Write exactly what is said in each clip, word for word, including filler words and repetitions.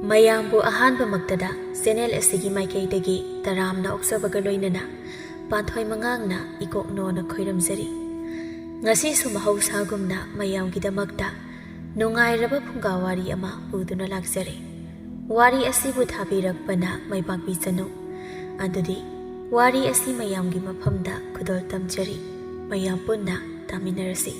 ꯃꯌꯥꯝꯕꯨ ꯑꯍꯥꯟꯕꯃꯛꯇꯗ ꯆꯦꯅꯦꯜ ꯑꯁꯤꯒꯤ ꯃꯥꯏꯀꯩꯗꯒꯤ ꯇꯔꯥꯝꯅ ꯑꯣꯛꯆꯕꯒ ꯂꯣꯏꯅꯅ ꯄꯥꯟꯊꯣꯏ ꯃꯉꯥꯡꯅ ꯏꯀꯣꯛꯅꯣꯅ ꯈꯣꯏꯔꯝꯖꯔꯤ꯫ ꯉꯁꯤꯁꯨ ꯃꯍꯧꯁꯥꯒꯨꯝꯅ ꯃꯌꯥꯝꯒꯤꯗꯃꯛꯇ ꯅꯨꯡꯉꯥꯏꯔꯕ ꯐꯨꯡꯒꯥ ꯋꯥꯔꯤ ꯑꯃ ꯄꯨꯗꯨꯅ ꯂꯥꯛꯆꯔꯦ꯫ ꯋꯥꯔꯤ ꯑꯁꯤꯕꯨ ꯊꯥꯕꯤꯔꯛꯄꯅ ꯃꯥꯏ ꯄꯥꯛꯄꯤꯁꯅꯨ꯫ ꯑꯗꯨꯗꯤ ꯋꯥꯔꯤ ꯑꯁꯤ ꯃꯌꯥꯝꯒꯤ ꯃꯐꯝꯗ ꯈꯨꯗꯣꯜ ꯇꯝꯖꯔꯤ꯫ ꯃꯌꯥꯝ ꯄꯨꯟꯅ ꯇꯥꯃꯤꯟꯅꯔꯁꯤ꯫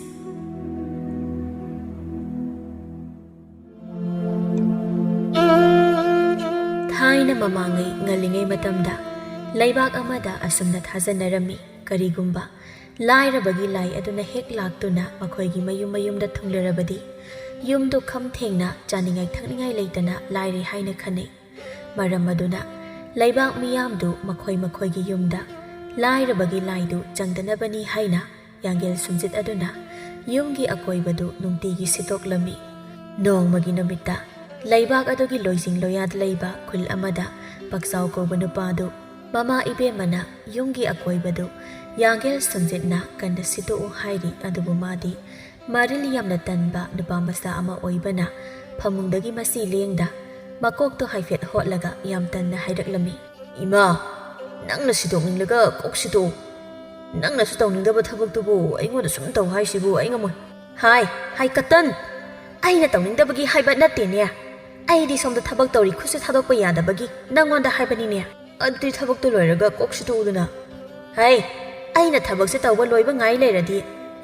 ꯊꯥꯏꯅ ꯃꯃꯥꯡꯉꯩ ꯉꯜꯂꯤꯉꯩ ꯃꯇꯝꯗ ꯂꯩꯕꯥꯛ ꯑꯃꯗ ꯑꯁꯨꯝꯅ ꯊꯥꯖꯅꯔꯝꯃꯤ, ꯀꯔꯤꯒꯨꯝꯕ ꯂꯥꯏꯔꯕꯒꯤ ꯂꯥꯏ ꯑꯗꯨꯅ ꯍꯦꯛ ꯂꯥꯛꯇꯨꯅ ꯃꯈꯣꯏꯒꯤ ꯃꯌꯨꯝ ꯃꯌꯨꯝꯗ ꯊꯨꯡꯂꯔꯕꯗꯤ, ꯌꯨꯝꯗꯨ ꯈꯝ ꯊꯦꯡꯅ ꯆꯥꯅꯤꯡꯉꯥꯏ ꯊꯛꯅꯤꯡꯉꯥꯏ ꯂꯩꯇꯅ ꯂꯥꯏꯔꯦ ꯍꯥꯏꯅ ꯈꯟꯅꯩ꯫ ꯃꯔꯝ ꯑꯗꯨꯅ ꯂꯩꯕꯥꯛ ꯃꯤꯌꯥꯝꯗꯨ ꯃꯈꯣꯏ ꯃꯈꯣꯏꯒꯤ ꯌꯨꯝꯗ ꯂꯥꯏꯔꯕꯒꯤ ꯂꯥꯏꯗꯨ ꯆꯪꯗꯅꯕꯅꯤ ꯍꯥꯏꯅ ꯌꯥꯡꯒꯦꯜ ꯁꯨꯝꯖꯤꯠ ꯑꯗꯨꯅ ꯌꯨꯝꯒꯤ ꯑꯀꯣꯏꯕꯗꯨ ꯅꯨꯡꯇꯤꯒꯤ ꯁꯤꯠꯇꯣꯛꯂꯝꯃꯤ꯫ ꯅꯣꯡꯃꯒꯤ ꯅꯨꯃꯤꯠꯇ ꯂꯩꯕꯥꯛ ꯑꯗꯨꯒꯤ ꯂꯣꯏꯖꯤꯡ ꯂꯣꯌꯥꯗ ꯂꯩꯕ ꯈꯨꯜ ꯑꯃꯗ ꯄꯛꯆꯥꯎ ꯀꯧꯕ ꯅꯨꯄꯥꯗꯨ ꯃꯃꯥ ꯏꯕꯦꯝꯃꯅ ꯌꯨꯝꯒꯤ ꯑꯀꯣꯏꯕꯗꯨ ꯌꯥꯡꯒꯦꯜ ꯁꯨꯝꯖꯤꯠꯅ ꯀꯟꯅ ꯁꯤꯠꯇꯣꯛꯎ ꯍꯥꯏꯔꯤ, ꯑꯗꯨꯕꯨ ꯃꯥꯗꯤ ꯃꯔꯤꯜ ꯌꯥꯝꯅ ꯇꯟꯕ ꯅꯨꯄꯥ ꯃꯆꯥ ꯑꯃ ꯑꯣꯏꯕꯅ ꯐꯃꯨꯡꯗꯒꯤ ꯃꯁꯤ ꯂꯦꯡꯗ ꯃꯀꯣꯛꯇꯣ ꯍꯥꯏꯐꯦꯠ ꯍꯣꯠꯂꯒ ꯌꯥꯝ ꯇꯟꯅ ꯍꯥꯏꯔꯛꯂꯝꯃꯤ꯫ "ꯏꯃꯥ, ꯅꯪꯅ ꯁꯤꯗꯣꯛꯅꯤꯡꯂꯒ ꯀꯣꯛ ꯁꯤꯗꯣꯛꯎ꯫ ꯅꯪꯅꯁꯨ ꯇꯧꯅꯤꯡꯗꯕ ꯊꯕꯛꯇꯨꯕꯨ ꯑꯩꯉꯣꯟꯗ ꯁꯨꯝ ꯇꯧ ꯍꯥꯏꯁꯤꯕꯨ ꯑꯩ ꯉꯝꯃꯣꯏ꯫" "ꯍꯥꯏ, ꯍꯥꯏ ꯀꯇꯟ, ꯑꯩꯅ ꯇꯧꯅꯤꯡꯗꯕꯒꯤ ꯍꯥꯏꯕ ꯅꯠꯇꯦꯅꯦ꯫ ꯑꯩꯗꯤ ꯁꯣꯝꯗ ꯊꯕꯛ ꯇꯧꯔꯤ, ꯈꯨꯠꯁꯦ ꯊꯥꯗꯣꯛꯄ ꯌꯥꯗꯕꯒꯤ ꯅꯪꯉꯣꯟꯗ ꯍꯥꯏꯕꯅꯤꯅꯦ꯫" "ꯑꯗꯨꯗꯤ ꯊꯕꯛꯇꯣ ꯂꯣꯏꯔꯒ ꯀꯣꯛ ꯁꯤꯗꯣꯛꯎꯗꯅ꯫" "ꯍꯩ, ꯑꯩꯅ ꯊꯕꯛꯁꯦ ꯇꯧꯕ ꯂꯣꯏꯕ ꯉꯥꯏ ꯂꯩꯔꯗꯤ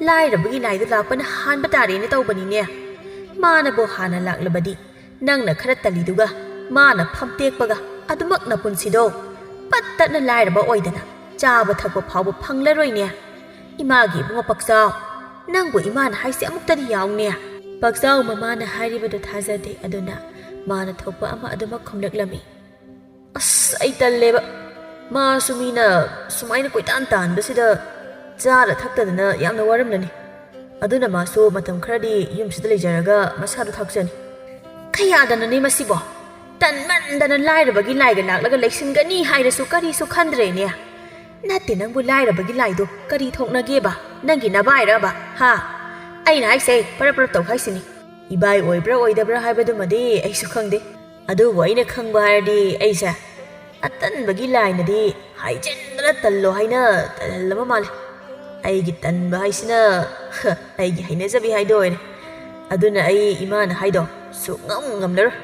ꯂꯥꯏꯔꯕꯒꯤ ꯂꯥꯏꯗꯨ ꯂꯥꯛꯄꯅ ꯍꯥꯟꯕ ꯇꯥꯔꯦꯅ ꯇꯧꯕꯅꯤꯅꯦ꯫ ꯃꯥꯅꯕꯨ ꯍꯥꯟꯅ ꯂꯥꯛꯂꯕꯗꯤ ꯅꯪꯅ ꯈꯔ ꯇꯜꯂꯤꯗꯨꯒ ꯃꯥꯅ ꯐꯝꯇꯦꯛꯄꯒ ꯑꯗꯨꯃꯛ ꯅꯄꯨꯟꯁꯤꯗꯣ ꯄꯠ ꯇꯠꯅ ꯂꯥꯏꯔꯕ ꯑꯣꯏꯗꯅ ꯆꯥꯕ ꯊꯛꯄ ꯐꯥꯎꯕ ꯐꯪꯂꯔꯣꯏꯅꯦ꯫ ꯏꯃꯥꯒꯤ ꯏꯕꯨꯡꯉꯣ ꯄꯛꯆꯥꯎ, ꯅꯪꯕꯨ ꯏꯃꯥꯅ ꯍꯥꯏꯁꯦ ꯑꯃꯨꯛꯇꯗꯤ ꯌꯥꯎꯅꯦ꯫" ꯄꯛꯆꯥꯎ ꯃꯃꯥꯅ ꯍꯥꯏꯔꯤꯕꯗꯨ ꯊꯥꯖꯗꯦ, ꯑꯗꯨꯅ ꯃꯥꯅ ꯊꯣꯛꯄ ꯑꯃ ꯑꯗꯨꯃꯛ ꯈꯨꯝꯂꯛꯂꯝꯃꯤ꯫ "ꯑꯁ, ꯑꯩ ꯇꯜꯂꯦꯕ꯫ ꯃꯥꯁꯨ ꯃꯤꯅ ꯁꯨꯃꯥꯏꯅ ꯀꯣꯏꯇꯥꯟ ꯇꯥꯟꯕꯁꯤꯗ ꯆꯥꯔ ꯊꯛꯇꯗꯅ ꯌꯥꯝꯅ ꯋꯥꯔꯝꯂꯅꯤ꯫ ꯑꯗꯨꯅ ꯃꯥꯁꯨ ꯃꯇꯝ ꯈꯔꯗꯤ ꯌꯨꯝꯁꯤꯗ ꯂꯩꯖꯔꯒ ꯃꯁꯥꯗꯣ ꯊꯥꯛꯆꯅꯤ꯫" "ꯀꯌꯥꯗꯅꯣꯅꯦ ꯃꯁꯤꯕꯣ? ꯇꯟꯃꯟꯗꯅ ꯂꯥꯏꯔꯕꯒꯤ ꯂꯥꯏꯒ ꯂꯥꯛꯂꯒ ꯂꯩꯁꯤꯟꯒꯅꯤ ꯍꯥꯏꯔꯁꯨ ꯀꯔꯤꯁꯨ ꯈꯟꯗ꯭ꯔꯦꯅꯦ꯫ ꯅꯠꯇꯦ, ꯅꯪꯕꯨ ꯂꯥꯏꯔꯕꯒꯤ ꯂꯥꯏꯗꯣ ꯀꯔꯤ ꯊꯣꯛꯅꯒꯦꯕ? ꯅꯪꯒꯤ ꯅꯕꯥꯏꯔꯕ? ꯍꯥ? ꯑꯩꯅ ꯍꯥꯏꯁꯦ ꯄꯔꯞ ꯄꯔꯞ ꯇꯧ ꯍꯥꯏꯁꯤꯅꯤ꯫ ꯏꯕꯥꯏ ꯑꯣꯏꯕ꯭ꯔꯥ ꯑꯣꯏꯗꯕ꯭ꯔꯥ ꯍꯥꯏꯕꯗꯨꯃꯗꯤ ꯑꯩꯁꯨ ꯈꯪꯗꯦ꯫ ꯑꯗꯨꯕꯨ ꯑꯩꯅ ꯈꯪꯕ ꯍꯥꯏꯔꯗꯤ ꯑꯩꯁꯦ ꯑꯇꯟꯕꯒꯤ ꯂꯥꯏꯅꯗꯤ ꯍꯥꯏꯖꯤꯟꯗꯅ ꯇꯜꯂꯣ ꯍꯥꯏꯅ ꯇꯜꯍꯜꯂꯕ ꯃꯥꯜꯂꯦ꯫ ꯑꯩꯒꯤ ꯇꯟꯕ ꯍꯥꯏꯁꯤꯅ ꯑꯩꯒꯤ ꯍꯩꯅꯖꯕꯤ ꯍꯥꯏꯗꯣ ꯑꯣꯏꯔꯦ꯫ ꯑꯗꯨꯅ ꯑꯩ ꯏꯃꯥꯅ ꯍꯥꯏꯗꯣ ꯁꯨꯛꯉꯝ ꯉꯝꯂꯔꯣꯏ꯫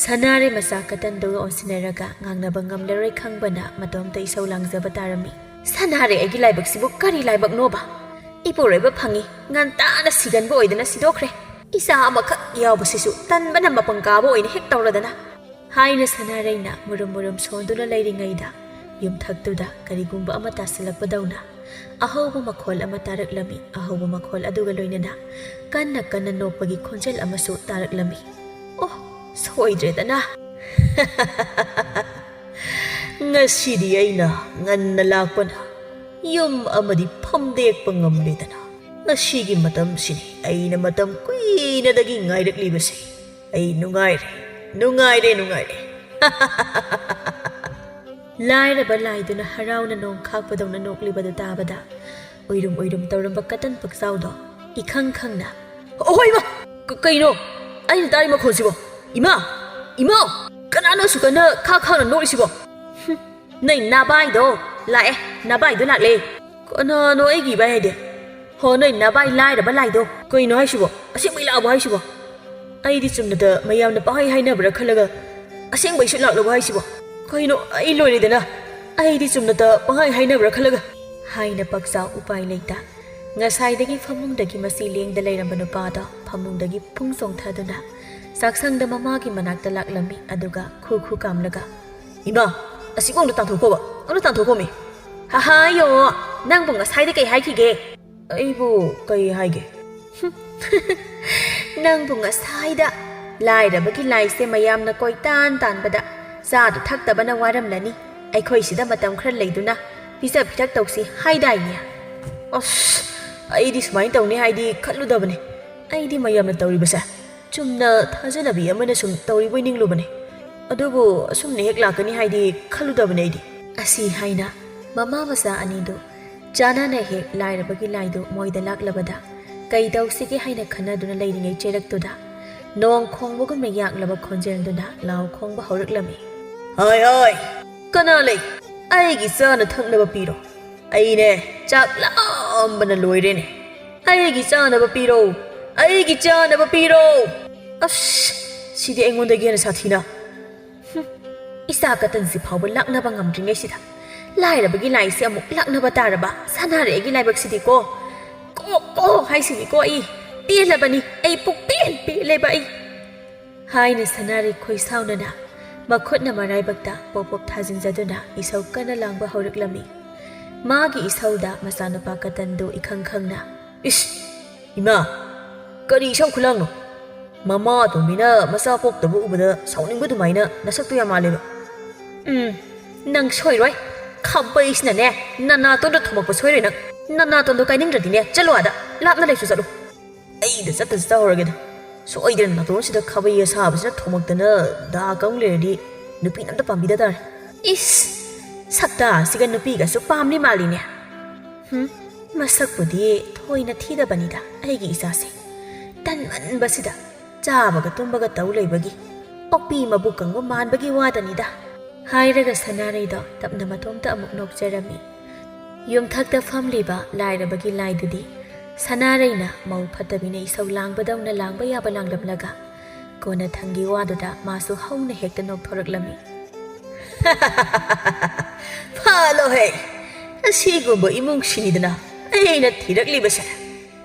ꯁꯅꯥꯔꯩ ꯃꯆꯥ ꯀꯇꯟꯗꯨꯒ ꯑꯣꯟꯁꯤꯟꯅꯔꯒ ꯉꯥꯡꯅꯕ ꯉꯝꯂꯔꯣꯏ ꯈꯪꯕꯅ ꯃꯇꯣꯝꯇ ꯏꯁꯧ ꯂꯥꯡꯖꯕ ꯇꯥꯔꯝꯃꯤ꯫ ꯁꯅꯥꯔꯩ, ꯑꯩꯒꯤ ꯂꯥꯏꯕꯛꯁꯤꯕꯨ ꯀꯔꯤ ꯂꯥꯏꯕꯛꯅꯣꯕ? ꯏꯄꯨꯔꯣꯏꯕ ꯐꯪꯉꯤ, ꯉꯟꯇꯥꯅ ꯁꯤꯒꯟꯕ ꯑꯣꯏꯗꯅ ꯁꯤꯗꯣꯛꯈ꯭ꯔꯦ꯫ ꯏꯆꯥ ꯑꯃꯈꯛ ꯌꯥꯎꯕꯁꯤꯁꯨ ꯇꯟꯕꯅ ꯃꯄꯪ ꯀꯥꯕ ꯑꯣꯏꯅ ꯍꯦꯛ ꯇꯧꯔꯗꯅ꯫ ꯍꯥꯏꯅ ꯁꯅꯥꯔꯩꯅ ꯃꯨꯔꯨꯝ ꯃꯨꯔꯨꯝ ꯁꯣꯟꯗꯨꯅ ꯂꯩꯔꯤꯉꯩꯗ ꯌꯨꯝꯊꯛꯇꯨꯗ ꯀꯔꯤꯒꯨꯝꯕ ꯑꯃ ꯇꯥꯁꯤꯜꯂꯛꯄꯗꯧꯅ ꯑꯍꯧꯕ ꯃꯈꯣꯜ ꯑꯃ ꯇꯥꯔꯛꯂꯝꯃꯤ꯫ ꯑꯍꯧꯕ ꯃꯈꯣꯜ ꯑꯗꯨꯒ ꯂꯣꯏꯅꯅ ꯀꯟꯅ ꯀꯟꯅ ꯅꯣꯛꯄꯒꯤ ꯈꯣꯟꯖꯦꯜ ꯑꯃꯁꯨ ꯇꯥꯔꯛꯂꯝꯃꯤ꯫ "ꯑꯣ, ꯁꯣꯏꯗ꯭ꯔꯦꯗꯅ꯫ ꯉꯁꯤꯗꯤ ꯑꯩꯅ ꯉꯟꯅ ꯂꯥꯛꯄꯅ ꯌꯨꯝ ꯑꯃꯗꯤ ꯐꯝꯗꯦꯛꯄ ꯉꯝꯂꯦꯗꯅ꯫ ꯉꯁꯤꯒꯤ ꯃꯇꯝꯁꯤꯅꯤ ꯑꯩꯅ ꯃꯇꯝ ꯀꯨꯏꯅꯗꯒꯤ ꯉꯥꯏꯔꯛꯂꯤꯕꯁꯦ꯫ ꯑꯩ ꯅꯨꯡꯉꯥꯏꯔꯦ, ꯅꯨꯡꯉꯥꯏꯔꯦ, ꯅꯨꯡꯉꯥꯏꯔꯦ꯫" ꯂꯥꯏꯔꯕ ꯂꯥꯏꯗꯨꯅ ꯍꯔꯥꯎꯅ ꯅꯣꯡ ꯈꯥꯛꯄꯗꯧꯅ ꯅꯣꯛꯂꯤꯕꯗꯨ ꯇꯥꯕꯗ ꯎꯏꯔꯨꯝ ꯎꯏꯔꯨꯝ ꯇꯧꯔꯝꯕ ꯀꯇꯟ ꯄꯛꯆꯥꯎꯗꯣ ꯏꯈꯪ ꯈꯪꯅ, "ꯑꯣꯍꯣ ꯏꯃꯥ! ꯀ-, ꯀꯩꯅꯣ ꯑꯩꯅ ꯇꯥꯔꯤ ꯃꯈꯣꯟꯁꯤꯕꯣ? ꯏꯃꯥ! ꯏꯃꯥ! ꯀꯅꯥꯅꯣ ꯑꯁꯨꯛ ꯀꯟꯅ ꯈꯥ ꯈꯥꯡꯅ ꯅꯣꯛꯂꯤꯁꯤꯕꯣ?" "ꯍꯨꯝ, ꯅꯣꯏ ꯅꯥꯕꯥꯏꯗꯣ ꯂꯥꯛꯑꯦ, ꯅꯥꯕꯥꯏꯗꯣ ꯂꯥꯛꯂꯦ꯫" "ꯀꯅꯥꯅꯣ ꯑꯩꯒꯤ ꯏꯕꯥꯏ ꯍꯥꯏꯗꯤ?" "ꯍꯣ, ꯅꯣꯏ ꯅꯥꯕꯥꯏ ꯂꯥꯏꯔꯕ ꯂꯥꯏꯗꯣ꯫" "ꯀꯩꯅꯣ ꯍꯥꯏꯁꯤꯕꯣ? ꯑꯁꯦꯡꯕꯩ ꯂꯥꯛꯑꯕꯣ ꯍꯥꯏꯁꯤꯕꯣ?" ꯑꯩꯗꯤ ꯆꯨꯝꯅꯇ ꯃꯌꯥꯝꯅ ꯄꯪꯍꯥꯏ ꯍꯥꯏꯅꯕ꯭ꯔꯥ ꯈꯜꯂꯒ ꯑꯁꯦꯡꯕꯩꯁꯨ ꯂꯥꯛꯂꯕꯣ ꯍꯥꯏꯁꯤꯕꯣ? ꯀꯩꯅꯣ, ꯑꯩ ꯂꯣꯏꯔꯦꯗꯅ꯫ ꯑꯩꯗꯤ ꯆꯨꯝꯅꯇ ꯄꯪꯍꯥꯏ ꯍꯥꯏꯅꯕ꯭ꯔꯥ ꯈꯜꯂꯒ꯫ ꯍꯥꯏꯅ ꯄꯛꯆꯥꯎ ꯎꯄꯥꯏ ꯂꯩꯇ ꯉꯁꯥꯏꯗꯒꯤ ꯐꯃꯨꯡꯗꯒꯤ ꯃꯆꯤ ꯂꯦꯡꯗ ꯂꯩꯔꯝꯕ ꯅꯨꯄꯥꯗꯣ ꯐꯃꯨꯡꯗꯒꯤ ꯄꯨꯡ ꯆꯣꯡꯊꯗꯨꯅ ꯆꯥꯛꯁꯪꯗ ꯃꯃꯥꯒꯤ ꯃꯅꯥꯛꯇ ꯂꯥꯛꯂꯝꯃꯤ꯫ ꯑꯗꯨꯒ ꯈꯨ ꯈꯨ ꯀꯥꯝꯂꯒ, "ꯏꯃꯥ, ꯑꯁꯤꯕꯨ ꯑꯝꯇ ꯇꯥꯟꯊꯣꯛꯈꯣꯕ, ꯑꯝꯇ ꯇꯥꯟꯊꯣꯛꯈꯣꯃꯤ꯫" "ꯍꯥꯍꯥ, ꯌꯣ, ꯅꯪꯕꯨ ꯉꯁꯥꯏꯗ ꯀꯩ ꯍꯥꯏꯈꯤꯒꯦ?" "ꯑꯩꯕꯨ ꯀꯩ ꯍꯥꯏꯒꯦ?" "ꯅꯪꯕꯨ ꯉꯁꯥꯏꯗ ꯂꯥꯏꯔꯕꯒꯤ ꯂꯥꯏꯁꯦ ꯃꯌꯥꯝꯅ ꯀꯣꯏꯇꯥꯟ ꯇꯥꯟꯕꯗ ꯆꯥꯗ ꯊꯛꯇꯕꯅ ꯋꯥꯔꯝꯂꯅꯤ, ꯑꯩꯈꯣꯏꯁꯤꯗ ꯃꯇꯝ ꯈꯔ ꯂꯩꯗꯨꯅ ꯄꯤꯖ ꯄꯤꯊꯛ ꯇꯧꯁꯤ ꯍꯥꯏꯗꯥꯏꯅꯦ?" ꯑꯁ, ꯑꯩꯗꯤ ꯁꯨꯃꯥꯏꯅ ꯇꯧꯅꯤ ꯍꯥꯏꯗꯤ ꯈꯜꯂꯨꯗꯕꯅꯦ꯫ ꯑꯩꯗꯤ ꯃꯌꯥꯝꯅ ꯇꯧꯔꯤꯕꯁꯦ ꯆꯨꯝꯅ ꯊꯥꯖꯅꯕꯤ ꯑꯃꯅ ꯁꯨꯝ ꯇꯧꯔꯤꯕꯣꯏ ꯅꯤꯡꯂꯨꯕꯅꯦ꯫ ꯑꯗꯨꯕꯨ ꯑꯁꯨꯝꯅ ꯍꯦꯛ ꯂꯥꯛꯀꯅꯤ ꯍꯥꯏꯗꯤ ꯈꯜꯂꯨꯗꯕꯅꯦ ꯑꯩꯗꯤ꯫ ꯑꯁꯤ ꯍꯥꯏꯅ ꯃꯃꯥ ꯃꯆꯥ ꯑꯅꯤꯗꯨ ꯆꯥꯅꯅ ꯍꯦꯛ ꯂꯥꯏꯔꯕꯒꯤ ꯂꯥꯏꯗꯨ ꯃꯣꯏꯗ ꯂꯥꯛꯂꯕꯗ ꯀꯩ ꯇꯧꯁꯤꯒꯦ ꯍꯥꯏꯅ ꯈꯟꯅꯗꯨꯅ ꯂꯩꯔꯤꯉꯩ ꯆꯩꯔꯛꯇꯨꯗ ꯅꯣꯡ ꯈꯣꯡꯕꯒꯨꯝꯅ ꯌꯥꯛꯂꯕ ꯈꯣꯟꯖꯦꯜꯗꯨꯅ ꯂꯥꯎ ꯈꯣꯡꯕ ꯍꯧꯔꯛꯂꯝꯃꯤ꯫ "ꯍꯣꯏ, ꯍꯣꯏ, ꯀꯅꯥ ꯂꯩ? ꯑꯩꯒꯤ ꯆꯥꯅ ꯊꯛꯅꯕ ꯄꯤꯔꯣ꯫ ꯑꯩꯅꯦ, ꯆꯥꯛ ꯂꯥꯝꯕꯅ ꯂꯣꯏꯔꯦꯅꯦ꯫ ꯑꯩꯒꯤ ꯆꯥꯅꯕ ꯄꯤꯔꯣ, ꯑꯩꯒꯤ ꯆꯥꯅꯕ ꯄꯤꯔꯣ!" ꯑꯁ, ꯁꯤꯗꯤ ꯑꯩꯉꯣꯟꯗꯒꯤ ꯍꯦꯟꯅ ꯁꯥꯊꯤꯅ꯫ ꯍꯨꯝ, ꯏꯆꯥ ꯀꯇꯟꯁꯤ ꯐꯥꯎꯕ ꯂꯥꯛꯅꯕ ꯉꯝꯗ꯭ꯔꯤꯉꯩꯁꯤꯗ, ꯂꯥꯏꯔꯕꯒꯤ ꯂꯥꯏꯁꯤ ꯑꯃꯨꯛ ꯂꯥꯛꯅꯕ ꯇꯥꯔꯕ? ꯁꯅꯥꯔꯩꯒꯤ ꯂꯥꯏꯕꯛꯁꯤꯗꯤꯀꯣ꯫ "ꯀꯣ, ꯀꯣ" ꯍꯥꯏꯁꯤꯅꯤꯀꯣ ꯑꯩ꯫ ꯄꯦꯜꯂꯕꯅꯤ, ꯑꯩ ꯄꯨꯛꯄꯦꯟ ꯄꯦꯜꯂꯦꯕ ꯑꯩ꯫ ꯍꯥꯏꯅ ꯁꯅꯥꯔꯩ ꯈꯣꯏꯁꯥꯎꯅꯅ ꯃꯈꯨꯠꯅ ꯃꯔꯥꯏꯕꯛꯇ ꯄꯣꯞ ꯄꯣꯞ ꯊꯥꯖꯤꯟꯖꯗꯨꯅ ꯏꯁꯧ ꯀꯟꯅ ꯂꯥꯡꯕ ꯍꯧꯔꯛꯂꯝꯃꯤ꯫ ꯃꯥꯒꯤ ꯏꯁꯧꯗ ꯃꯆꯥꯅꯨꯄꯥ ꯀꯇꯟꯗꯨ ꯏꯈꯪ ꯈꯪꯅ, "ꯏꯁ! ꯏꯃꯥ! ꯀꯔꯤ ꯏꯁꯧ ꯈꯨꯂꯥꯡꯅꯣ? ꯃꯃꯥ ꯑꯇꯣꯝꯕꯤꯅ ꯃꯆꯥ ꯄꯣꯛꯇꯕ ꯎꯕꯗ ꯁꯥꯎꯅꯤꯡꯕ ꯑꯗꯨꯃꯥꯏꯅ ꯅꯁꯛꯇꯨ ꯌꯥꯝ ꯃꯥꯜꯂꯦꯕ꯫ ꯎꯝ, ꯅꯪ ꯁꯣꯏꯔꯣꯏ꯫ ꯈꯥꯕꯩꯁꯤꯅꯅꯦ, ꯅꯅꯥꯇꯣꯟꯗ ꯊꯣꯝꯃꯛꯄ ꯁꯣꯏꯔꯣꯏ ꯅꯪ꯫ ꯅꯅꯥꯇꯣꯟꯗꯣ ꯀꯥꯏꯅꯤꯡꯗ꯭ꯔꯗꯤꯅꯦ, ꯆꯠꯂꯣ ꯑꯥꯗ, ꯂꯥꯞꯅ ꯂꯩꯁꯨ ꯆꯠꯂꯨ꯫ ꯑꯩꯗ ꯆꯠꯇꯁꯨ ꯆꯠꯍꯧꯔꯒꯦꯗ꯫ ꯁꯣꯏꯗꯅ ꯅꯥꯇꯣꯟꯁꯤꯗ ꯈꯥꯕꯩ ꯑꯁꯥꯕꯁꯤꯅ ꯊꯣꯝꯃꯛꯇꯅ ꯗꯥꯛ ꯑꯃꯨꯛ ꯂꯩꯔꯗꯤ ꯅꯨꯄꯤ ꯑꯝꯇ ꯄꯥꯝꯕꯤꯗ ꯇꯥꯔꯦ꯫ ꯏꯁ! ꯁꯛꯇꯥꯁꯤꯒ ꯅꯨꯄꯤꯒꯁꯨ ꯄꯥꯝꯂꯤ ꯃꯥꯜꯂꯤꯅꯦ꯫ ꯍꯨꯝ, ꯃꯁꯛꯄꯨꯗꯤ ꯊꯣꯏꯅ ꯊꯤꯗꯕꯅꯤꯗ ꯑꯩꯒꯤ ꯏꯆꯥꯁꯦ꯫ ꯇꯟꯃꯟꯕꯁꯤꯗ ꯆꯥꯕꯒ ꯇꯨꯝꯕꯒ ꯇꯧ ꯂꯩꯕꯒꯤ ꯑꯣꯛꯄꯤ ꯃꯕꯨꯛ ꯀꯪꯕ ꯃꯥꯟꯕꯒꯤ ꯋꯥꯗꯅꯤꯗ"꯫ ꯍꯥꯏꯔꯒ ꯁꯅꯥꯔꯩꯗꯣ ꯇꯞꯅ ꯃꯇꯣꯝꯇ ꯑꯃꯨꯛ ꯅꯣꯛꯆꯔꯝꯃꯤ꯫ ꯌꯨꯝꯊꯛꯇ ꯐꯝꯂꯤꯕ ꯂꯥꯏꯔꯕꯒꯤ ꯂꯥꯏꯗꯨꯗꯤ ꯁꯅꯥꯔꯩꯅ ꯃꯧ ꯐꯠꯇꯕꯤꯅ ꯏꯁꯧ ꯂꯥꯡꯕꯗꯧꯅ ꯂꯥꯡꯕ ꯌꯥꯕ ꯂꯥꯡꯂꯝꯂꯒ, ꯀꯣꯟꯅꯊꯪꯒꯤ ꯋꯥꯗꯨꯗ ꯃꯥꯁꯨ ꯍꯧꯅ ꯍꯦꯛꯇ ꯅꯣꯛꯊꯣꯔꯛꯂꯝꯃꯤ꯫ "ꯐꯥꯂꯣꯍꯦ! ꯑꯁꯤꯒꯨꯝꯕ ꯏꯃꯨꯡꯁꯤꯅꯤꯗꯅ ꯑꯩꯅ ꯊꯤꯔꯛꯂꯤꯕꯁꯦ꯫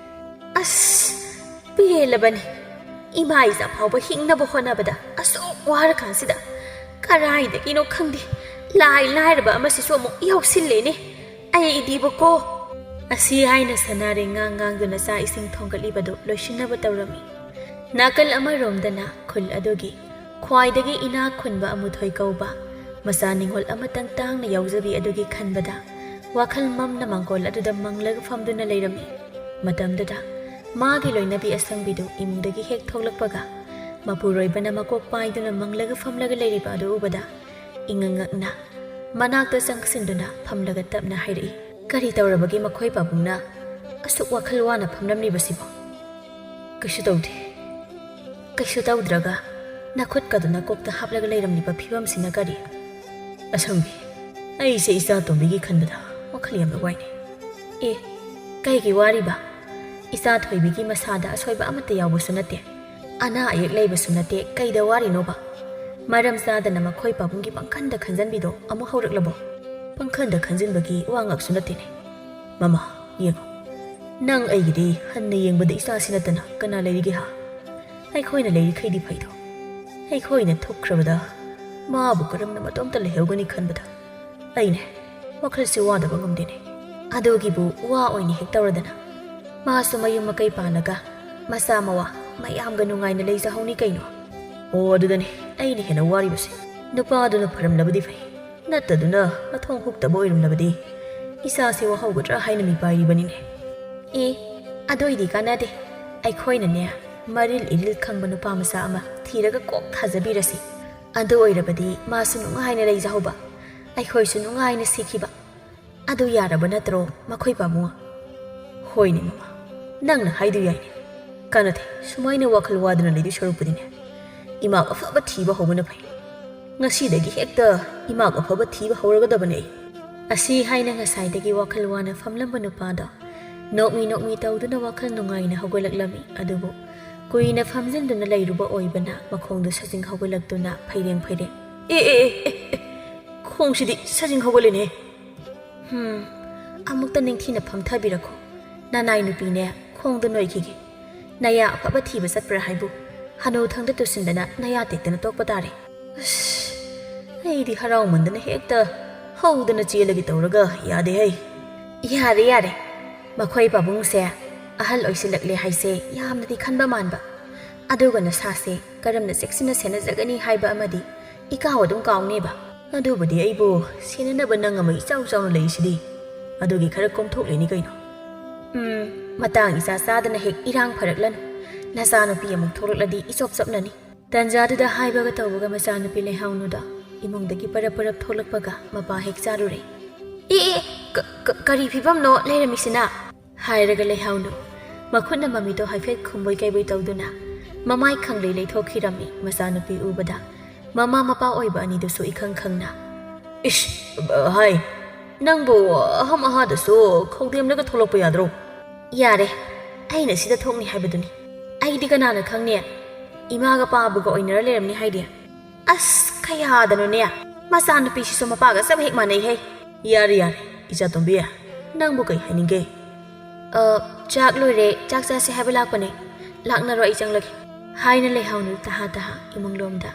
ꯑꯁ, ꯄꯦꯜꯂꯕꯅꯤ꯫ ꯏꯃꯥ ꯏꯆꯥ ꯐꯥꯎꯕ ꯍꯤꯡꯅꯕ ꯍꯣꯠꯅꯕꯗ ꯑꯁꯨꯛ ꯋꯥꯔꯀꯥꯟꯁꯤꯗ ꯀꯔꯥꯏꯗꯒꯤꯅꯣ ꯈꯪꯗꯦ, ꯂꯥꯏ ꯂꯥꯏꯔꯕ ꯑꯃꯁꯤꯁꯨ ꯑꯃꯨꯛ ꯌꯥꯎꯁꯤꯜꯂꯦꯅꯦ꯫ ꯑꯩꯗꯤꯕꯀꯣ"꯫ ꯑꯁꯤ ꯍꯥꯏꯅ ꯁꯅꯥꯔꯩ ꯉꯥꯡ ꯉꯥꯡꯗꯨꯅ ꯆꯥꯛ ꯏꯁꯤꯡ ꯊꯣꯡꯒꯠꯂꯤꯕꯗꯨ ꯂꯣꯏꯁꯤꯟꯅꯕ ꯇꯧꯔꯝꯃꯤ꯫ ꯅꯥꯀꯜ ꯑꯃꯔꯣꯝꯗꯅ ꯈꯨꯜ ꯑꯗꯨꯒꯤ ꯈ꯭ꯋꯥꯏꯗꯒꯤ ꯏꯅꯥꯛ ꯈꯨꯟꯕ ꯑꯃꯨꯊꯣꯏ ꯀꯧꯕ ꯃꯆꯥ ꯅꯤꯉꯣꯜ ꯑꯃꯇꯪ ꯇꯥꯡꯅ ꯌꯥꯎꯖꯕꯤ ꯑꯗꯨꯒꯤ ꯈꯟꯕꯗ ꯋꯥꯈꯜ ꯃꯝꯅ ꯃꯥꯡꯒꯣꯜ ꯑꯗꯨꯗ ꯃꯪꯂꯒ ꯐꯝꯗꯨꯅ ꯂꯩꯔꯝꯃꯤ꯫ ꯃꯇꯝꯗꯨꯗ ꯃꯥꯒꯤ ꯂꯣꯏꯅꯕꯤ ꯑꯁꯪꯕꯤꯗꯨ ꯏꯃꯨꯡꯗꯒꯤ ꯍꯦꯛ ꯊꯣꯛꯂꯛꯄꯒ, ꯃꯄꯨꯔꯣꯏꯕꯅ ꯃꯀꯣꯛ ꯄꯥꯏꯗꯨꯅ ꯃꯪꯂꯒ ꯐꯝꯂꯒ ꯂꯩꯔꯤꯕ ꯑꯗꯨ ꯎꯕꯗ, ꯏꯉꯛ ꯉꯛꯅ ꯃꯅꯥꯛꯇ ꯆꯪꯁꯤꯟꯗꯨꯅ ꯐꯝꯂꯒ ꯇꯞꯅ ꯍꯥꯏꯔꯛꯏ, "ꯀꯔꯤ ꯇꯧꯔꯕꯒꯦ ꯃꯈꯣꯏ ꯄꯥꯕꯨꯡꯅ ꯑꯁꯨꯛ ꯋꯥꯈꯜ ꯋꯥꯅ ꯐꯝꯂꯝꯂꯤꯕꯁꯤꯕꯣ?" "ꯀꯩꯁꯨ ꯇꯧꯗꯦ꯫ ꯀꯩꯁꯨ ꯇꯧꯗ꯭ꯔꯒ ꯅꯈꯨꯠꯀꯗꯨꯅ ꯀꯣꯛꯇ ꯍꯥꯞꯂꯒ ꯂꯩꯔꯝꯂꯤꯕ ꯐꯤꯕꯝꯁꯤꯅ ꯀꯔꯤ? ꯑꯁꯪꯕꯤ, ꯑꯩꯁꯦ ꯏꯆꯥ ꯇꯣꯝꯕꯤꯒꯤ ꯈꯟꯕꯗ ꯋꯥꯈꯜ ꯌꯥꯝꯅ ꯋꯥꯏꯅꯦ꯫ ꯑꯦ, ꯀꯩꯒꯤ ꯋꯥꯔꯤꯕ? ꯏꯆꯥ ꯊꯣꯏꯕꯤꯒꯤ ꯃꯁꯥꯗ ꯑꯁꯣꯏꯕ ꯑꯃꯠꯇ ꯌꯥꯎꯕꯁꯨ ꯅꯠꯇꯦ, ꯑꯅꯥ ꯑꯌꯦꯛ ꯂꯩꯕꯁꯨ ꯅꯠꯇꯦ, ꯀꯩꯗ ꯋꯥꯔꯤꯅꯣꯕ? ꯃꯔꯝ ꯆꯥꯗꯅ ꯃꯈꯣꯏ ꯄꯥꯕꯨꯡꯒꯤ ꯄꯪꯈꯟꯗ ꯈꯟꯖꯟꯕꯤꯗꯣ ꯑꯃꯨꯛ ꯍꯧꯔꯛꯂꯕꯣ? ꯄꯪꯈꯟꯗ ꯈꯟꯖꯤꯟꯕꯒꯤ ꯋꯥ ꯉꯥꯛꯁꯨ ꯅꯠꯇꯦꯅꯦ꯫ ꯃꯃꯥ, ꯌꯦꯡꯉꯣ, ꯅꯪ ꯑꯩꯒꯤꯗꯤ ꯍꯟꯅ ꯌꯦꯡꯕꯗ ꯏꯆꯥꯁꯤ ꯅꯠꯇꯅ ꯀꯅꯥ ꯂꯩꯔꯤꯒꯦ ꯍꯥ? ꯑꯩꯈꯣꯏꯅ ꯂꯩꯔꯤꯈꯩꯗꯤ ꯐꯩꯗꯣ, ꯑꯩꯈꯣꯏꯅ ꯊꯣꯛꯈ꯭ꯔꯕꯗ ꯃꯥꯕꯨ ꯀꯔꯝꯅ ꯃꯇꯣꯝꯇ ꯂꯩꯍꯧꯒꯅꯤ ꯈꯟꯕꯗ ꯑꯩꯅꯦ ꯋꯥꯈꯜꯁꯤ ꯋꯥꯗꯕ ꯉꯝꯗꯦꯅꯦ꯫ ꯑꯗꯨꯒꯤꯕꯨ ꯋꯥ ꯑꯣꯏꯅ ꯍꯦꯛ ꯇꯧꯔꯗꯅ, ꯃꯥꯁꯨ ꯃꯌꯨꯝ ꯃꯀꯩ ꯄꯥꯜꯂꯒ ꯃꯆꯥ ꯃꯋꯥ ꯃꯌꯥꯝꯒ ꯅꯨꯡꯉꯥꯏꯅ ꯂꯩꯖꯍꯧꯅꯤ ꯀꯩꯅꯣ꯫ ꯑꯣ, ꯑꯗꯨꯗꯅꯦ ꯑꯩꯅ ꯍꯦꯟꯅ ꯋꯥꯔꯤꯕꯁꯦ꯫ ꯅꯨꯄꯥꯗꯨꯅ ꯐꯔꯝꯂꯕꯗꯤ ꯐꯩ, ꯅꯠꯇꯗꯨꯅ ꯃꯊꯣꯡ ꯍꯨꯛꯇꯕ ꯑꯣꯏꯔꯝꯂꯕꯗꯤ ꯏꯆꯥꯁꯦ ꯋꯥꯍꯧꯒꯗ꯭ꯔꯥ ꯍꯥꯏꯅ ꯃꯤꯄꯥꯏꯔꯤꯕꯅꯤꯅꯦ꯫ ꯑꯦ, ꯑꯗꯨꯏꯗꯤ ꯀꯥꯟꯅꯗꯦ꯫ ꯑꯩꯈꯣꯏꯅꯅꯦ ꯃꯔꯤꯜ ꯏꯔꯤꯜ ꯈꯪꯕ ꯅꯨꯄꯥ ꯃꯆꯥ ꯑꯃ ꯊꯤꯔꯒ ꯀꯣꯛ ꯊꯥꯖꯕꯤꯔꯁꯤ꯫ ꯑꯗꯨ ꯑꯣꯏꯔꯕꯗꯤ ꯃꯥꯁꯨ ꯅꯨꯡꯉꯥꯏꯅ ꯂꯩꯖꯍꯧꯕ, ꯑꯩꯈꯣꯏꯁꯨ ꯅꯨꯡꯉꯥꯏꯅ ꯁꯤꯈꯤꯕ꯫ ꯑꯗꯨ ꯌꯥꯔꯕ ꯅꯠꯇ꯭ꯔꯣ, ꯃꯈꯣꯏ ꯄꯥꯕꯨꯡ? ꯍꯣꯏꯅꯦ ꯃꯃꯥ, ꯅꯪꯅ ꯍꯥꯏꯗꯨ ꯌꯥꯏꯅꯦ꯫ ꯀꯥꯟꯅꯗꯦ, ꯁꯨꯃꯥꯏꯅ ꯋꯥꯈꯜ ꯋꯥꯗꯨꯅ ꯂꯩꯗꯨ ꯁꯔꯨꯛꯄꯨꯗꯤꯅꯦ, ꯏꯃꯥ ꯑꯐꯕ ꯊꯤꯕ ꯍꯧꯕꯅ ꯐꯩ꯫ ꯉꯁꯤꯗꯒꯤ ꯍꯦꯛꯇ ꯏꯃꯥ ꯑꯐꯕ ꯊꯤꯕ ꯍꯧꯔꯒꯗꯕꯅꯦ ꯑꯩ꯫ ꯑꯁꯤ ꯍꯥꯏꯅ ꯉꯁꯥꯏꯗꯒꯤ ꯋꯥꯈꯜ ꯋꯥꯅ ꯐꯝꯂꯝꯕ ꯅꯨꯄꯥꯗꯣ ꯅꯣꯛꯃꯤ ꯅꯣꯛꯃꯤ ꯇꯧꯗꯨꯅ ꯋꯥꯈꯜ ꯅꯨꯡꯉꯥꯏꯅ ꯍꯧꯒꯠꯂꯛꯂꯝꯃꯤ꯫ ꯑꯗꯨꯕꯨ ꯀꯨꯏꯅ ꯐꯝꯖꯤꯟꯗꯨꯅ ꯂꯩꯔꯨꯕ ꯑꯣꯏꯕꯅ ꯃꯈꯣꯡꯗꯨ ꯁꯥꯖꯤꯡ ꯍꯧꯒꯠꯂꯛꯇꯨꯅ ꯐꯩꯔꯦꯡ ꯐꯩꯔꯦꯡ, "ꯑꯦ, ꯑꯦ, ꯑꯦ, ꯑꯦ, ꯑꯦ, ꯈꯣꯡꯁꯤꯗꯤ ꯁꯥꯖꯤꯡ ꯍꯧꯒꯠꯂꯦꯅꯦ꯫ ꯍꯨꯝ, ꯑꯃꯨꯛꯇ ꯅꯤꯡꯊꯤꯅ ꯐꯝꯊꯕꯤꯔꯛꯈꯣ꯫ ꯅꯅꯥꯏ ꯅꯨꯄꯤꯅꯦ, ꯈꯣꯡꯗ ꯅꯣꯏꯈꯤꯒꯦ꯫ ꯅꯌꯥ ꯑꯐꯕ ꯊꯤꯕ ꯆꯠꯄ꯭ꯔꯥ ꯍꯥꯏꯕꯨ, ꯍꯅꯨ ꯊꯪꯗ ꯇꯨꯁꯤꯟꯗꯅ ꯅꯌꯥ ꯇꯦꯛꯇꯅ ꯇꯣꯛꯄ ꯇꯥꯔꯦ꯫ ꯑꯁ, ꯑꯩꯗꯤ ꯍꯔꯥꯎꯃꯟꯗꯅ ꯍꯦꯛꯇ ꯍꯧꯗꯅ ꯆꯦꯜꯂꯒꯦ ꯇꯧꯔꯒ ꯌꯥꯗꯦ ꯍꯩ꯫" "ꯌꯥꯔꯦ, ꯌꯥꯔꯦ꯫ ꯃꯈꯣꯏ ꯄꯥꯕꯨꯡꯁꯦ ꯑꯍꯜ ꯑꯣꯏꯁꯤꯜꯂꯛꯂꯦ ꯍꯥꯏꯁꯦ ꯌꯥꯝꯅꯗꯤ ꯈꯟꯕ ꯃꯥꯟꯕ꯫ ꯑꯗꯨꯒ ꯅꯁꯥꯁꯦ ꯀꯔꯝꯅ ꯆꯦꯛꯁꯤꯟꯅ ꯁꯦꯟꯅꯖꯒꯅꯤ ꯍꯥꯏꯕ ꯑꯃꯗꯤ ꯏꯀꯥꯎ ꯑꯗꯨꯝ ꯀꯥꯎꯅꯦꯕ꯫" "ꯑꯗꯨꯕꯨꯗꯤ ꯑꯩꯕꯨ ꯁꯦꯟꯅꯅꯕ ꯅꯪ ꯑꯃ ꯏꯆꯥꯎ ꯆꯥꯎꯅ ꯂꯩꯔꯤꯁꯤꯗꯤ꯫ ꯑꯗꯨꯒꯤ ꯈꯔ ꯀꯣꯝꯊꯣꯛꯂꯤꯅꯤ ꯀꯩꯅꯣ꯫" "ꯎꯝ, ꯃꯇꯥꯡ ꯏꯆꯥ ꯆꯥꯗꯅ ꯍꯦꯛ ꯏꯔꯥꯡ ꯐꯔꯛꯂꯅꯨ꯫ ꯅꯆꯥꯅꯨꯄꯤ ꯑꯃꯨꯛ ꯊꯣꯛꯂꯛꯂꯗꯤ ꯏꯆꯣꯞ ꯆꯞꯅꯅꯤ꯫" ꯇꯟꯖꯥꯗꯨꯗ ꯍꯥꯏꯕꯒ ꯇꯧꯕꯒ ꯃꯆꯥꯅꯨꯄꯤ ꯂꯩꯍꯥꯎꯅꯨꯗꯣ ꯏꯃꯨꯡꯗꯒꯤ ꯄꯔꯞ ꯄꯔꯞ ꯊꯣꯛꯂꯛꯄꯒ ꯃꯄꯥ ꯍꯦꯛ ꯆꯥꯔꯨꯔꯦ꯫ "ꯑꯦ, ꯑꯦ, ꯀ-, ꯀ-, ꯀꯔꯤ ꯐꯤꯕꯝꯅꯣ ꯂꯩꯔꯝꯃꯤꯁꯤꯅ?" ꯍꯥꯏꯔꯒ ꯂꯩꯍꯥꯎꯅꯨ ꯃꯈꯨꯠꯅ ꯃꯃꯤꯠꯇꯣ ꯍꯥꯏꯐꯦꯠ ꯈꯨꯝꯕꯣꯏ ꯀꯩꯕꯣꯏ ꯇꯧꯗꯨꯅ ꯃꯃꯥꯏ ꯈꯪꯂꯩ ꯂꯩꯊꯣꯛꯈꯤꯔꯝꯃꯤ ꯃꯆꯥꯅꯨꯄꯤ ꯎꯕꯗ꯫ ꯃꯃꯥ ꯃꯄꯥ ꯑꯣꯏꯕ ꯑꯅꯤꯗꯨꯁꯨ ꯏꯈꯪ ꯈꯪꯅ, "ꯏꯁ, ꯍꯥꯏ, ꯅꯪꯕꯨ ꯑꯍꯝ ꯑꯍꯥꯗꯁꯨ ꯈꯧꯗꯦꯝꯂꯒ ꯊꯣꯛꯂꯛꯄ ꯌꯥꯗ꯭ꯔꯣ?" "ꯌꯥꯔꯦ, ꯑꯩꯅ ꯁꯤꯗ ꯊꯣꯛꯅꯤ ꯍꯥꯏꯕꯗꯨꯅꯤ꯫ ꯑꯩꯗꯤ ꯀꯅꯥꯅ ꯈꯪꯅꯤ? ꯏꯃꯥꯒ ꯄꯥꯕꯒ ꯑꯣꯏꯅꯔ ꯂꯩꯔꯝꯅꯤ ꯍꯥꯏꯗꯤ꯫ ꯑꯁ, ꯀꯌꯥꯗꯅꯣꯅꯦ ꯃꯆꯥꯅꯨꯄꯤꯁꯤꯁꯨ ꯃꯄꯥꯒ ꯆꯞ ꯍꯦꯛ ꯃꯥꯟꯅꯩꯍꯦ!" "ꯌꯥꯔꯦ, ꯌꯥꯔꯦ, ꯏꯆꯥꯇꯣꯝꯕꯤ, ꯅꯪꯕꯨ ꯀꯩ ꯍꯥꯏꯅꯤꯡꯒꯦ?" "ꯑ, ꯆꯥꯛ ꯂꯣꯏꯔꯦ, ꯆꯥꯛ ꯆꯥꯁꯦ ꯍꯥꯏꯕ ꯂꯥꯛꯄꯅꯦ꯫ ꯂꯥꯛꯅꯔꯣ, ꯑꯩ ꯆꯪꯂꯒꯦ" ꯍꯥꯏꯅ ꯂꯩꯍꯥꯎꯅ ꯇꯍꯥ ꯇꯍꯥ ꯏꯃꯨꯡꯂꯣꯝꯗ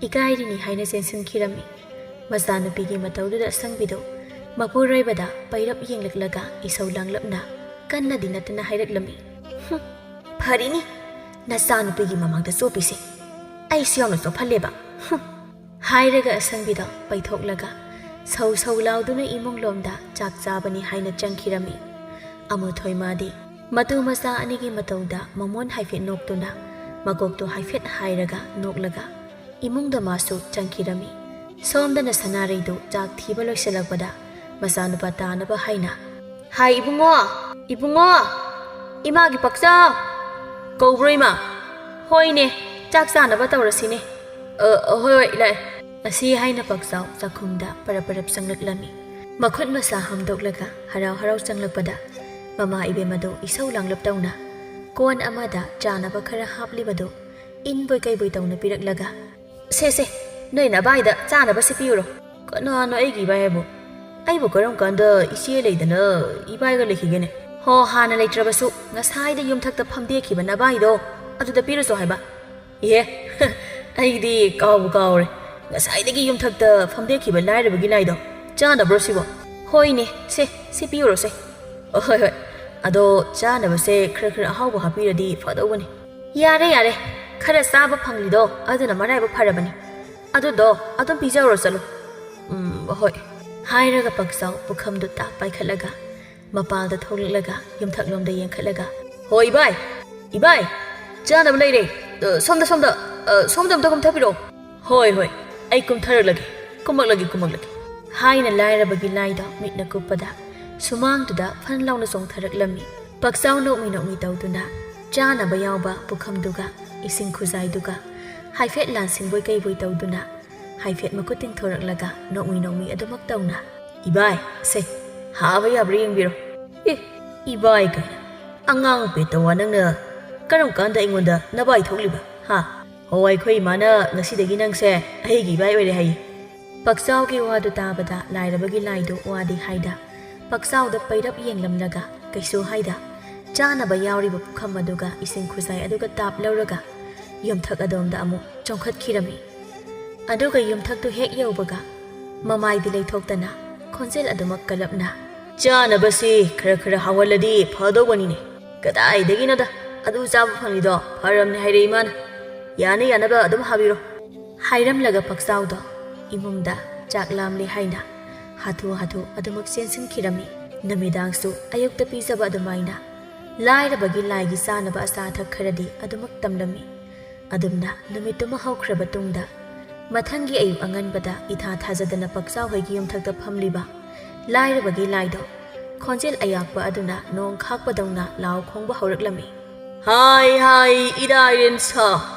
ꯏꯀꯥꯏꯔꯤꯅꯤ ꯍꯥꯏꯅ ꯆꯦꯟꯁꯤꯟꯈꯤꯔꯝꯃꯤ꯫ ꯃꯆꯥꯅꯨꯄꯤꯒꯤ ꯃꯇꯧꯗꯨꯗ ꯑꯁꯪꯕꯤꯗꯨ ꯃꯄꯨꯔꯣꯏꯕꯗ ꯄꯩꯔꯞ ꯌꯦꯡꯂꯛꯂꯒ ꯏꯁꯧ ꯂꯥꯡꯂꯞꯅ ꯀꯟꯅꯗꯤ ꯅꯠꯇꯅ ꯍꯥꯏꯔꯛꯂꯝꯃꯤ꯫ "ꯍꯨꯝ, ꯐꯔꯤꯅꯤ, ꯅꯆꯥꯅꯨꯄꯤꯒꯤ ꯃꯃꯥꯡꯗ ꯆꯣꯞꯄꯤꯁꯦ꯫ ꯑꯩꯁꯨ ꯌꯥꯝꯅ ꯆꯣꯞꯍꯜꯂꯦꯕ꯫ ꯍꯨꯝ!" ꯍꯥꯏꯔꯒ ꯑꯁꯪꯕꯤꯗꯣ ꯄꯩꯊꯣꯛꯂꯒ ꯁꯧ ꯁꯧ ꯂꯥꯎꯗꯨꯅ ꯏꯃꯨꯡꯂꯣꯝꯗ ꯆꯥꯛ ꯆꯥꯕꯅꯤ ꯍꯥꯏꯅ ꯆꯪꯈꯤꯔꯝꯃꯤ꯫ ꯑꯃꯨꯊꯣꯏ ꯃꯥꯗꯤ ꯃꯇꯨ ꯃꯆꯥ ꯑꯅꯤꯒꯤ ꯃꯇꯧꯗ ꯃꯃꯣꯟ ꯍꯥꯏꯐꯦꯠ ꯅꯣꯛꯇꯨꯅ ꯃꯀꯣꯛꯇꯨ ꯍꯥꯏꯐꯦꯠ ꯍꯥꯏꯔꯒ ꯅꯣꯛꯂꯒ ꯏꯃꯨꯡꯗ ꯃꯥꯁꯨ ꯆꯪꯈꯤꯔꯝꯃꯤ꯫ ꯁꯣꯝꯗꯅ ꯁꯅꯥꯔꯩꯗꯨ ꯆꯥꯛ ꯊꯤꯕ ꯂꯣꯏꯁꯤꯜꯂꯛꯄꯗ ꯃꯆꯥꯅꯨꯄꯥ ꯇꯥꯅꯕ ꯍꯥꯏꯅ, "ꯍꯥꯏ ꯏꯕꯨꯡꯉꯣ, ꯏꯕꯨꯡꯉꯣ, ꯏꯃꯥꯒꯤ ꯄꯛꯆꯥꯎ!" "ꯀꯧꯕ꯭ꯔꯣ ꯏꯃꯥ?" "ꯍꯣꯏꯅꯦ, ꯆꯥꯛ ꯆꯥꯅꯕ ꯇꯧꯔꯁꯤꯅꯦ꯫" "ꯑ, ꯑ, ꯍꯣꯏ, ꯍꯣꯏ, ꯂꯥꯛꯑꯦ꯫" ꯑꯁꯤ ꯍꯥꯏꯅ ꯄꯛꯆꯥꯎ ꯆꯥꯛꯈꯨꯝꯗ ꯄꯔꯞ ꯄꯔꯞ ꯆꯪꯂꯛꯂꯝꯃꯤ꯫ ꯃꯈꯨꯠ ꯃꯁꯥ ꯍꯥꯝꯗꯣꯛꯂꯒ ꯍꯔꯥꯎ ꯍꯔꯥꯎ ꯆꯪꯂꯛꯄꯗ ꯃꯃꯥ ꯏꯕꯦꯝ ꯑꯗꯨ ꯏꯁꯧ ꯂꯥꯡꯂꯞ ꯇꯧꯅ ꯀꯣꯟ ꯑꯃꯗ ꯆꯥꯅꯕ ꯈꯔ ꯍꯥꯞꯂꯤꯕꯗꯨ ꯏꯟꯕꯣꯏ ꯀꯩꯕꯣꯏ ꯇꯧꯅ ꯄꯤꯔꯛꯂꯒ, "ꯁꯦ, ꯁꯦ, ꯅꯣꯏ ꯅꯕꯥꯏꯗ ꯆꯥꯅꯕꯁꯦ ꯄꯤꯌꯨꯔꯣ꯫" "ꯀꯅꯥꯅꯣ ꯑꯩꯒꯤ ꯏꯕꯥꯏ ꯍꯥꯏꯕꯨ? ꯑꯩꯕꯨ ꯀꯔꯝ ꯀꯥꯟꯗ ꯏꯆꯦ ꯂꯩꯗꯅ ꯏꯕꯥꯏꯒ ꯂꯩꯈꯤꯒꯦꯅꯦ?" "ꯍꯣ, ꯍꯥꯟꯅ ꯂꯩꯇ꯭ꯔꯕꯁꯨ ꯉꯁꯥꯏꯗ ꯌꯨꯝꯊꯛꯇ ꯐꯝꯗꯦꯛꯈꯤꯕ ꯅꯕꯥꯏꯗꯣ ꯑꯗꯨꯗ ꯄꯤꯔꯨꯆꯣ ꯍꯥꯏꯕ꯫" "ꯏꯍꯦ, ꯑꯩꯗꯤ ꯀꯥꯎꯕꯨ ꯀꯥꯎꯔꯦ꯫ ꯉꯁꯥꯏꯗꯒꯤ ꯌꯨꯝꯊꯛꯇ ꯐꯝꯗꯦꯛꯈꯤꯕ ꯂꯥꯏꯔꯕꯒꯤ ꯂꯥꯏꯗꯣ ꯆꯥꯅꯕ꯭ꯔꯣ ꯁꯤꯕꯣ?" "ꯍꯣꯏꯅꯦ, ꯁꯦ, ꯁꯤ ꯄꯤꯌꯨꯔꯣꯁꯦ꯫" "ꯑ, ꯍꯣꯏ, ꯍꯣꯏ꯫ ꯑꯗꯣ ꯆꯥꯅꯕꯁꯦ ꯈꯔ ꯈꯔ ꯑꯍꯥꯎꯕ ꯍꯥꯞꯄꯤꯔꯗꯤ ꯐꯗꯧꯕꯅꯤ꯫" "ꯌꯥꯔꯦ, ꯌꯥꯔꯦ꯫ ꯈꯔ ꯆꯥꯕ ꯐꯪꯂꯤꯗꯣ ꯑꯗꯨꯅ ꯃꯔꯥꯏꯕꯛ ꯐꯔꯕꯅꯤ꯫ ꯑꯗꯨꯗꯣ ꯑꯗꯨꯝ ꯄꯤꯖꯧꯔꯣ ꯆꯠꯂꯣ꯫" "ꯎꯝ, ꯍꯣꯏ꯫" ꯍꯥꯏꯔꯒ ꯄꯛꯆꯥꯎ ꯄꯨꯈꯝꯗꯨ ꯇꯥꯞ ꯄꯥꯏꯈꯠꯂꯒ ꯃꯄꯥꯜꯗ ꯊꯣꯛꯂꯛꯂꯒ ꯌꯨꯝꯊꯛꯂꯣꯝꯗ ꯌꯦꯡꯈꯠꯂꯒ, "ꯍꯣ ꯏꯕꯥꯏ, ꯏꯕꯥꯏ, ꯆꯥꯅꯕ ꯂꯩꯔꯦ꯫ ꯑ, ꯁꯣꯝꯗ, ꯁꯣꯝꯗ, ꯑ, ꯁꯣꯝꯗ ꯑꯝꯇ ꯀꯨꯝꯊꯕꯤꯔꯛꯑꯣ꯫" "ꯍꯣꯏ, ꯍꯣꯏ, ꯑꯩ ꯀꯨꯝꯊꯔꯛꯂꯒꯦ, ꯀꯨꯝꯃꯛꯂꯒꯦ, ꯀꯨꯝꯃꯛꯂꯒꯦ" ꯍꯥꯏꯅ ꯂꯥꯏꯔꯕꯒꯤ ꯂꯥꯏꯗꯣ ꯃꯤꯠꯅ ꯀꯨꯞꯄꯗ ꯁꯨꯃꯥꯡꯗꯨꯗ ꯐꯟ ꯂꯥꯎꯅ ꯆꯣꯡꯊꯔꯛꯂꯝꯃꯤ꯫ ꯄꯛꯆꯥꯎ ꯅꯣꯛꯃꯤ ꯅꯣꯛꯃꯤ ꯇꯧꯗꯨꯅ ꯆꯥꯅꯕ ꯌꯥꯎꯕ ꯄꯨꯈꯝꯗꯨꯒ ꯏꯁꯤꯡ ꯈꯨꯖꯥꯏꯗꯨꯒ ꯍꯥꯏꯐꯦꯠ ꯂꯥꯟꯁꯤꯡꯕꯣꯏ ꯀꯩꯕꯣꯏ ꯇꯧꯗꯨꯅ ꯍꯥꯏꯐꯦꯠ ꯃꯈꯨꯠ ꯇꯤꯡꯊꯣꯔꯛꯂꯒ ꯅꯣꯛꯃꯤ ꯅꯣꯛꯃꯤ ꯑꯗꯨꯃꯛ ꯇꯧꯅ, "ꯏꯕꯥꯏ, ꯁꯦ, ꯍꯥꯕ ꯌꯥꯕ꯭ꯔꯥ ꯌꯦꯡꯕꯤꯔꯣ꯫ ꯑꯦ, ꯏꯕꯥꯏ ꯀꯥꯏꯅ꯫ ꯑꯉꯥꯡ ꯄꯦꯠꯇ ꯋꯥ ꯅꯪꯅ ꯀꯔꯝ ꯀꯥꯟꯗ ꯑꯩꯉꯣꯟꯗ ꯅꯕꯥꯏ ꯊꯣꯛꯂꯤꯕ? ꯍꯥ? ꯍꯣ, ꯑꯩꯈꯣꯏ ꯏꯃꯥꯅ ꯉꯁꯤꯗꯒꯤ ꯅꯪꯁꯦ ꯑꯩꯒꯤ ꯏꯕꯥꯏ ꯑꯣꯏꯔꯦ ꯍꯥꯏꯌꯦ꯫" ꯄꯛꯆꯥꯎꯒꯤ ꯋꯥꯗꯨ ꯇꯥꯕꯗ ꯂꯥꯏꯔꯕꯒꯤ ꯂꯥꯏꯗꯨ ꯋꯥꯗꯤ ꯍꯥꯏꯗ ꯄꯛꯆꯥꯎꯗ ꯄꯩꯔꯞ ꯌꯦꯡꯂꯝꯂꯒ ꯀꯩꯁꯨ ꯍꯥꯏꯗ ꯆꯥꯅꯕ ꯌꯥꯎꯔꯤꯕ ꯄꯨꯈꯝ ꯑꯗꯨꯒ ꯏꯁꯤꯡ ꯈꯨꯖꯥꯏ ꯑꯗꯨꯒ ꯇꯥꯞ ꯂꯧꯔꯒ ꯌꯨꯝꯊꯛ ꯑꯗꯣꯝꯗ ꯑꯃꯨꯛ ꯆꯣꯡꯈꯠꯈꯤꯔꯝꯃꯤ꯫ ꯑꯗꯨꯒ ꯌꯨꯝꯊꯛꯇꯨ ꯍꯦꯛ ꯌꯧꯕꯒ ꯃꯃꯥꯏꯗꯤ ꯂꯩꯊꯣꯛꯇꯅ ꯈꯣꯟꯖꯦꯜ ꯑꯗꯨꯃꯛ ꯀꯜꯂꯞꯅ, "ꯆꯥꯅꯕꯁꯤ ꯈꯔ ꯈꯔ ꯍꯥꯎꯍꯜꯂꯗꯤ ꯐꯗꯧꯕꯅꯤꯅꯦ꯫ ꯀꯗꯥꯏꯗꯒꯤꯅꯣꯗ, ꯑꯗꯨ ꯆꯥꯕ ꯐꯪꯂꯤꯗꯣ ꯐꯔꯝꯅꯦ ꯍꯥꯏꯔꯦ ꯏꯃꯥꯅ꯫ ꯌꯥꯅ ꯌꯥꯅꯕ ꯑꯗꯨꯝ ꯍꯥꯕꯤꯔꯣ꯫" ꯍꯥꯏꯔꯝꯂꯒ ꯄꯛꯆꯥꯎꯗꯣ ꯏꯃꯨꯡꯗ ꯆꯥꯛ ꯂꯥꯝꯂꯦ ꯍꯥꯏꯅ ꯍꯥꯊꯨ ꯍꯥꯊꯨ ꯑꯗꯨꯃꯛ ꯆꯦꯟꯁꯤꯟꯈꯤꯔꯝꯃꯤ꯫ ꯅꯨꯃꯤꯗꯥꯡꯁꯨ ꯑꯌꯨꯛꯇ ꯄꯤꯖꯕ ꯑꯗꯨꯃꯥꯏꯅ ꯂꯥꯏꯔꯕꯒꯤ ꯂꯥꯏꯒꯤ ꯆꯥꯅꯕ ꯑꯆꯥ ꯑꯊꯛ ꯈꯔꯗꯤ ꯑꯗꯨꯃꯛ ꯇꯝꯂꯝꯃꯤ꯫ ꯑꯗꯨꯝꯅ ꯅꯨꯃꯤꯠꯇꯨꯃ ꯍꯧꯈ꯭ꯔꯕ ꯇꯨꯡꯗ ꯃꯊꯪꯒꯤ ꯑꯌꯨꯛ ꯑꯉꯟꯕꯗ ꯏꯊꯥ ꯊꯥꯖꯗꯅ ꯄꯛꯆꯥꯎ ꯍꯣꯏꯒꯤ ꯌꯨꯝꯊꯛꯇ ꯐꯝꯂꯤꯕ ꯂꯥꯏꯔꯕꯒꯤ ꯂꯥꯏꯗꯣ ꯈꯣꯟꯖꯦꯜ ꯑꯌꯥꯛꯄ ꯑꯗꯨꯅ ꯅꯣꯡ ꯈꯥꯛꯄꯗꯧꯅ ꯂꯥꯎ ꯈꯣꯡꯕ ꯍꯧꯔꯛꯂꯝꯃꯤ꯫ "ꯍꯥꯏ ꯍꯥꯏ ꯏꯔꯥꯏꯔꯦꯟ ꯁꯥ,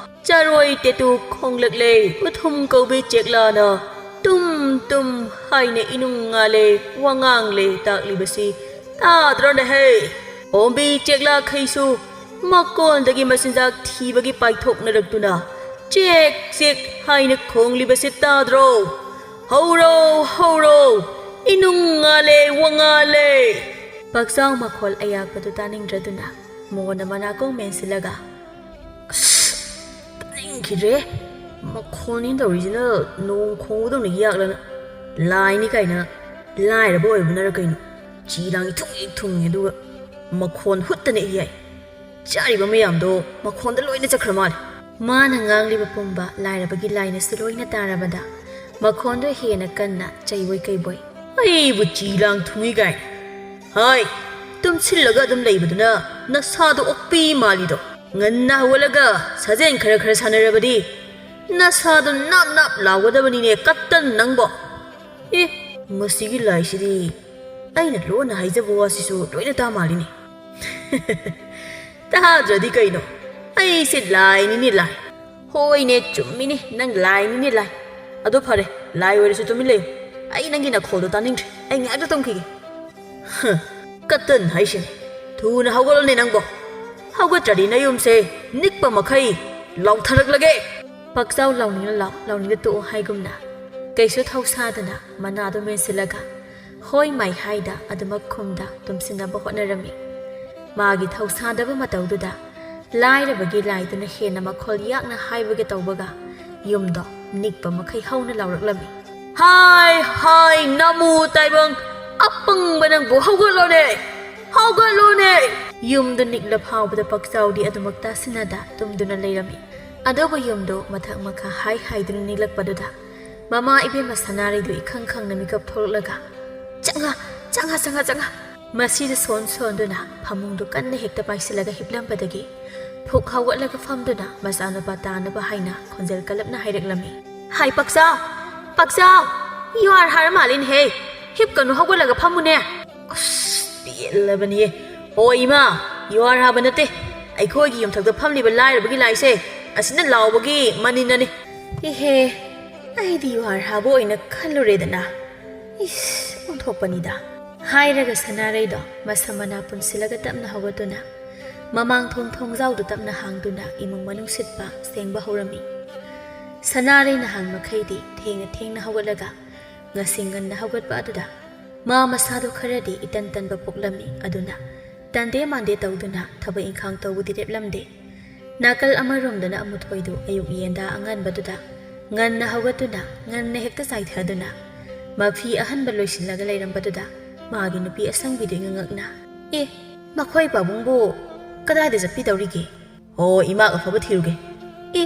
ꯆꯔꯣꯏ ꯇꯦꯇꯨ ꯈꯣꯡꯂꯛꯂꯦ, ꯎꯊꯨꯝ ꯀꯧꯕꯤ ꯆꯦꯛꯂꯥꯅ ꯇꯨꯝ ꯇꯨꯝ ꯍꯥꯏꯅ ꯏꯅꯨꯡ ꯉꯥꯜꯂꯦ ꯋꯥꯉꯥꯡꯂꯦ ꯇꯥꯛꯂꯤꯕꯁꯤ ꯇꯥꯗ꯭ꯔꯣꯅꯦꯍꯦ? ꯑꯣꯝꯕꯤ ꯆꯦꯛꯂꯥꯈꯩꯁꯨ ꯃꯀꯣꯟꯗꯒꯤ ꯃꯆꯤꯟꯖꯥꯛ ꯊꯤꯕꯒꯤ ꯄꯥꯏꯊꯣꯛꯅꯔꯛꯇꯨꯅ ꯆꯦꯛ ꯆꯦꯛ ꯍꯥꯏꯅ ꯈꯣꯡꯂꯤꯕꯁꯤ ꯇꯥꯗ꯭ꯔꯣ? ꯍꯧꯔꯣ, ꯍꯧꯔꯣ, ꯏꯅꯨꯡ ꯉꯥꯜꯂꯦ ꯋꯥꯉꯥꯜꯂꯦ!" ꯄꯛꯆꯥꯎ ꯃꯈꯣꯜ ꯑꯌꯥꯛꯄꯗꯨ ꯇꯥꯅꯤꯡꯗ꯭ꯔꯗꯨꯅ ꯃꯣꯟꯅ ꯃꯅꯥꯀꯣꯡ ꯃꯦꯟꯁꯤꯜꯂꯒ, "ꯑꯁ, ꯇꯥꯅꯤꯡꯈꯤꯗ꯭ꯔꯦ꯫ ꯃꯈꯣꯟꯅꯤ ꯇꯧꯔꯤꯁꯤꯅ ꯅꯣꯡ ꯈꯣꯡꯕꯗꯧꯅ ꯌꯥꯛꯂꯅ꯫ ꯂꯥꯏꯅꯤ ꯀꯥꯏꯅ ꯂꯥꯏꯔꯕ ꯑꯣꯏꯕꯅꯔ ꯀꯩꯅꯣ? ꯆꯤ ꯂꯥꯡ ꯏꯊꯨꯡ ꯍꯦꯛ ꯊꯨꯡꯉꯤ, ꯑꯗꯨꯒ ꯃꯈꯣꯟ ꯍꯨꯠꯇꯅ ꯏꯌꯥꯏ꯫ ꯆꯥꯔꯤꯕ ꯃꯌꯥꯝꯗꯣ ꯃꯈꯣꯟꯗ ꯂꯣꯏꯅ ꯆꯠꯈ꯭ꯔ ꯃꯥꯜꯂꯦ꯫" ꯃꯥꯅ ꯉꯥꯡꯂꯤꯕ ꯄꯨꯝꯕ ꯂꯥꯏꯔꯕꯒꯤ ꯂꯥꯏꯅꯁꯨ ꯂꯣꯏꯅ ꯇꯥꯔꯕꯗ ꯃꯈꯣꯟꯗꯣ ꯍꯦꯟꯅ ꯀꯟꯅ ꯆꯩꯕꯣꯏ ꯀꯩꯕꯣꯏ, "ꯑꯩꯕꯨ ꯆꯤ ꯂꯥꯡ ꯊꯨꯡꯉꯤ ꯀꯥꯏꯅ꯫ ꯍꯥꯏ, ꯇꯨꯝꯁꯤꯜꯂꯒ ꯑꯗꯨꯝ ꯂꯩꯕꯗꯨꯅ ꯅꯁꯥꯗꯣ ꯑꯣꯛꯄꯤ ꯃꯥꯜꯂꯤꯗꯣ꯫ ꯉꯟꯅ ꯍꯧꯒꯠꯂꯒ ꯁꯥꯖꯦꯜ ꯈꯔ ꯈꯔ ꯁꯥꯟꯅꯔꯕꯗꯤ ꯅꯁꯥꯗꯣ ꯅꯥꯞ ꯅꯥꯞ ꯂꯥꯎꯒꯗꯕꯅꯤꯅꯦ, ꯀꯠꯇꯟ ꯅꯪꯕꯣ꯫ ꯑꯦ, ꯃꯁꯤꯒꯤ ꯂꯥꯏꯁꯤꯗꯤ ꯑꯩꯅ ꯂꯣꯟꯅ ꯍꯥꯏꯖꯕ ꯋꯥꯁꯤꯁꯨ ꯂꯣꯏꯅ ꯇꯥ ꯃꯥꯜꯂꯤꯅꯦ꯫" "ꯇꯥꯗ꯭ꯔꯗꯤ ꯀꯩꯅꯣ? ꯑꯩꯁꯦ ꯂꯥꯏꯅꯤꯅꯦ, ꯂꯥꯏ꯫ ꯍꯣꯏꯅꯦ, ꯆꯨꯝꯃꯤꯅꯦ, ꯅꯪ ꯂꯥꯏꯅꯤꯅꯦ, ꯂꯥꯏ꯫ ꯑꯗꯣ ꯐꯔꯦ, ꯂꯥꯏ ꯑꯣꯏꯔꯁꯨ ꯇꯨꯃꯤꯟ ꯂꯩꯌꯨ꯫ ꯑꯩ ꯅꯪꯒꯤ ꯅꯈꯣꯜꯗꯣ ꯇꯥꯅꯤꯡꯗ꯭ꯔꯦ꯫ ꯑꯩ ꯉꯥꯏꯍꯥꯛꯇ ꯇꯨꯝꯈꯤꯒꯦ꯫ ꯍ, ꯀꯇꯟ ꯍꯥꯏꯁꯤꯅꯤ꯫ ꯊꯨꯅ ꯍꯧꯒꯠꯂꯣꯅꯦ ꯅꯪꯕꯣ꯫ ꯍꯧꯒꯠꯇ꯭ꯔꯗꯤ ꯅꯌꯨꯝꯁꯦ ꯅꯤꯛꯄ ꯃꯈꯩ ꯂꯥꯎꯊꯔꯛꯂꯒꯦ꯫ ꯄꯥꯛꯆꯥꯎ ꯂꯥꯎꯅꯤꯡꯅ ꯂꯥꯎ, ꯂꯥꯎꯅꯤꯡꯗ ꯇꯣꯛꯑꯣ ꯍꯥꯏꯒꯨꯝꯅ ꯀꯩꯁꯨ ꯊꯧꯁꯥꯗꯅ ꯃꯅꯥꯗꯣ ꯃꯦꯟꯁꯤꯜꯂꯒ ꯍꯣꯏ ꯃꯥꯏ ꯍꯥꯏꯗ ꯑꯗꯨꯃꯛ ꯈꯨꯝꯗ ꯇꯨꯝꯁꯤꯟꯅꯕ ꯍꯣꯠꯅꯔꯝꯃꯤ꯫ ꯃꯥꯒꯤ ꯊꯧꯁꯥꯗꯕ ꯃꯇꯧꯗꯨꯗ ꯂꯥꯏꯔꯕꯒꯤ ꯂꯥꯏꯗꯨꯅ ꯍꯦꯟꯅ ꯃꯈꯣꯜ ꯌꯥꯛꯅ ꯍꯥꯏꯕꯒ ꯇꯧꯕꯒ ꯌꯨꯝꯗꯣ ꯅꯤꯛꯄ ꯃꯈꯩ ꯍꯧꯅ ꯂꯥꯎꯔꯛꯂꯝꯃꯤ꯫ "ꯍꯥꯏ, ꯍꯥꯏ, ꯅꯃꯨ ꯇꯥꯏꯕꯪ, ꯑꯄꯪꯕ ꯅꯪꯕꯨ ꯍꯧꯒꯠꯂꯣꯅꯦ! ꯍꯧꯒꯠꯂꯣꯅꯦ!" ꯌꯨꯝꯗꯨ ꯅꯤꯛꯂ ꯐꯥꯎꯕꯗ ꯄꯥꯛꯆꯥꯎꯗꯤ ꯑꯗꯨꯃꯛ ꯇꯥꯁꯤꯟꯅꯗ ꯇꯨꯝꯗꯨꯅ ꯂꯩꯔꯝꯃꯤ꯫ ꯑꯗꯨꯕꯨ ꯌꯨꯝꯗꯨ ꯃꯊꯛ ꯃꯈꯥ ꯍꯥꯏ ꯍꯥꯏꯗꯨꯅ ꯅꯤꯛꯂꯛꯄꯗꯨꯗ ꯃꯃꯥ ꯏꯕꯦꯝꯃ ꯁꯅꯥꯔꯩꯗꯨ ꯏꯈꯪ ꯈꯪꯅ ꯃꯤꯀꯞ ꯊꯣꯛꯂꯛꯂꯒ, "ꯆꯪꯉ, ꯆꯪꯉ, ꯆꯪꯉ, ꯆꯪꯉ!" ꯃꯁꯤꯗ ꯁꯣꯟ ꯁꯣꯟꯗꯨꯅ ꯐꯃꯨꯡꯗꯨ ꯀꯟꯅ ꯍꯦꯛꯇ ꯄꯥꯏꯁꯤꯜꯂꯒ ꯍꯤꯞꯂꯝꯕꯗꯒꯤ ꯐꯨꯛ ꯍꯧꯒꯠꯂꯒ ꯐꯝꯗꯨꯅ ꯃꯆꯥꯅꯨꯄꯥ ꯇꯥꯅꯕ ꯍꯥꯏꯅ ꯈꯣꯟꯖꯦꯜ ꯀꯜꯂꯞꯅ ꯍꯥꯏꯔꯛꯂꯝꯃꯤ꯫ "ꯍꯥꯏ ꯄꯥꯛꯆꯥꯎ! ꯄꯥꯛꯆꯥꯎ! ꯌꯨ ꯍꯥꯔ ꯍꯥꯔ ꯃꯥꯜꯂꯤꯅꯦꯍꯦ! ꯍꯤꯞꯀꯅꯨ, ꯍꯧꯒꯠꯂꯒ ꯐꯝꯃꯨꯅꯦ!" ꯑꯁ, ꯄꯦꯜꯂꯕꯅꯤꯌꯦ! "ꯑꯣ ꯏꯃꯥ, ꯌꯨ ꯍꯥꯔ ꯍꯥꯔ ꯍꯥꯕ ꯅꯠꯇꯦ꯫ ꯑꯩꯈꯣꯏꯒꯤ ꯌꯨꯝꯊꯛꯇ ꯐꯝꯂꯤꯕ ꯂꯥꯏꯔꯕꯒꯤ ꯂꯥꯏꯁꯦ ꯑꯁꯤꯅ ꯂꯥꯎꯕꯒꯤ ꯃꯅꯤꯟꯅꯅꯤ꯫" "ꯏꯍꯦ, ꯑꯩꯗꯤ ꯌꯨ ꯍꯥꯔ ꯍꯥꯔ ꯍꯥꯕ ꯑꯣꯏꯅ ꯈꯜꯂꯨꯔꯦꯗꯅ꯫ ꯏꯁ, ꯑꯣꯟꯊꯣꯛꯄꯅꯤꯗ!" ꯍꯥꯏꯔꯒ ꯁꯅꯥꯔꯩꯗꯣ ꯃꯁꯝ ꯃꯅꯥ ꯄꯨꯟꯁꯤꯜꯂꯒ ꯇꯞꯅ ꯍꯧꯒꯠꯇꯨꯅ ꯃꯃꯥꯡ ꯊꯣꯡ ꯊꯣꯡꯖꯥꯎꯗꯨ ꯇꯞꯅ ꯍꯥꯡꯗꯨꯅ ꯏꯃꯨꯡ ꯃꯅꯨꯡ ꯁꯤꯠꯄ ꯁꯦꯡꯕ ꯍꯧꯔꯝꯃꯤ꯫ ꯁꯅꯥꯔꯩ ꯅꯍꯥꯟ ꯃꯈꯩꯗꯤ ꯊꯦꯡꯅ ꯊꯦꯡꯅ ꯍꯧꯒꯠꯂꯒ ꯉꯁꯤ ꯉꯟꯅ ꯍꯧꯒꯠꯄ ꯑꯗꯨꯗ ꯃꯥ ꯃꯁꯥꯗꯣ ꯈꯔꯗꯤ ꯏꯇꯟ ꯇꯟꯕ ꯄꯣꯛꯂꯝꯃꯤ꯫ ꯑꯗꯨꯅ ꯇꯟꯗꯦ ꯃꯥꯟꯗꯦ ꯇꯧꯗꯨꯅ ꯊꯕꯛ ꯏꯪꯈꯥꯡ ꯇꯧꯕꯗꯤ ꯂꯦꯞꯂꯝꯗꯦ꯫ ꯅꯥꯀꯜ ꯑꯃꯔꯣꯝꯗꯅ ꯑꯃꯨꯊꯣꯏꯗꯨ ꯑꯌꯨꯛ ꯌꯦꯟꯗꯥ ꯑꯉꯟꯕꯗꯨꯗ ꯉꯟꯅ ꯍꯧꯒꯠꯇꯨꯅ ꯉꯟꯅ ꯍꯦꯛꯇ ꯆꯥꯏꯊꯗꯨꯅ ꯃꯐꯤ ꯑꯍꯟꯕ ꯂꯣꯏꯁꯤꯜꯂꯒ ꯂꯩꯔꯝꯕꯗꯨꯗ ꯃꯥꯒꯤ ꯅꯨꯄꯤ ꯑꯁꯪꯕꯤꯗꯨ ꯏꯉꯛ ꯉꯛꯅ, "ꯑꯦ, ꯃꯈꯣꯏ ꯄꯥꯕꯨꯡꯕꯨ ꯀꯗꯥꯏꯗ ꯆꯠꯄꯤꯗꯧꯔꯤꯒꯦ?" "ꯑꯣ, ꯏꯃꯥꯒ ꯑꯐꯕ ꯊꯤꯔꯨꯒꯦ꯫" "ꯑꯦ,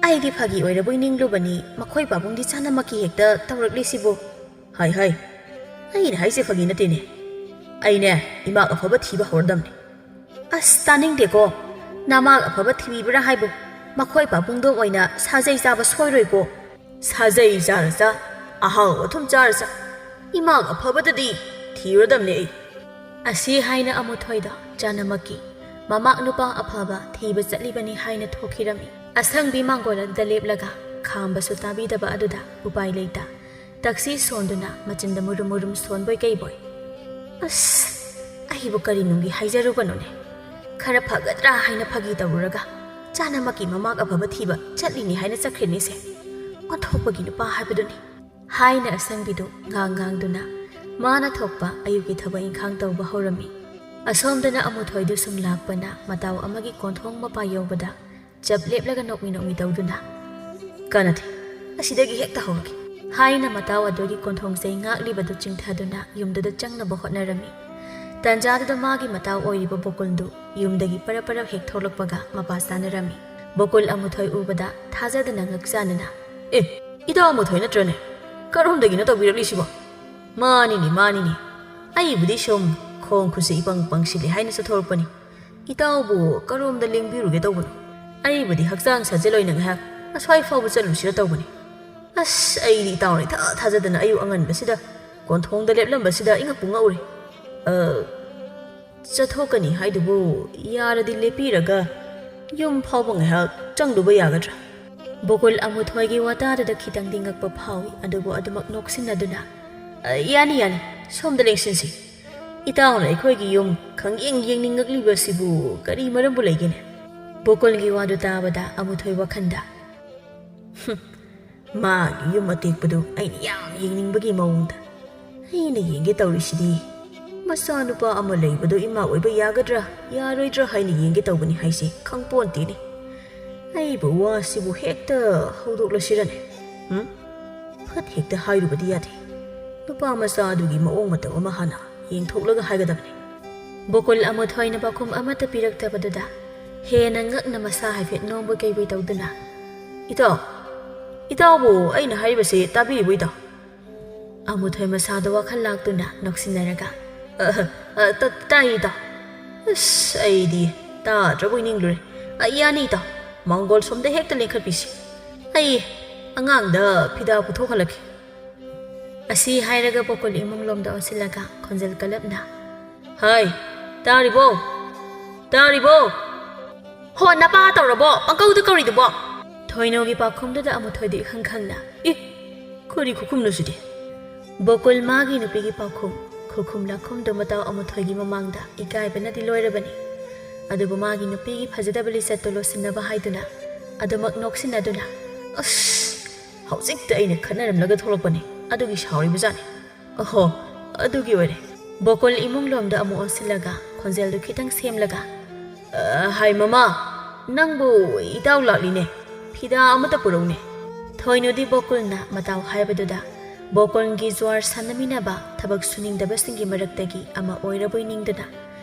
ꯑꯩꯗꯤ ꯐꯥꯒꯤ ꯑꯣꯏꯔꯕꯣꯏ ꯅꯤꯡꯂꯨꯕꯅꯤ, ꯃꯈꯣꯏ ꯄꯥꯕꯨꯡꯗꯤ ꯆꯥꯅꯃꯛꯀꯤ ꯍꯦꯛꯇ ꯇꯧꯔꯛꯂꯤꯁꯤꯕꯨ?" "ꯍꯥꯏ, ꯍꯥꯏ, ꯑꯩꯅ ꯍꯥꯏꯁꯦ ꯐꯥꯒꯤ ꯅꯠꯇꯦꯅꯦ꯫ ꯑꯩꯅꯦ ꯏꯃꯥꯒ ꯑꯐꯕ ꯊꯤꯕ ꯍꯧꯔꯗꯝꯅꯤ꯫" "ꯑꯁ, ꯇꯥꯅꯤꯡꯗꯦꯀꯣ꯫ ꯅꯃꯥꯒ ꯑꯐꯕ ꯊꯤꯕꯤꯕ꯭ꯔꯥ ꯍꯥꯏꯕꯨ? ꯃꯈꯣꯏ ꯄꯥꯕꯨꯡꯗꯣ ꯑꯣꯏꯅ ꯁꯥꯖꯩ ꯆꯥꯕ ꯁꯣꯏꯔꯣꯏꯀꯣ꯫" "ꯁꯥꯖꯩ ꯆꯥꯔ ꯆꯥ, ꯑꯍꯥꯎ ꯑꯊꯨꯝ ꯆꯥꯔ ꯆꯥ, ꯏꯃꯥꯒ ꯑꯐꯕꯗꯗꯤ ꯊꯤꯔꯗꯝꯅꯦ ꯑꯩ꯫" ꯑꯁꯤ ꯍꯥꯏꯅ ꯑꯃꯨꯊꯣꯏꯗꯣ ꯆꯥꯅꯃꯛꯀꯤ ꯃꯃꯥꯛ ꯅꯨꯄꯥ ꯑꯐꯕ ꯊꯤꯕ ꯆꯠꯂꯤꯕꯅꯤ ꯍꯥꯏꯅ ꯊꯣꯛꯈꯤꯔꯝꯃꯤ꯫ ꯑꯁꯪꯕꯤ ꯃꯥꯡꯒꯣꯜ ꯑꯗꯨꯗ ꯂꯦꯞꯂꯒ ꯈꯥꯝꯕꯁꯨ ꯇꯥꯕꯤꯗꯕ ꯑꯗꯨꯗ ꯎꯄꯥꯏ ꯂꯩꯇ ꯇꯛꯁꯤ ꯁꯣꯟꯗꯨꯅ ꯃꯆꯤꯟꯗ ꯃꯨꯔꯨꯝ ꯃꯨꯔꯨꯝ ꯁꯣꯟꯕꯣꯏ ꯀꯩꯕꯣꯏ꯫ "ꯑꯁ, ꯑꯩꯕꯨ ꯀꯔꯤ ꯅꯨꯡꯒꯤ ꯍꯥꯏꯖꯔꯨꯕꯅꯣꯅꯦ? ꯈꯔ ꯐꯒꯗ꯭ꯔꯥ ꯍꯥꯏꯅ ꯐꯥꯒꯤ ꯇꯧꯔꯨꯔꯒ ꯆꯥꯅꯃꯛꯀꯤ ꯃꯃꯥꯛ ꯑꯐꯕ ꯊꯤꯕ ꯆꯠꯂꯤꯅꯤ ꯍꯥꯏꯅ ꯆꯠꯈ꯭ꯔꯤꯅꯤꯁꯦ꯫ ꯑꯣꯟꯊꯣꯛꯄꯒꯤ ꯅꯨꯄꯥ ꯍꯥꯏꯕꯗꯨꯅꯤ," ꯍꯥꯏꯅ ꯑꯁꯪꯕꯤꯗꯨ ꯉꯥꯡ ꯉꯥꯡꯗꯨꯅ ꯃꯥꯅ ꯊꯣꯛꯄ ꯑꯌꯨꯛꯀꯤ ꯊꯕꯛ ꯏꯪꯈꯥꯡ ꯇꯧꯕ ꯍꯧꯔꯝꯃꯤ꯫ ꯑꯁꯣꯝꯗꯅ ꯑꯃꯨꯊꯣꯏꯗꯨ ꯁꯨꯝ ꯂꯥꯛꯄꯅ ꯃꯇꯥꯎ ꯑꯃꯒꯤ ꯀꯣꯟꯊꯣꯡ ꯃꯄꯥ ꯌꯧꯕꯗ ꯆꯞ ꯂꯦꯞꯂꯒ ꯅꯣꯛꯃꯤ ꯅꯣꯛꯃꯤ ꯇꯧꯗꯨꯅ, "ꯀꯥꯟꯅꯗꯦ, ꯑꯁꯤꯗꯒꯤ ꯍꯦꯛꯇ ꯍꯧꯔꯒꯦ," ꯍꯥꯏꯅ ꯃꯇꯥꯎ ꯑꯗꯨꯒꯤ ꯀꯣꯟꯊꯣꯡ ꯆꯩ ꯉꯥꯛꯂꯤꯕꯗꯨ ꯆꯤꯡꯊꯗꯨꯅ ꯌꯨꯝꯗꯨꯗ ꯆꯪꯅꯕ ꯍꯣꯠꯅꯔꯝꯃꯤ꯫ ꯇꯥꯟꯖꯥꯗꯨꯗ ꯃꯥꯒꯤ ꯃꯇꯥꯎ ꯑꯣꯏꯔꯤꯕ ꯕꯣꯀꯨꯜꯗꯨ ꯌꯨꯝꯗꯒꯤ ꯄꯔꯞ ꯄꯔꯞ ꯍꯦꯛ ꯊꯣꯛꯂꯛꯄꯒ ꯃꯄꯥ ꯆꯥꯅꯔꯝꯃꯤ꯫ ꯕꯣꯀꯨꯜ ꯑꯃꯨꯊꯣꯏ ꯎꯕꯗ ꯊꯥꯖꯗꯅ ꯉꯛꯆꯥꯅꯅ, "ꯑꯦ, ꯏꯇꯥꯎ ꯑꯃꯨꯊꯣꯏ ꯅꯠꯇ꯭ꯔꯅꯦ? ꯀꯔꯣꯝꯗꯒꯤꯅꯣ ꯇꯧꯕꯤꯔꯛꯂꯤꯁꯤꯕꯣ?" "ꯃꯥꯅꯤꯅꯦ, ꯃꯥꯅꯤꯅꯦ꯫ ꯑꯩꯕꯨꯗꯤ ꯁꯨꯝ ꯈꯣꯡ ꯈꯨꯠꯁꯦ ꯏꯄꯪ ꯄꯪꯁꯤꯜꯂꯦ ꯍꯥꯏꯅ ꯆꯠꯊꯣꯔꯛꯄꯅꯤ꯫ ꯏꯇꯥꯎꯕꯨ ꯀꯔꯣꯝꯗ ꯂꯦꯡꯕꯤꯔꯨꯒꯦ ꯇꯧꯕꯅꯣ? ꯑꯩꯕꯨꯗꯤ ꯍꯛꯆꯥꯡ ꯁꯥꯖꯦꯜ ꯑꯣꯏꯅ ꯉꯥꯏꯍꯥꯛ ꯑꯁ꯭ꯋꯥꯏ ꯐꯥꯎꯕ ꯆꯠꯂꯨꯁꯤꯔ ꯇꯧꯕꯅꯤ꯫ ꯑꯁ, ꯑꯩꯗꯤ ꯏꯇꯥꯎꯅ ꯏꯊꯥ ꯊꯥꯖꯗꯅ ꯑꯌꯨꯛ ꯑꯉꯟꯕꯁꯤꯗ ꯀꯣꯟꯊꯣꯡꯗ ꯂꯦꯞꯂꯝꯕꯁꯤꯗ ꯏꯉꯛꯄꯨ ꯉꯛꯎꯔꯦ꯫ ꯑ, ꯆꯠꯊꯣꯛꯀꯅꯤ ꯍꯥꯏꯗꯨꯕꯨ ꯌꯥꯔꯗꯤ ꯂꯦꯞꯄꯤꯔꯒ ꯌꯨꯝ ꯐꯥꯎꯕ ꯉꯥꯏꯍꯥꯛ ꯆꯪꯂꯨꯕ ꯌꯥꯒꯗ꯭ꯔꯥ?" ꯕꯣꯀꯨꯜ ꯑꯃꯨꯊꯣꯏꯒꯤ ꯋꯥꯇꯥꯗꯨꯗ ꯈꯤꯇꯪꯗꯤ ꯉꯛꯄ ꯐꯥꯎꯏ, ꯑꯗꯨꯕꯨ ꯑꯗꯨꯃꯛ ꯅꯣꯛꯁꯤꯟꯅꯗꯨꯅ, "ꯑ, ꯌꯥꯅꯤ, ꯌꯥꯅꯤ, ꯁꯣꯝꯗ ꯂꯦꯡꯁꯤꯟꯁꯤ꯫ ꯏꯇꯥꯎꯅ ꯑꯩꯈꯣꯏꯒꯤ ꯌꯨꯝ ꯈꯪꯌꯦꯡ ꯌꯦꯡꯅꯤꯡꯉꯛꯂꯤꯕꯁꯤꯕꯨ ꯀꯔꯤ ꯃꯔꯝꯕꯨ ꯂꯩꯒꯦꯅꯦ?" ꯕꯣꯀꯨꯜꯒꯤ ꯋꯥꯗꯨ ꯇꯥꯕꯗ ꯑꯃꯨꯊꯣꯏ ꯋꯥꯈꯟꯗ, "ꯍꯨꯝ, ꯃꯥꯒꯤ ꯌꯨꯝ ꯑꯇꯦꯛꯄꯗꯨ ꯑꯩꯅ ꯌꯥꯝ ꯌꯦꯡꯅꯤꯡꯕꯒꯤ ꯃꯑꯣꯡꯗ ꯑꯩꯅ ꯌꯦꯡꯒꯦ ꯇꯧꯔꯤꯁꯤꯗꯤ, ꯃꯆꯥꯅꯨꯄꯥ ꯑꯃ ꯂꯩꯕꯗꯨ ꯏꯃꯥ ꯑꯣꯏꯕ ꯌꯥꯒꯗ꯭ꯔꯥ ꯌꯥꯔꯣꯏꯗ꯭ꯔꯥ ꯍꯥꯏꯅ ꯌꯦꯡꯒꯦ ꯇꯧꯕꯅꯤ ꯍꯥꯏꯁꯦ ꯈꯪꯄꯣꯟꯇꯦꯅꯦ꯫ ꯑꯩꯕꯨ ꯋꯥꯁꯤꯕꯨ ꯍꯦꯛꯇ ꯍꯧꯗꯣꯛꯂꯁꯤꯔꯅꯦ? ꯎꯝ? ꯐꯠ ꯍꯦꯛꯇ ꯍꯥꯏꯔꯨꯕꯗꯤ ꯌꯥꯗꯦ꯫ ꯅꯨꯄꯥ ꯃꯆꯥ ꯑꯗꯨꯒꯤ ꯃꯑꯣꯡ ꯃꯇꯧ ꯑꯃ ꯍꯥꯟꯅ ꯌꯦꯡꯊꯣꯛꯂꯒ ꯍꯥꯏꯒꯗꯕꯅꯤ꯫" ꯕꯣꯀꯨꯜ ꯑꯃꯨꯊꯣꯏꯅ ꯄꯥꯎꯈꯨꯝ ꯑꯃꯠꯇ ꯄꯤꯔꯛꯇꯕꯗꯨꯗ ꯍꯦꯟꯅ ꯉꯛꯅ ꯃꯁꯥ ꯍꯥꯏꯐꯦꯠ ꯅꯣꯝꯕꯣꯏ ꯀꯩꯕꯣꯏ ꯇꯧꯗꯨꯅ, "ꯏꯇꯥꯎ, ꯏꯇꯥꯎꯕꯨ ꯑꯩꯅ ꯍꯥꯏꯔꯤꯕꯁꯤ ꯇꯥꯕꯤꯔꯤꯕꯣ ꯏꯇꯥꯎ?" ꯑꯃꯨꯊꯣꯏ ꯃꯁꯥꯗ ꯋꯥꯈꯜ ꯂꯥꯛꯇꯨꯅ ꯅꯣꯛꯁꯤꯟꯅꯔꯒ, "ꯑ, ꯑ, ꯇ-, ꯇꯥꯏ ꯏꯇꯥꯎ꯫ ꯑꯁ, ꯑꯩꯗꯤ ꯇꯥꯗ꯭ꯔꯕꯣꯏ ꯅꯤꯡꯂꯨꯔꯦ꯫ ꯑ, ꯌꯥꯅꯤ ꯏꯇꯥꯎ, ꯃꯥꯡꯒꯣꯜ ꯁꯣꯝꯗ ꯍꯦꯛꯇ ꯂꯦꯡꯈꯠꯄꯤꯁꯤ꯫ ꯑꯩ ꯑꯉꯥꯡꯗ ꯐꯤꯗꯥ ꯄꯨꯊꯣꯛꯍꯜꯂꯛꯀꯦ꯫" ꯑꯁꯤ ꯍꯥꯏꯔꯒ ꯕꯣꯀꯨꯜ ꯏꯃꯨꯡ ꯂꯣꯝꯗ ꯑꯣꯟꯁꯤꯜꯂꯒ ꯈꯣꯟꯖꯦꯜ ꯀꯜꯂꯞꯅ, "ꯍꯥꯏ, ꯇꯥꯔꯤꯕꯣ?" "ꯇꯥꯔꯤꯕꯣ? ꯍꯣ, ꯅꯄꯥ ꯇꯧꯔꯕꯣ? ꯄꯪꯀꯧꯗ ꯀꯧꯔꯤꯗꯨꯕꯣ?" ꯊꯣꯏꯅꯨꯒꯤ ꯄꯥꯎꯈꯨꯝꯗꯨꯗ ꯑꯃꯨꯊꯣꯏꯗꯤ ꯏꯈꯪ ꯈꯪꯅ, "ꯏ, ꯀꯔꯤ ꯈꯨꯈꯨꯝꯅꯣ ꯁꯤꯗꯤ?" ꯕꯣꯀꯨꯜ ꯃꯥꯒꯤ ꯅꯨꯄꯤꯒꯤ ꯄꯥꯎꯈꯨꯝ, ꯈꯨꯈꯨꯝ ꯂꯥꯈꯨꯝꯗꯨ ꯃꯇꯥꯎ ꯑꯃꯨꯊꯣꯏꯒꯤ ꯃꯃꯥꯡꯗ ꯏꯀꯥꯏꯕꯅꯗꯤ ꯂꯣꯏꯔꯕꯅꯤ꯫ ꯑꯗꯨꯕꯨ ꯃꯥꯒꯤ ꯅꯨꯄꯤꯒꯤ ꯐꯖꯗꯕ ꯂꯤꯆꯠꯇꯨ ꯂꯣꯠꯁꯤꯟꯅꯕ ꯍꯥꯏꯗꯨꯅ ꯑꯗꯨꯃꯛ ꯅꯣꯛꯁꯤꯟꯅꯗꯨꯅ, "ꯑꯁ, ꯍꯧꯖꯤꯛꯇ ꯑꯩꯅ ꯈꯠꯅꯔꯝꯂꯒ ꯊꯣꯛꯂꯛꯄꯅꯤ, ꯑꯗꯨꯒꯤ ꯁꯥꯎꯔꯤꯕꯖꯥꯠꯅꯤ꯫ ꯑꯍꯣ, ꯑꯗꯨꯒꯤ ꯑꯣꯏꯔꯦ꯫" ꯕꯣꯀꯨꯜ ꯏꯃꯨꯡ ꯂꯣꯝꯗ ꯑꯃꯨꯛ ꯑꯣꯟꯁꯤꯜꯂꯒ ꯈꯣꯟꯖꯦꯜꯗꯨ ꯈꯤꯇꯪ ꯁꯦꯝꯂꯒ, "ꯑ, ꯍꯥꯏ ꯃꯃꯥ, ꯅꯪꯕꯨ ꯏꯇꯥꯎ ꯂꯥꯛꯂꯤꯅꯦ, ꯐꯤꯗꯥ ꯑꯃꯇ ꯄꯨꯔꯛꯎꯅꯦ꯫" ꯊꯣꯏꯅꯨꯗꯤ ꯕꯣꯀꯨꯜꯅ ꯃꯇꯥꯎ ꯍꯥꯏꯕꯗꯨꯗ ꯕꯣꯀꯨꯜꯒꯤ ꯖ꯭ꯋꯥꯔ ꯁꯥꯟꯅꯃꯤꯟꯅꯕ ꯊꯕꯛ ꯁꯨꯅꯤꯡꯗꯕꯁꯤꯡꯒꯤ ꯃꯔꯛꯇꯒꯤ ꯑꯃ ꯑꯣꯏꯔꯕꯣꯏ ꯅꯤꯡꯗꯨꯅ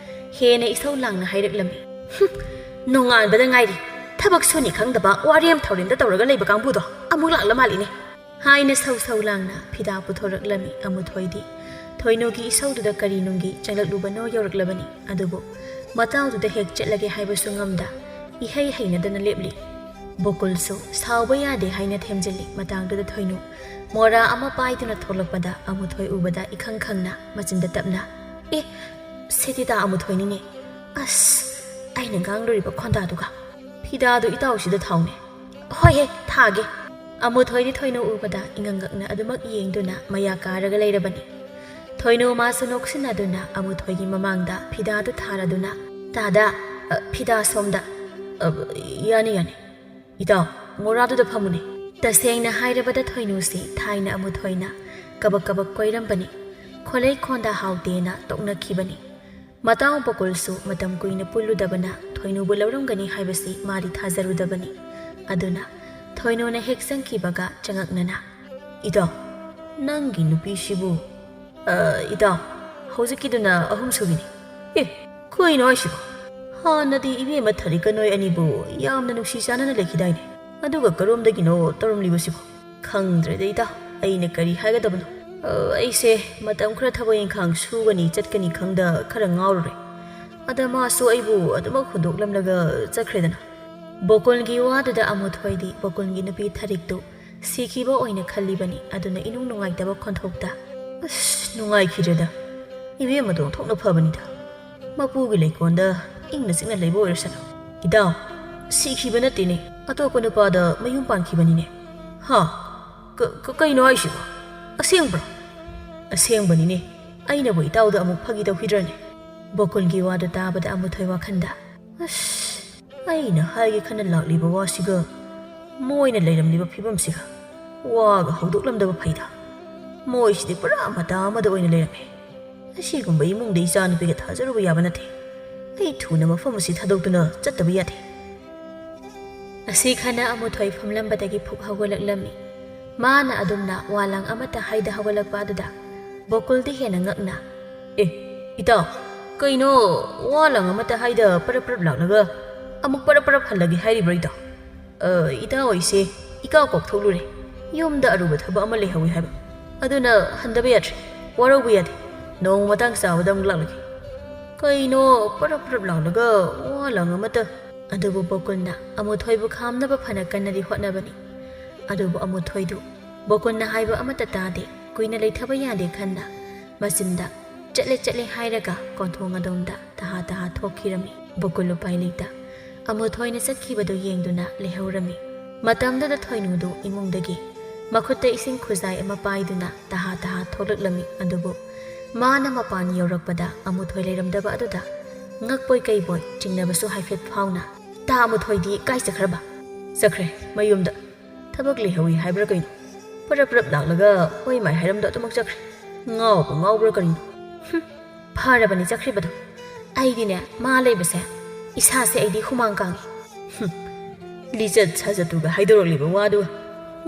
ꯍꯦꯟꯅ ꯏꯁꯧ ꯂꯥꯡꯅ ꯍꯥꯏꯔꯛꯂꯝꯃꯤ꯫ "ꯍꯨꯝ, ꯅꯣꯡꯉꯥꯟꯕꯗ ꯉꯥꯏꯔꯤ, ꯊꯕꯛ ꯁꯨꯅꯤ ꯈꯪꯗꯕ, ꯋꯥꯔꯦꯝ ꯊꯧꯔꯦꯝꯗ ꯇꯧꯔꯒ ꯂꯩꯕ ꯀꯥꯡꯕꯨꯗꯣ ꯑꯃꯨꯛ ꯂꯥꯛꯂ ꯃꯥꯜꯂꯤꯅꯦ꯫" ꯍꯥꯏꯅ ꯁꯧ ꯁꯧ ꯂꯥꯡꯅ ꯐꯤꯗꯥ ꯄꯨꯊꯣꯔꯛꯂꯝꯃꯤ ꯑꯃꯨꯊꯣꯏꯗꯤ꯫ ꯊꯣꯏꯅꯨꯒꯤ ꯏꯁꯧꯗꯨꯗ ꯀꯔꯤ ꯅꯨꯡꯒꯤ ꯆꯪꯂꯛꯂꯨꯕꯅꯣ ꯌꯧꯔꯛꯂꯕꯅꯤ꯫ ꯑꯗꯨꯕꯨ ꯃꯇꯥꯎꯗꯨꯗ ꯍꯦꯛ ꯆꯠꯂꯒꯦ ꯍꯥꯏꯕꯁꯨ ꯉꯝꯗ, ꯏꯍꯩ ꯍꯩꯅꯗꯅ ꯂꯦꯞꯂꯤ꯫ ꯕꯣꯀꯨꯜꯁꯨ ꯁꯥꯎꯕ ꯌꯥꯗꯦ ꯍꯥꯏꯅ ꯊꯦꯝꯖꯤꯜꯂꯤ꯫ ꯃꯇꯥꯡꯗꯨꯗ ꯊꯣꯏꯅꯨ ꯃꯣꯔꯥ ꯑꯃ ꯄꯥꯏꯗꯨꯅ ꯊꯣꯛꯂꯛꯄꯗ ꯑꯃꯨꯊꯣꯏ ꯎꯕꯗ ꯏꯈꯪ ꯈꯪꯅ ꯃꯆꯤꯟꯗ ꯇꯞꯅ, "ꯑꯦ, ꯁꯤꯗꯤ ꯇꯥ ꯑꯃꯨꯊꯣꯏꯅꯤꯅꯦ꯫ ꯑꯁ, ꯑꯩꯅ ꯉꯥꯡꯂꯨꯔꯤꯕ ꯈꯣꯟꯗꯥꯗꯨꯒ꯫ ꯐꯤꯗꯥꯗꯨ ꯏꯇꯥꯎꯁꯤꯗ ꯊꯥꯎꯅꯦ꯫" "ꯍꯣꯏꯍꯦ, ꯊꯥꯒꯦ꯫" ꯑꯃꯨꯊꯣꯏꯗꯤ ꯊꯣꯏꯅꯨ ꯎꯕꯗ ꯏꯉꯛꯉꯛꯅ ꯑꯗꯨꯃꯛ ꯌꯦꯡꯗꯨꯅ ꯃꯌꯥ ꯀꯥꯔꯒ ꯂꯩꯔꯕꯅꯤ꯫ ꯊꯣꯏꯅꯨ ꯃꯥꯁꯨ ꯅꯣꯛꯁꯤꯟꯅꯗꯨꯅ ꯑꯃꯨꯊꯣꯏꯒꯤ ꯃꯃꯥꯡꯗ ꯐꯤꯗꯥꯗꯨ ꯊꯥꯔꯗꯨꯅ, "ꯇꯥꯗ, ꯑ, ꯐꯤꯗꯥ ꯁꯣꯝꯗ꯫" "ꯑ, ꯌꯥꯅꯤ, ꯌꯥꯅꯤ꯫ ꯏꯇꯥꯎ, ꯃꯣꯔꯥꯗꯨꯗ ꯐꯝꯃꯨꯅꯦ꯫" ꯇꯁꯦꯡꯅ ꯍꯥꯏꯔꯕꯗ ꯊꯣꯏꯅꯨꯁꯤ ꯊꯥꯏꯅ ꯑꯃꯨꯊꯣꯏꯅ ꯀꯕꯛ ꯀꯕꯛ ꯀꯣꯏꯔꯝꯕꯅꯤ꯫ ꯈꯣꯂꯩ ꯈꯣꯟꯗꯥ ꯍꯥꯎꯇꯦꯅ ꯇꯣꯛꯅꯈꯤꯕꯅꯤ꯫ ꯃꯇꯥꯎ ꯕꯣꯀꯨꯜꯁꯨ ꯃꯇꯝ ꯀꯨꯏꯅ ꯄꯨꯜꯂꯨꯗꯕꯅ ꯊꯣꯏꯅꯨꯕꯨ ꯂꯧꯔꯝꯒꯅꯤ ꯍꯥꯏꯕꯁꯤ ꯃꯥꯗꯤ ꯊꯥꯖꯔꯨꯗꯕꯅꯤ꯫ ꯑꯗꯨꯅ ꯊꯣꯏꯅꯨꯅ ꯍꯦꯛ ꯆꯪꯈꯤꯕꯒ ꯆꯉꯛꯅꯅ, "ꯏꯇꯥꯎ, ꯅꯪꯒꯤ ꯅꯨꯄꯤꯁꯤꯕꯨ?" "ꯑ, ꯏꯇꯥꯎ, ꯍꯧꯖꯤꯛꯀꯤꯗꯨꯅ ꯑꯍꯨꯝꯁꯨꯕꯤꯅꯤ꯫" "ꯑꯦ, ꯀꯩꯅꯣ ꯍꯥꯏꯁꯤꯕꯣ? ꯍꯥꯟꯅꯗꯤ ꯏꯕꯦꯝꯃ ꯊꯔꯤꯛꯀ ꯅꯣꯏ ꯑꯅꯤꯕꯨ ꯌꯥꯝꯅ ꯅꯨꯡꯁꯤ ꯆꯥꯟꯅꯅ ꯂꯩꯈꯤꯗꯥꯏꯅꯦ? ꯑꯗꯨꯒ ꯀꯔꯣꯝꯗꯒꯤꯅꯣ ꯇꯧꯔꯝꯂꯤꯕꯁꯤꯕꯣ?" "ꯈꯪꯗ꯭ꯔꯦꯗ ꯏꯇꯥꯎ, ꯑꯩꯅ ꯀꯔꯤ ꯍꯥꯏꯒꯗꯕꯅꯣ꯫ ꯑ, ꯑꯩꯁꯦ ꯃꯇꯝ ꯈꯔ ꯊꯕꯛ ꯏꯪꯈꯥꯡ ꯁꯨꯒꯅꯤ ꯆꯠꯀꯅꯤ ꯈꯪꯗ ꯈꯔ ꯉꯥꯎꯔꯨꯔꯦ꯫ ꯑꯗ ꯃꯥꯁꯨ ꯑꯩꯕꯨ ꯑꯗꯨꯃꯛ ꯍꯨꯟꯗꯣꯛꯂꯝꯂꯒ ꯆꯠꯈ꯭ꯔꯦꯗꯅ꯫" ꯕꯣꯀꯨꯜꯒꯤ ꯋꯥꯗꯨꯗ ꯑꯃꯨꯊꯣꯏꯗꯤ ꯕꯣꯀꯨꯜꯒꯤ ꯅꯨꯄꯤ ꯊꯔꯤꯛꯇꯨ ꯁꯤꯈꯤꯕ ꯑꯣꯏꯅ ꯈꯜꯂꯤꯕꯅꯤ꯫ ꯑꯗꯨꯅ ꯏꯅꯨꯡ ꯅꯨꯡꯉꯥꯏꯇꯕ ꯈꯣꯟꯊꯣꯛꯇ, "ꯑꯁ, ꯅꯨꯡꯉꯥꯏꯈꯤꯗ꯭ꯔꯦꯗ꯫ ꯏꯕꯦꯝꯃꯗꯣ ꯑꯣꯟꯊꯣꯛꯅ ꯐꯕꯅꯤꯗ꯫ ꯃꯄꯨꯒꯤ ꯂꯩꯀꯣꯜꯗ ꯏꯪꯅ ꯆꯤꯛꯅ ꯂꯩꯕ ꯑꯣꯏꯔꯁꯅꯨ꯫ "ꯏꯇꯥꯎ, ꯁꯤꯈꯤꯕ ꯅꯠꯇꯦꯅꯦ, ꯑꯇꯣꯞꯄ ꯅꯨꯄꯥꯗ ꯃꯌꯨꯝ ꯄꯥꯟꯈꯤꯕꯅꯤꯅꯦ꯫" "ꯍꯥ? ꯀ-, ꯀ-, ꯀꯩꯅꯣ ꯍꯥꯏꯁꯤꯕꯣ? ꯑꯁꯦꯡꯕ꯭ꯔꯣ?" "ꯑꯁꯦꯡꯕꯅꯤꯅꯦ, ꯑꯩꯅꯕꯨ ꯏꯇꯥꯎꯗ ꯑꯃꯨꯛ ꯐꯥꯒꯤ ꯇꯧꯈꯤꯗ꯭ꯔꯅꯦ?" ꯕꯣꯀꯨꯜꯒꯤ ꯋꯥꯗꯨ ꯇꯥꯕꯗ ꯑꯃꯨꯊꯣꯏ ꯋꯥꯈꯟꯗ, "ꯑꯁ, ꯑꯩꯅ ꯍꯥꯏꯒꯦ ꯈꯟꯅ ꯂꯥꯛꯂꯤꯕ ꯋꯥꯁꯤꯒ ꯃꯣꯏꯅ ꯂꯩꯔꯝꯂꯤꯕ ꯐꯤꯕꯝꯁꯤꯒ ꯋꯥꯒ ꯍꯧꯗꯣꯛꯂꯝꯗꯕ ꯐꯩꯗ꯫ ꯃꯣꯏꯁꯤꯗꯤ ꯄꯨꯔꯥ ꯃꯇꯥ ꯑꯃꯗ ꯑꯣꯏꯅ ꯂꯩꯔꯝꯃꯦ꯫ ꯑꯁꯤꯒꯨꯝꯕ ꯏꯃꯨꯡꯗ ꯏꯆꯥꯅꯨꯄꯤꯒ ꯊꯥꯖꯔꯨꯕ ꯌꯥꯕ ꯅꯠꯇꯦ꯫ ꯑꯩ ꯊꯨꯅ ꯃꯐꯝ ꯑꯁꯤ ꯊꯥꯗꯣꯛꯇꯨꯅ ꯆꯠꯇꯕ ꯌꯥꯗꯦ꯫" ꯑꯁꯤ ꯈꯟꯅ ꯑꯃꯨꯊꯣꯏ ꯐꯝꯂꯝꯕꯗꯒꯤ ꯐꯨꯛ ꯍꯧꯒꯠꯂꯛꯂꯝꯃꯤ꯫ ꯃꯥꯅ ꯑꯗꯨꯝꯅ ꯋꯥꯂꯪ ꯑꯃꯠꯇ ꯍꯥꯏꯗ ꯍꯧꯒꯠꯂꯛꯄ ꯑꯗꯨꯗ ꯕꯣꯀꯨꯜꯗꯤ ꯍꯦꯟꯅ ꯉꯛꯅ, "ꯑꯦ, ꯏꯇꯥꯎ, ꯀꯩꯅꯣ ꯋꯥꯂꯪ ꯑꯃꯠꯇ ꯍꯥꯏꯗ ꯄꯔꯞ ꯄꯔꯞ ꯂꯥꯛꯂꯒ ꯑꯃꯨꯛ ꯄꯔꯞ ꯄꯔꯞ ꯍꯜꯂꯒꯦ ꯍꯥꯏꯔꯤꯕ꯭ꯔꯣ ꯏꯇꯥꯎ?" "ꯑ, ꯏꯇꯥꯎ ꯑꯩꯁꯦ ꯏꯀꯥꯎ ꯀꯥꯎꯊꯣꯛꯂꯨꯔꯦ꯫ ꯌꯨꯝꯗ ꯑꯔꯨꯕ ꯊꯕꯛ ꯑꯃ ꯂꯩꯍꯧꯋꯤ ꯍꯥꯏꯕ꯫ ꯑꯗꯨꯅ ꯍꯟꯗꯕ ꯌꯥꯗ꯭ꯔꯦ꯫ ꯋꯥꯔꯧꯕ ꯌꯥꯗꯦ꯫ ꯅꯣꯡ ꯃꯇꯥꯡ ꯆꯥꯕꯗ ꯑꯃꯨꯛ ꯂꯥꯛꯂꯒꯦ꯫" ꯀꯩꯅꯣ ꯄꯔꯞ ꯄꯔꯞ ꯂꯥꯎꯂꯒ ꯋꯥ ꯂꯥꯡ ꯑꯃꯇ? ꯑꯗꯨꯕꯨ ꯕꯣꯀꯨꯜꯅ ꯑꯃꯨꯊꯣꯏꯕꯨ ꯈꯥꯝꯅꯕ ꯐꯅ ꯀꯟꯅꯗꯤ ꯍꯣꯠꯅꯕꯅꯤ꯫ ꯑꯗꯨꯕꯨ ꯑꯃꯨꯊꯣꯏꯗꯨ ꯕꯣꯀꯨꯜꯅ ꯍꯥꯏꯕ ꯑꯃꯠꯇ ꯇꯥꯗꯦ꯫ ꯀꯨꯏꯅ ꯂꯩꯊꯕ ꯌꯥꯗꯦ ꯈꯟꯅ ꯃꯆꯤꯟꯗ "ꯆꯠꯂꯦ, ꯆꯠꯂꯦ" ꯍꯥꯏꯔꯒ ꯀꯣꯟꯊꯣꯡ ꯑꯗꯣꯝꯗ ꯇꯍꯥ ꯇꯍꯥ ꯊꯣꯛꯈꯤꯔꯝꯃꯤ꯫ ꯕꯣꯀꯨꯜ ꯎꯄꯥꯏ ꯂꯩꯇ ꯑꯃꯨꯊꯣꯏꯅ ꯆꯠꯈꯤꯕꯗꯨ ꯌꯦꯡꯗꯨꯅ ꯂꯩꯍꯧꯔꯝꯃꯤ꯫ ꯃꯇꯝꯗꯨꯗ ꯊꯣꯏꯅꯨꯗꯨ ꯏꯃꯨꯡꯗꯒꯤ ꯃꯈꯨꯠꯇ ꯏꯁꯤꯡ ꯈꯨꯖꯥꯏ ꯑꯃ ꯄꯥꯏꯗꯨꯅ ꯇꯍꯥ ꯇꯍꯥ ꯊꯣꯛꯂꯛꯂꯝꯃꯤ꯫ ꯑꯗꯨꯕꯨ ꯃꯥꯅ ꯃꯄꯥꯟ ꯌꯧꯔꯛꯄꯗ ꯑꯃꯨꯊꯣꯏ ꯂꯩꯔꯝꯗꯕ ꯑꯗꯨꯗ ꯉꯛꯄꯣꯏ ꯀꯩꯕꯣꯏ ꯆꯤꯡꯅꯕꯁꯨ ꯍꯥꯏꯐꯦꯠ ꯐꯥꯎꯅ, "ꯇꯥ ꯑꯃꯨꯊꯣꯏꯗꯤ ꯀꯥꯏ ꯆꯠꯈ꯭ꯔꯕ?" "ꯆꯠꯈ꯭ꯔꯦ, ꯃꯌꯨꯝꯗ ꯊꯕꯛ ꯂꯩꯍꯧꯏ ꯍꯥꯏꯕ꯭ꯔꯥ ꯀꯩꯅꯣ? ꯄꯔꯞ ꯄꯔꯞ ꯂꯥꯛꯂꯒ ꯍꯣꯏ ꯃꯥꯏ ꯍꯥꯏꯔꯝꯗ ꯑꯗꯨꯃꯛ ꯆꯠꯈ꯭ꯔꯦ꯫ ꯉꯥꯎꯕ ꯉꯥꯎꯕ꯭ꯔꯥ ꯀꯔꯤꯅꯣ?" "ꯍꯨꯝ, ꯐꯔꯕꯅꯤ ꯆꯠꯈ꯭ꯔꯤꯕꯗꯣ꯫ ꯑꯩꯗꯤꯅꯦ, ꯃꯥ ꯂꯩꯕꯁꯦ ꯏꯁꯥꯁꯦ ꯑꯩꯗꯤ ꯍꯨꯃꯥꯡ ꯀꯥꯡꯉꯤ꯫" "ꯍꯨꯝ, ꯂꯤꯆꯠ ꯁꯥꯖꯠꯇꯨꯒ ꯍꯥꯏꯗꯣꯔꯛꯂꯤꯕ ꯋꯥꯗꯨ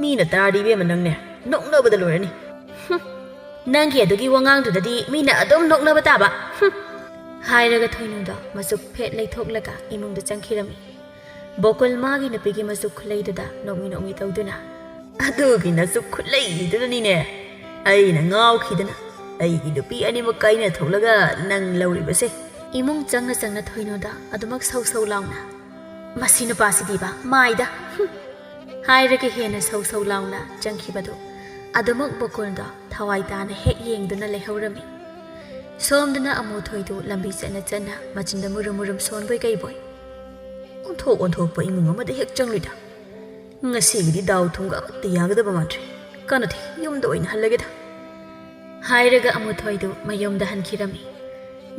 ꯃꯤꯅ ꯇꯥꯔꯗꯤ ꯏꯕꯦꯝꯃ ꯅꯪꯅꯦ ꯅꯣꯛꯅꯕꯗ ꯂꯣꯏꯔꯅꯤ꯫" "ꯍꯨꯝ, ꯅꯪꯒꯤ ꯑꯗꯨꯒꯤ ꯋꯥꯉꯥꯡꯗꯨꯗꯗꯤ ꯃꯤꯅ ꯑꯗꯨꯝ ꯅꯣꯛꯅꯕ ꯇꯥꯕ꯫ ꯍꯨꯝ!" ꯍꯥꯏꯔꯒ ꯊꯣꯏꯅꯨꯗ ꯃꯆꯨꯛ ꯐꯦꯠ ꯂꯩꯊꯣꯛꯂꯒ ꯏꯃꯨꯡꯗ ꯆꯪꯈꯤꯔꯝꯃꯤ꯫ ꯕꯣꯀꯨꯜ ꯃꯥꯒꯤ ꯅꯨꯄꯤꯒꯤ ꯃꯆꯨꯛ ꯈꯨꯂꯩꯗꯨꯗ ꯅꯣꯛꯃꯤ ꯅꯣꯛꯃꯤ ꯇꯧꯗꯨꯅ, "ꯑꯗꯨꯒꯤ ꯅꯆꯨꯛ ꯈꯨꯂꯩꯗꯨꯅꯅꯤꯅꯦ ꯑꯩꯅ ꯉꯥꯎꯈꯤꯗꯅ ꯑꯩꯒꯤ ꯅꯨꯄꯤ ꯑꯅꯤꯃꯛ ꯀꯥꯏꯅ ꯊꯣꯛꯂꯒ ꯅꯪ ꯂꯧꯔꯤꯕꯁꯦ꯫" ꯏꯃꯨꯡ ꯆꯪꯅ ꯆꯪꯅ ꯊꯣꯏꯅꯨꯗ ꯑꯗꯨꯃꯛ ꯁꯧ ꯁꯧ ꯂꯥꯎꯅ, "ꯃꯁꯤ ꯅꯨꯄꯥꯁꯤꯗꯤꯕ ꯃꯥꯏꯗ, ꯍꯨꯝ!" ꯍꯥꯏꯔꯒ ꯍꯦꯟꯅ ꯁꯧ ꯁꯧ ꯂꯥꯎꯅ ꯆꯪꯈꯤꯕꯗꯨ ꯑꯗꯨꯃꯛ ꯕꯣꯀꯨꯜꯗ ꯊꯋꯥꯏ ꯇꯥꯅ ꯍꯦꯛ ꯌꯦꯡꯗꯨꯅ ꯂꯩꯍꯧꯔꯝꯃꯤ꯫ ꯁꯣꯝꯗꯅ ꯑꯃꯨꯊꯣꯏꯗꯨ ꯂꯝꯕꯤ ꯆꯠꯅ ꯆꯠꯅ ꯃꯆꯤꯟꯗ ꯃꯨꯔꯨꯝ ꯃꯨꯔꯨꯝ ꯁꯣꯟꯕꯣꯏ ꯀꯩꯕꯣꯏ꯫ "ꯑꯣꯟꯊꯣꯛ ꯑꯣꯟꯊꯣꯛꯄ ꯏꯃꯨꯡ ꯑꯃꯗ ꯍꯦꯛ ꯆꯪꯂꯨꯏꯗ꯫ ꯉꯁꯤꯒꯤꯗꯤ ꯗꯥꯎ ꯊꯨꯝꯒ ꯑꯃꯠꯇ ꯌꯥꯒꯗꯕ ꯃꯥꯟꯗ꯭ꯔꯦ꯫ ꯀꯥꯟꯅꯗꯦ, ꯌꯨꯝꯗ ꯑꯣꯏꯅ ꯍꯜꯂꯒꯦꯗ" ꯍꯥꯏꯔꯒ ꯑꯃꯨꯊꯣꯏꯗꯨ ꯃꯌꯨꯝꯗ ꯍꯟꯈꯤꯔꯝꯃꯤ꯫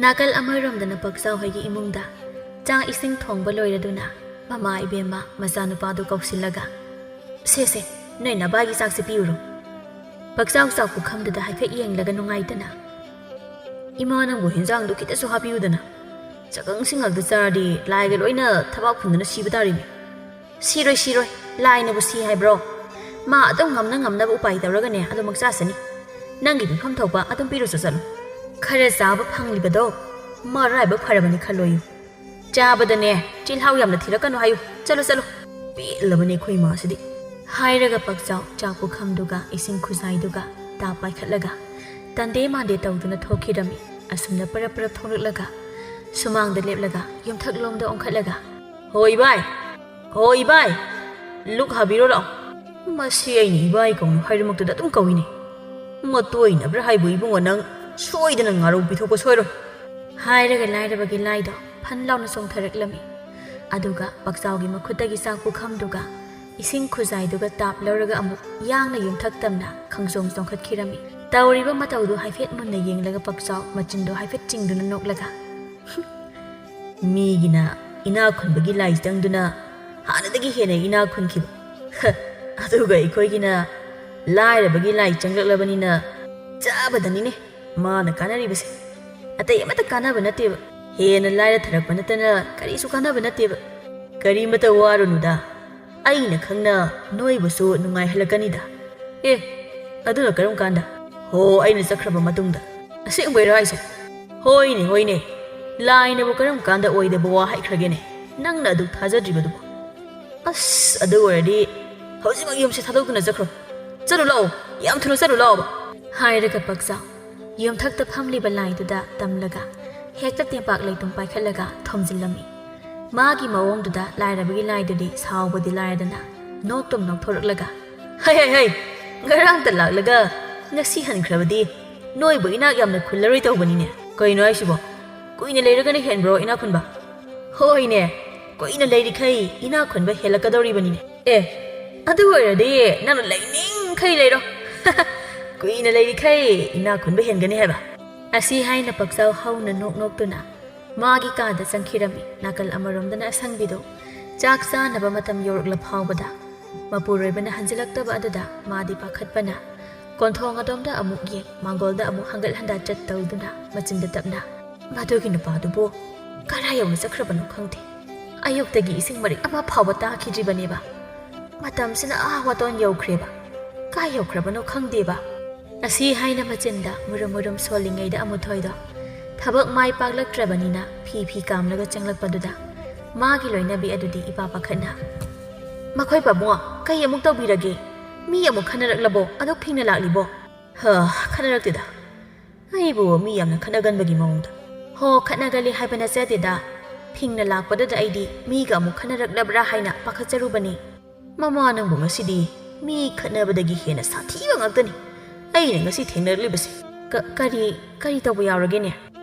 ꯅꯥꯀꯜ ꯑꯃꯔꯣꯝꯗꯅ ꯄꯛꯆꯥꯎ ꯍꯣꯏꯒꯤ ꯏꯃꯨꯡꯗ ꯆꯥꯛ ꯏꯁꯤꯡ ꯊꯣꯡꯕ ꯂꯣꯏꯔꯗꯨꯅ ꯃꯃꯥ ꯏꯕꯦꯝꯃ ꯃꯆꯥꯅꯨꯄꯥꯗꯨ ꯀꯧꯁꯤꯜꯂꯒ, "ꯁꯦ ꯁꯦ, ꯅꯣꯏ ꯅꯕꯥꯒꯤ ꯆꯥꯛꯁꯦ ꯄꯤꯔꯨꯔꯣ"꯫ ꯄꯛꯆꯥꯎ ꯆꯥꯛ ꯄꯨꯈꯝꯗꯨꯗ ꯍꯥꯏꯐꯦꯠ ꯌꯦꯡꯂꯒ ꯅꯨꯡꯉꯥꯏꯇꯅ, "ꯏꯃꯥ, ꯅꯪꯕꯨ ꯍꯦꯟꯖꯥꯡꯗꯨ ꯈꯤꯇꯁꯨ ꯍꯥꯞꯄꯤꯌꯨꯗꯅ꯫ ꯆꯀꯪꯁꯤꯡ ꯉꯥꯛꯇ ꯆꯥꯔꯗꯤ ꯂꯥꯏꯒ ꯂꯣꯏꯅ ꯊꯕꯥꯛ ꯐꯨꯟꯗꯨꯅ ꯁꯤꯕ ꯇꯥꯔꯤꯅꯦ"꯫ "ꯁꯤꯔꯣꯏ, ꯁꯤꯔꯣꯏ, ꯂꯥꯏꯅꯕꯨ ꯁꯤ ꯍꯥꯏꯕ꯭ꯔꯣ? ꯃꯥ ꯑꯗꯨꯝ ꯉꯝꯅ ꯉꯝꯅꯕ ꯎꯄꯥꯏ ꯇꯧꯔꯒꯅꯦ ꯑꯗꯨꯃꯛ ꯆꯥꯁꯅꯤ꯫ ꯅꯪꯒꯤ ꯄꯤꯐꯝ ꯊꯣꯛꯄ ꯑꯗꯨꯝ ꯄꯤꯔꯨꯆꯣ ꯆꯠꯂꯨ꯫ ꯈꯔ ꯆꯥꯕ ꯐꯪꯂꯤꯕꯗꯣ ꯃꯔꯥꯏꯕꯛ ꯐꯔꯕꯅꯤ ꯈꯜꯂꯣꯌꯨ꯫ ꯆꯥꯕꯗꯅꯦ ꯆꯤꯜꯍꯥꯎ ꯌꯥꯝꯅ ꯊꯤꯔꯛꯀꯅꯨ ꯍꯥꯏꯌꯨ꯫ ꯆꯠꯂꯨ, ꯆꯠꯂꯨ꯫ ꯄꯦꯜꯂꯕꯅꯦ ꯑꯩꯈꯣꯏ ꯏꯃꯥꯁꯤꯗꯤ"꯫ ꯍꯥꯏꯔꯒ ꯄꯛꯆꯥꯎ ꯆꯥꯛ ꯄꯨꯈꯝꯗꯨꯒ ꯏꯁꯤꯡ ꯈꯨꯖꯥꯏꯗꯨꯒ ꯇꯥꯞ ꯄꯥꯏꯈꯠꯂꯒ ꯇꯟꯗꯦ ꯃꯥꯟꯗꯦ ꯇꯧꯗꯨꯅ ꯊꯣꯛꯈꯤꯔꯝꯃꯤ꯫ ꯑꯁꯨꯝꯅ ꯄꯔꯞ ꯄꯔꯞ ꯊꯣꯛꯂꯛꯂꯒ ꯁꯨꯃꯥꯡꯗ ꯂꯦꯞꯂꯒ ꯌꯨꯝꯊꯛꯂꯣꯝꯗ ꯑꯣꯟꯈꯠꯂꯒ, "ꯍꯣ ꯏꯕꯥꯏ, ꯍꯣ ꯏꯕꯥꯏ, ꯂꯨꯛ ꯍꯥꯕꯤꯔꯣ ꯂꯥꯛꯑꯣ"꯫ "ꯃꯁꯤ ꯑꯩꯅ ꯏꯕꯥꯏ ꯀꯧꯅꯨ ꯍꯥꯏꯔꯃꯛꯇꯨꯗ ꯑꯗꯨꯝ ꯀꯧꯏꯅꯦ꯫ ꯃꯇꯣꯏꯅꯕ꯭ꯔꯥ ꯍꯥꯏꯕꯨ ꯏꯕꯨꯡꯉꯣ, ꯅꯪ ꯁꯣꯏꯗꯅ ꯉꯥꯔꯧ ꯄꯤꯊꯣꯛꯄ ꯁꯣꯏꯔꯣꯏ"꯫ ꯍꯥꯏꯔꯒ ꯂꯥꯏꯔꯕꯒꯤ ꯂꯥꯏꯗꯣ ꯐꯟ ꯂꯥꯎꯅ ꯆꯣꯡꯊꯔꯛꯂꯝꯃꯤ꯫ ꯑꯗꯨꯒ ꯄꯛꯆꯥꯎꯒꯤ ꯃꯈꯨꯠꯇꯒꯤ ꯆꯥꯛ ꯄꯨꯈꯝꯗꯨꯒ ꯏꯁꯤꯡ ꯈꯨꯖꯥꯏꯗꯨꯒ ꯇꯥꯞ ꯂꯧꯔꯒ ꯑꯃꯨꯛ ꯌꯥꯡꯅ ꯌꯨꯝꯊꯛ ꯇꯝꯅ ꯈꯪꯆꯣꯡ ꯆꯣꯡꯈꯠꯈꯤꯔꯝꯃꯤ꯫ ꯇꯧꯔꯤꯕ ꯃꯇꯧꯗꯨ ꯍꯥꯏꯐꯦꯠ ꯃꯨꯟꯅ ꯌꯦꯡꯂꯒ ꯄꯛꯆꯥꯎ ꯃꯆꯤꯟꯗꯣ ꯍꯥꯏꯐꯦꯠ ꯆꯤꯡꯗꯨꯅ ꯅꯣꯛꯂꯒ, "ꯃꯤꯒꯤꯅ ꯏꯅꯥꯛ ꯈꯨꯟꯕꯒꯤ ꯂꯥꯏ ꯆꯪꯗꯨꯅ ꯍꯥꯟꯅꯗꯒꯤ ꯍꯦꯟꯅ ꯏꯅꯥꯛ ꯈꯨꯟꯈꯤꯕ꯫ ꯍ, ꯑꯗꯨꯒ ꯑꯩꯈꯣꯏꯒꯤꯅ ꯂꯥꯏꯔꯕꯒꯤ ꯂꯥꯏ ꯆꯪꯂꯛꯂꯕꯅꯤꯅ ꯆꯥꯕꯗꯅꯤꯅꯦ ꯃꯥꯅ ꯀꯥꯟꯅꯔꯤꯕꯁꯦ꯫ ꯑꯇꯩ ꯑꯃꯠꯇ ꯀꯥꯟꯅꯕ ꯅꯠꯇꯦꯕ꯫ ꯍꯦꯟꯅ ꯂꯥꯏꯔ ꯊꯔꯛꯄ ꯅꯠꯇꯅ ꯀꯔꯤꯁꯨ ꯀꯥꯟꯅꯕ ꯅꯠꯇꯦꯕ꯫ ꯀꯔꯤꯃꯇ ꯋꯥꯔꯨꯅꯨꯗ꯫ ꯑꯩꯅ ꯈꯪꯅ ꯅꯣꯏꯕꯨꯁꯨ ꯅꯨꯡꯉꯥꯏꯍꯜꯂꯛꯀꯅꯤꯗ"꯫ "ꯑꯦ, ꯑꯗꯨꯅ ꯀꯔꯝ ꯀꯥꯟꯗ?" "ꯍꯣ, ꯑꯩꯅ ꯆꯠꯈ꯭ꯔꯕ ꯃꯇꯨꯡꯗ"꯫ "ꯑꯁꯦꯡꯕꯩꯔꯣ ꯍꯥꯏꯁꯦ?" "ꯍꯣꯏꯅꯦ, ꯍꯣꯏꯅꯦ꯫ ꯂꯥꯏꯅꯕꯨ ꯀꯔꯝ ꯀꯥꯟꯗ ꯑꯣꯏꯗꯕ ꯋꯥ ꯍꯥꯏꯈ꯭ꯔꯒꯦꯅꯦ? ꯅꯪꯅ ꯑꯗꯨꯛ ꯊꯥꯖꯗ꯭ꯔꯤꯕꯗꯨꯕꯨ"꯫ "ꯑꯁ, ꯑꯗꯨ ꯑꯣꯏꯔꯗꯤ ꯍꯧꯖꯤꯛꯃꯛ ꯌꯨꯝꯁꯦ ꯊꯥꯗꯣꯛꯇꯨꯅ ꯆꯠꯈ꯭ꯔꯣ꯫ ꯆꯠꯂꯨ ꯂꯥꯛꯑꯣ, ꯌꯥꯝ ꯊꯨꯅ ꯆꯠꯂꯨ ꯂꯥꯛꯑꯣꯕ"꯫ ꯍꯥꯏꯔꯒ ꯄꯛꯆꯥꯎ ꯌꯨꯝꯊꯛꯇ ꯐꯝꯂꯤꯕ ꯂꯥꯏꯗꯨꯗ ꯇꯝꯂꯒ ꯍꯦꯛꯇ ꯇꯦꯡꯄꯥꯛ ꯂꯩꯇꯨꯝ ꯄꯥꯏꯈꯠꯂꯒ ꯊꯣꯝꯖꯤꯜꯂꯝꯃꯤ꯫ ꯃꯥꯒꯤ ꯃꯑꯣꯡꯗꯨꯗ ꯂꯥꯏꯔꯕꯒꯤ ꯂꯥꯏꯗꯨꯗꯤ ꯁꯥꯎꯕꯗꯤ ꯂꯥꯏꯔꯗꯅ ꯅꯣꯛꯇꯨꯝ ꯅꯣꯛꯊꯣꯔꯛꯂꯒ, "ꯍꯩ, ꯍꯩ, ꯍꯩ! ꯉꯔꯥꯡꯇ ꯂꯥꯛꯂꯒ ꯉꯁꯤ ꯍꯟꯈ꯭ꯔꯕꯗꯤ ꯅꯣꯏꯕꯨ ꯏꯅꯥꯛ ꯌꯥꯝꯅ ꯈꯨꯜꯂꯔꯣꯏ ꯇꯧꯕꯅꯤꯅꯦ꯫ ꯀꯩꯅꯣ ꯍꯥꯏꯁꯤꯕꯣ? ꯀꯨꯏꯅ ꯂꯩꯔꯒꯅ ꯍꯦꯟꯕ꯭ꯔꯣ ꯏꯅꯥꯛ ꯈꯨꯟꯕ? ꯍꯣꯏꯅꯦ, ꯀꯨꯏꯅ ꯂꯩꯔꯤꯈꯩ ꯏꯅꯥꯛ ꯈꯨꯟꯕ ꯍꯦꯜꯂꯛꯀꯗꯧꯔꯤꯕꯅꯤꯅꯦ꯫ ꯑꯦ, ꯑꯗꯨ ꯑꯣꯏꯔꯗꯤ ꯅꯪꯅ ꯂꯩꯅꯤꯡꯈꯩ ꯂꯩꯔꯣ꯫ ꯀꯨꯏꯅ ꯂꯩꯔꯤꯈꯩ ꯏꯅꯥꯛ ꯈꯨꯟꯕ ꯍꯦꯟꯒꯅꯤ ꯍꯥꯏꯕ꯫ ꯑꯁꯤ ꯍꯥꯏꯅ ꯄꯛꯆꯥꯎ ꯍꯧꯅ ꯅꯣꯛ ꯅꯣꯛꯇꯨꯅ ꯃꯥꯒꯤ ꯀꯥꯗ ꯆꯪꯈꯤꯔꯝꯃꯤ꯫ ꯅꯥꯀꯜ ꯑꯃꯔꯣꯝꯗꯅ ꯑꯁꯪꯕꯤꯗꯨ ꯆꯥꯛ ꯆꯥꯅꯕ ꯃꯇꯝ ꯌꯧꯔꯛꯂ ꯐꯥꯎꯕꯗ ꯃꯄꯨꯔꯣꯏꯕꯅ ꯍꯟꯖꯤꯜꯂꯛꯇꯕ ꯑꯗꯨꯗ ꯃꯥꯗꯤ ꯄꯥꯈꯠꯄꯅ ꯀꯣꯟꯊꯣꯡ ꯑꯗꯣꯝꯗ ꯑꯃꯨꯛ ꯌꯦꯡ, ꯃꯥꯡꯒꯣꯜꯗ ꯑꯃꯨꯛ ꯍꯪꯒꯠ ꯍꯟꯗꯥ ꯆꯠ ꯇꯧꯗꯨꯅ ꯃꯆꯤꯟꯗ ꯇꯞꯅ, "ꯃꯗꯨꯒꯤ ꯅꯨꯄꯥꯗꯨꯕꯨ ꯀꯔꯥꯏ ꯌꯧꯅ ꯆꯠꯈ꯭ꯔꯕꯅꯣ ꯈꯪꯗꯦ꯫ ꯑꯌꯨꯛꯇꯒꯤ ꯏꯁꯤꯡ ꯃꯔꯤꯛ ꯑꯃ ꯐꯥꯎꯕ ꯇꯥꯈꯤꯗ꯭ꯔꯤꯕꯅꯦꯕ꯫ ꯃꯇꯝꯁꯤꯅ ꯑꯥ ꯋꯥꯇꯣꯟ ꯌꯧꯈ꯭ꯔꯦꯕ꯫ ꯀꯥꯏ ꯌꯧꯈ꯭ꯔꯕꯅꯣ ꯈꯪꯗꯦꯕ"꯫ ꯑꯁꯤ ꯍꯥꯏꯅ ꯃꯆꯤꯟꯗ ꯃꯨꯔꯨꯝ ꯃꯨꯔꯨꯝ ꯁꯣꯜꯂꯤꯉꯩꯗ ꯑꯃꯨꯊꯣꯏꯗꯣ ꯊꯕꯛ ꯃꯥꯏ ꯄꯥꯛꯂꯛꯇ꯭ꯔꯕꯅꯤꯅ ꯐꯤ ꯐꯤ ꯀꯥꯝꯂꯒ ꯆꯪꯂꯛꯄꯗꯨꯗ ꯃꯥꯒꯤ ꯂꯣꯏꯅꯕꯤ ꯑꯗꯨꯗꯤ ꯏꯄꯥ ꯄꯥꯈꯠꯅ, "ꯃꯈꯣꯏ ꯄꯥꯕꯨꯡ, ꯀꯩ ꯑꯃꯨꯛ ꯇꯧꯕꯤꯔꯒꯦ? ꯃꯤ ꯑꯃꯨꯛ ꯈꯟꯅꯔꯛꯂꯕꯣ? ꯑꯗꯨꯛ ꯊꯦꯡꯅ ꯂꯥꯛꯂꯤꯕꯣ?" "ꯍ, ꯈꯟꯅꯔꯛꯇꯦꯗ꯫ ꯑꯩꯕꯨ ꯃꯤ ꯌꯥꯝꯅ ꯈꯠꯅꯒꯟꯕꯒꯤ ꯃꯑꯣꯡꯗ"꯫ "ꯍꯣ, ꯈꯠꯅꯒꯜꯂꯤ ꯍꯥꯏꯕ ꯅꯠꯆꯗꯦꯗ꯫ ꯊꯦꯡꯅ ꯂꯥꯛꯄꯗꯨꯗ ꯑꯩꯗꯤ ꯃꯤꯒ ꯑꯃꯨꯛ ꯈꯠꯅꯔꯛꯂꯕ꯭ꯔꯥ ꯍꯥꯏꯅ ꯄꯥꯈꯠꯆꯔꯨꯕꯅꯤ꯫ ꯃꯃꯥ ꯅꯪꯕꯨ ꯉꯁꯤꯗꯤ ꯃꯤ ꯈꯠꯅꯕꯗꯒꯤ ꯍꯦꯟꯅ ꯁꯥꯊꯤꯕ ꯉꯥꯛꯇꯅꯤ ꯑꯩꯅ ꯉꯁꯤ ꯊꯦꯡꯅꯔꯛꯂꯤꯕꯁꯦ"꯫ "ꯀ-, ꯀꯔꯤ, ꯀꯔꯤ ꯇꯧꯕ ꯌꯥꯎꯔꯒꯦꯅꯦ?"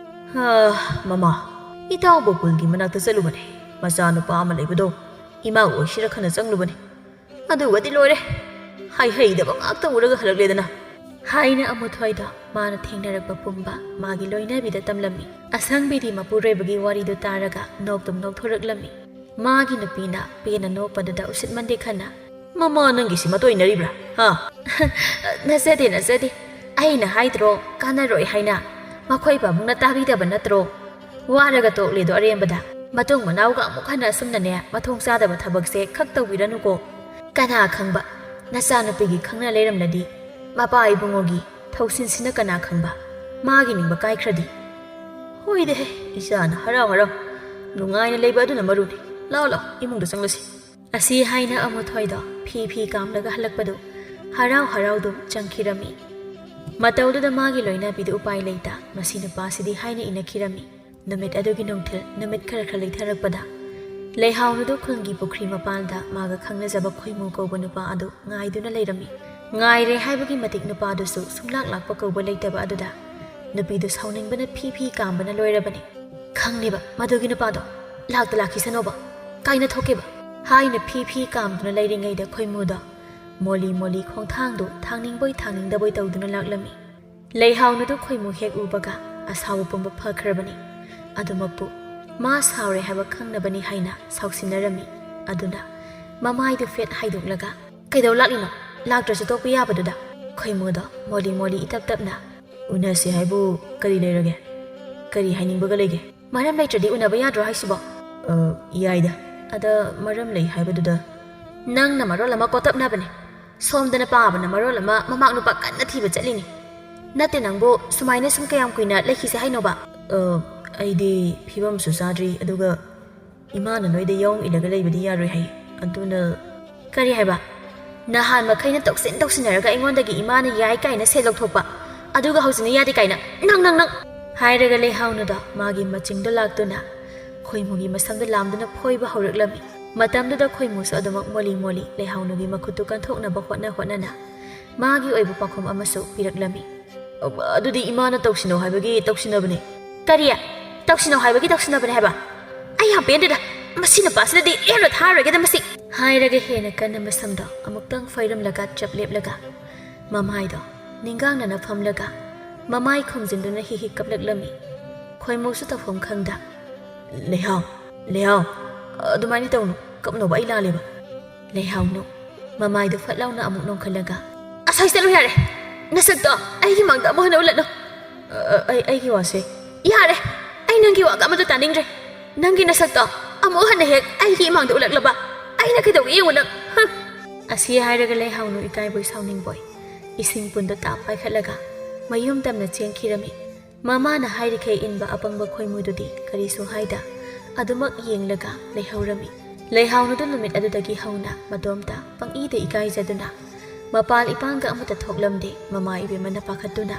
"ꯍ, ꯃꯃꯥ, ꯏꯇꯥꯎ ꯒꯣꯀꯨꯜꯒꯤ ꯃꯅꯥꯛꯇ ꯆꯠꯂꯨꯕꯅꯦ꯫ ꯃꯆꯥꯅꯨꯄꯥ ꯑꯃ ꯂꯩꯕꯗꯣ ꯏꯃꯥ ꯑꯣꯏꯁꯤꯔ ꯈꯟꯅ ꯆꯪꯂꯨꯕꯅꯦ꯫ ꯑꯗꯨꯒꯗꯤ ꯂꯣꯏꯔꯦ, ꯍꯩꯍꯩꯗꯕ ꯉꯥꯛꯇ ꯎꯔꯒ ꯍꯜꯂꯛꯂꯦꯗꯅ"꯫ ꯍꯥꯏꯅ ꯑꯃꯨꯊꯣꯏꯗ ꯃꯥꯅ ꯊꯦꯡꯅꯔꯛꯄ ꯄꯨꯝꯕ ꯃꯥꯒꯤ ꯂꯣꯏꯅꯕꯤꯗ ꯇꯝꯂꯝꯃꯤ꯫ ꯑꯁꯪꯕꯤꯗꯤ ꯃꯄꯨꯔꯣꯏꯕꯒꯤ ꯋꯥꯔꯤꯗꯨ ꯇꯥꯔꯒ ꯅꯣꯛꯇꯨꯝ ꯅꯣꯛꯊꯣꯔꯛꯂꯝꯃꯤ꯫ ꯃꯥꯒꯤ ꯅꯨꯄꯤꯅ ꯄꯦꯟꯅ ꯅꯣꯛꯄꯗꯨꯗ ꯎꯁꯤꯠꯃꯟꯗꯦ ꯈꯟꯅ, "ꯃꯃꯥ ꯅꯪꯒꯤꯁꯤ ꯃꯇꯣꯏꯅꯔꯤꯕ꯭ꯔꯥ, ꯍꯥ?" "ꯅꯠꯆꯗꯦ, ꯅꯠꯆꯗꯦ꯫ ꯑꯩꯅ ꯍꯥꯏꯗ꯭ꯔꯣ ꯀꯥꯟꯅꯔꯣꯏ ꯍꯥꯏꯅ? ꯃꯈꯣꯏ ꯄꯥꯕꯨꯡꯅ ꯇꯥꯕꯤꯗꯕ ꯅꯠꯇ꯭ꯔꯣ? ꯋꯥꯔꯒ ꯇꯣꯛꯂꯦꯗꯣ ꯑꯔꯦꯝꯕꯗ꯫ ꯃꯇꯨꯡ ꯃꯅꯥꯎꯒ ꯑꯃꯨꯛ ꯍꯟꯅ ꯑꯁꯨꯝꯅꯅꯦ ꯃꯊꯣꯡ ꯆꯥꯗꯕ ꯊꯕꯛꯁꯦ ꯈꯛ ꯇꯧꯕꯤꯔꯅꯨꯀꯣ꯫ ꯀꯅꯥ ꯈꯪꯕ, ꯅꯆꯥꯅꯨꯄꯤꯒꯤ ꯈꯪꯅ ꯂꯩꯔꯝꯂꯗꯤ ꯃꯄꯥ ꯏꯕꯨꯡꯉꯣꯒꯤ ꯊꯧꯁꯤꯟꯁꯤꯅ ꯀꯅꯥ ꯈꯪꯕ ꯃꯥꯒꯤ ꯅꯤꯡꯕ ꯀꯥꯏꯈ꯭ꯔꯗꯤ"꯫ "ꯍꯣꯏꯗꯍꯦ, ꯏꯆꯥꯅ ꯍꯔꯥꯎ ꯍꯔꯥꯎ ꯅꯨꯡꯉꯥꯏꯅ ꯂꯩꯕ ꯑꯗꯨꯅ ꯃꯔꯨꯅꯤ꯫ ꯂꯥꯎ ꯂꯥꯎ, ꯏꯃꯨꯡꯗ ꯆꯪꯂꯁꯤ"꯫ ꯑꯁꯤ ꯍꯥꯏꯅ ꯑꯃꯨꯊꯣꯏꯗꯣ ꯐꯤ ꯐꯤ ꯀꯥꯝꯂꯒ ꯍꯜꯂꯛꯄꯗꯨ ꯍꯔꯥꯎ ꯍꯔꯥꯎꯗꯨ ꯆꯪꯈꯤꯔꯝꯃꯤ꯫ ꯃꯇꯧꯗꯨꯗ ꯃꯥꯒꯤ ꯂꯣꯏꯅꯕꯤꯗꯨ ꯎꯄꯥꯏ ꯂꯩꯇ ꯃꯁꯤ ꯅꯨꯄꯥꯁꯤꯗꯤ ꯍꯥꯏꯅ ꯏꯅꯈꯤꯔꯝꯃꯤ꯫ ꯅꯨꯃꯤꯠ ꯑꯗꯨꯒꯤ ꯅꯨꯡꯊꯤꯜ ꯅꯨꯃꯤꯠ ꯈꯔ ꯈꯔ ꯂꯩꯊꯔꯛꯄꯗ ꯂꯩꯍꯥꯎꯅꯗꯨ ꯈꯨꯜꯒꯤ ꯄꯨꯈ꯭ꯔꯤ ꯃꯄꯥꯟꯗ ꯃꯥꯒ ꯈꯪꯅꯖꯕ ꯈꯣꯏꯃꯨ ꯀꯧꯕ ꯅꯨꯄꯥ ꯑꯗꯨ ꯉꯥꯏꯗꯨꯅ ꯂꯩꯔꯝꯃꯤ꯫ ꯉꯥꯏꯔꯦ ꯍꯥꯏꯕꯒꯤ ꯃꯇꯤꯛ ꯅꯨꯄꯥꯗꯨꯁꯨ ꯁꯨꯡꯂꯥꯛ ꯂꯥꯛꯄ ꯀꯧꯕ ꯂꯩꯇꯕ ꯑꯗꯨꯗ ꯅꯨꯄꯤꯗꯨ ꯁꯥꯎꯅꯤꯡꯕꯅ ꯐꯤ ꯐꯤ ꯀꯥꯝꯕꯅ ꯂꯣꯏꯔꯕꯅꯤ꯫ ꯈꯪꯂꯤꯕ ꯃꯗꯨꯒꯤ ꯅꯨꯄꯥꯗꯣ ꯂꯥꯛꯇ ꯂꯥꯛꯈꯤꯁꯅꯣꯕ, ꯀꯥꯏꯅ ꯊꯣꯛꯀꯦꯕ ꯍꯥꯏꯅ ꯐꯤ ꯐꯤ ꯀꯥꯝꯗꯨꯅ ꯂꯩꯔꯤꯉꯩꯗ ꯈꯣꯏꯃꯨꯗꯣ ꯃꯣꯂꯤ ꯃꯣꯂꯤ ꯈꯣꯡꯊꯥꯡꯗꯨ ꯊꯥꯡꯅꯤꯡꯕꯣꯏ ꯊꯥꯡꯅꯤꯡꯗꯕꯣꯏ ꯇꯧꯗꯨꯅ ꯂꯥꯛꯂꯝꯃꯤ꯫ ꯂꯩꯍꯥꯎꯅꯗꯨ ꯈꯣꯏꯃꯨ ꯍꯦꯛ ꯎꯕꯒ ꯑꯁꯥꯎꯕ ꯄꯨꯝꯕ ꯐꯈ꯭ꯔꯕꯅꯤ꯫ ꯑꯗꯨꯃꯛꯄꯨ ꯃꯥ ꯁꯥꯎꯔꯦ ꯍꯥꯏꯕ ꯈꯪꯅꯕꯅꯤ ꯍꯥꯏꯅ ꯁꯥꯎꯁꯤꯟꯅꯔꯝꯃꯤ꯫ ꯑꯗꯨꯅ ꯃꯃꯥꯏꯗꯨ ꯐꯦꯠ ꯍꯥꯏꯗꯣꯛꯂꯒ, "ꯀꯩꯗꯧ ꯂꯥꯛꯂꯤꯅꯣ? ꯂꯥꯛꯇ꯭ꯔꯁꯨ ꯇꯣꯛꯄ ꯌꯥꯕꯗꯨꯗ?" ꯈꯣꯏꯃꯨꯗꯣ ꯃꯣꯂꯤ ꯃꯣꯂꯤ ꯏꯇꯞ ꯇꯞꯅ, "ꯎꯅꯁꯤ ꯍꯥꯏꯕꯨ ꯀꯔꯤ ꯂꯩꯔꯒꯦ? ꯀꯔꯤ ꯍꯥꯏꯅꯤꯡꯕꯒ ꯂꯩꯒꯦ?" "ꯃꯔꯝ ꯂꯩꯇ꯭ꯔꯗꯤ ꯎꯅꯕ ꯌꯥꯗ꯭ꯔꯣ ꯍꯥꯏꯁꯤꯕꯣ?" "ꯑ, ꯌꯥꯏꯗ꯫ ꯑꯗ ꯃꯔꯝ ꯂꯩ ꯍꯥꯏꯕꯗꯨꯗ?" "ꯅꯪꯅ ꯃꯔꯣꯜ ꯑꯃ ꯀꯣꯇꯞꯅꯕꯅꯦ, ꯁꯣꯝꯗꯅ ꯄꯥꯕꯅ ꯃꯔꯣꯜ ꯑꯃ ꯃꯃꯥꯛ ꯅꯨꯄꯥ ꯀꯟꯅ ꯊꯤꯕ ꯆꯠꯂꯤꯅꯤ꯫ ꯅꯠꯇꯦ ꯅꯪꯕꯨ ꯁꯨꯃꯥꯏꯅ ꯁꯨꯝ ꯀꯌꯥꯝ ꯀꯨꯏꯅ ꯂꯩꯈꯤꯁꯦ ꯍꯥꯏꯅꯣꯕ?" "ꯑ, ꯑꯩꯗꯤ ꯐꯤꯕꯝꯁꯨ ꯆꯥꯗ꯭ꯔꯤ, ꯑꯗꯨꯒ ꯏꯃꯥꯅ ꯅꯣꯏꯗ ꯌꯥꯎ ꯏꯜꯂꯒ ꯂꯩꯕꯗꯤ ꯌꯥꯔꯣꯏ ꯍꯥꯏ, ꯑꯗꯨꯅ..." "ꯀꯔꯤ ꯍꯥꯏꯕ? ꯅꯍꯥꯟ ꯃꯈꯩꯅ ꯇꯧꯁꯤꯟ ꯇꯧꯁꯤꯟꯅꯔꯒ ꯑꯩꯉꯣꯟꯗꯒꯤ ꯏꯃꯥꯅ ꯌꯥꯏ ꯀꯥꯏꯅ ꯁꯦꯜ ꯂꯧꯊꯣꯛꯄ, ꯑꯗꯨꯒ ꯍꯧꯖꯤꯛꯅ ꯌꯥꯗꯦ ꯀꯥꯏꯅ, ꯅꯪ, ꯅꯪ, ꯅꯪ!" ꯍꯥꯏꯔꯒ ꯂꯩꯍꯥꯎꯅꯗꯣ ꯃꯥꯒꯤ ꯃꯆꯤꯡꯗꯣ ꯂꯥꯛꯇꯨꯅ ꯈꯣꯏꯃꯨꯒꯤ ꯃꯁꯝꯗ ꯂꯥꯝꯗꯨꯅ ꯐꯣꯏꯕ ꯍꯧꯔꯛꯂꯝꯃꯤ꯫ ꯃꯇꯝꯗꯨꯗ ꯈꯣꯏꯃꯨꯁꯨ ꯑꯗꯨꯃꯛ ꯃꯣꯂꯤ ꯃꯣꯂꯤ ꯂꯩꯍꯥꯎꯅꯒꯤ ꯃꯈꯨꯠꯇꯨ ꯀꯟꯊꯣꯛꯅꯕ ꯍꯣꯠꯅ ꯍꯣꯠꯅꯅ ꯃꯥꯒꯤ ꯑꯣꯏꯕ ꯄꯥꯎꯈꯨꯝ ꯑꯃꯁꯨ ꯄꯤꯔꯛꯂꯝꯃꯤ꯫ "ꯑꯗꯨꯗꯤ ꯏꯃꯥꯅ ꯇꯧꯁꯤꯟꯅꯧ ꯍꯥꯏꯕꯒꯤ ꯇꯧꯁꯤꯟꯅꯕꯅꯤ꯫" "ꯀꯔꯤ? ꯇꯧꯁꯤꯟꯅꯧ ꯍꯥꯏꯕꯒꯤ ꯇꯧꯁꯤꯟꯅꯕꯅꯤ ꯍꯥꯏꯕ? ꯑꯩ ꯌꯥꯝ ꯄꯦꯟꯗꯦꯗ꯫ ꯃꯁꯤ ꯅꯨꯄꯥꯁꯤꯗꯗꯤ ꯂꯦꯝꯅ ꯊꯥꯔꯔꯣꯏꯒꯦꯗ ꯃꯁꯤ!" ꯍꯥꯏꯔꯒ ꯍꯦꯟꯅ ꯀꯟꯅ ꯃꯁꯝꯗꯣ ꯑꯃꯨꯛꯇꯪ ꯐꯣꯏꯔꯝꯂꯒ ꯆꯞ ꯂꯦꯞꯂꯒ ꯃꯃꯥꯏꯗꯣ ꯅꯤꯡꯒꯥꯡꯅꯅ ꯐꯝꯂꯒ ꯃꯃꯥꯏ ꯈꯨꯝꯖꯤꯟꯗꯨꯅ ꯍꯤ ꯍꯤ ꯀꯞꯂꯛꯂꯝꯃꯤ꯫ ꯈꯣꯏꯃꯨꯁꯨ ꯇꯧꯐꯝ ꯈꯪꯗ, "ꯂꯩꯍꯥꯎ, ꯂꯩꯍꯥꯎ, ꯑꯗꯨꯃꯥꯏꯅ ꯇꯧꯅꯨ, ꯀꯞꯅꯣꯕ, ꯑꯩ ꯂꯥꯜꯂꯦꯕ꯫" ꯂꯩꯍꯥꯎꯅꯨ ꯃꯃꯥꯏꯗꯨ ꯐꯠ ꯂꯥꯎꯅ ꯑꯃꯨꯛ ꯅꯣꯡꯈꯠꯂꯒ, "ꯑꯁꯥꯏ ꯆꯠꯂꯨ ꯌꯥꯔꯦ, ꯅꯁꯛꯇꯣ ꯑꯩꯒꯤ ꯃꯥꯡꯗ ꯑꯃꯨꯛ ꯍꯟꯅ ꯎꯠꯂꯛꯅꯨ꯫" "ꯑ, ꯑ, ꯑꯩ, ꯑꯩꯒꯤ ꯋꯥꯁꯦ..." "ꯌꯥꯔꯦ, ꯑꯩ ꯅꯪꯒꯤ ꯋꯥꯒ ꯑꯃꯠꯇ ꯇꯥꯅꯤꯡꯗ꯭ꯔꯦ꯫ ꯅꯪꯒꯤ ꯅꯁꯛꯇꯣ ꯑꯃꯨꯛ ꯍꯟꯅ ꯍꯦꯛ ꯑꯩꯒꯤ ꯏꯃꯥꯡꯗ ꯎꯠꯂꯛꯂꯕ ꯑꯩꯅ ꯀꯩꯗꯧꯒꯦ ꯌꯦꯡꯉꯨ ꯅꯪ, ꯍꯨꯝ!" ꯑꯁꯤ ꯍꯥꯏꯔꯒ ꯂꯩꯍꯥꯎꯅꯨ ꯏꯀꯥꯏꯕꯣꯏ ꯁꯥꯎꯅꯤꯡꯕꯣꯏ ꯏꯁꯤꯡ ꯄꯨꯟꯗꯨ ꯇꯥꯞ ꯄꯥꯏꯈꯠꯂꯒ ꯃꯌꯨꯝ ꯇꯝꯅ ꯆꯦꯟꯈꯤꯔꯝꯃꯤ꯫ ꯃꯃꯥꯅ ꯍꯥꯏꯔꯤꯈꯩ ꯏꯟꯕ ꯑꯄꯪꯕ ꯈꯣꯏꯃꯨꯗꯨꯗꯤ ꯀꯔꯤꯁꯨ ꯍꯥꯏꯗ ꯑꯗꯨꯃꯛ ꯌꯦꯡꯂꯒ ꯂꯩꯍꯧꯔꯝꯃꯤ꯫ ꯂꯩꯍꯥꯎꯅꯗꯨ ꯅꯨꯃꯤꯠ ꯑꯗꯨꯗꯒꯤ ꯍꯧꯅ ꯃꯇꯣꯝꯇ ꯄꯪꯏꯗ ꯏꯀꯥꯏꯖꯗꯨꯅ ꯃꯄꯥꯜ ꯏꯄꯥꯡꯒ ꯑꯃꯠꯇ ꯊꯣꯛꯂꯝꯗꯦ꯫ ꯃꯃꯥ ꯏꯕꯦꯝꯃꯅ ꯄꯥꯈꯠꯇꯨꯅ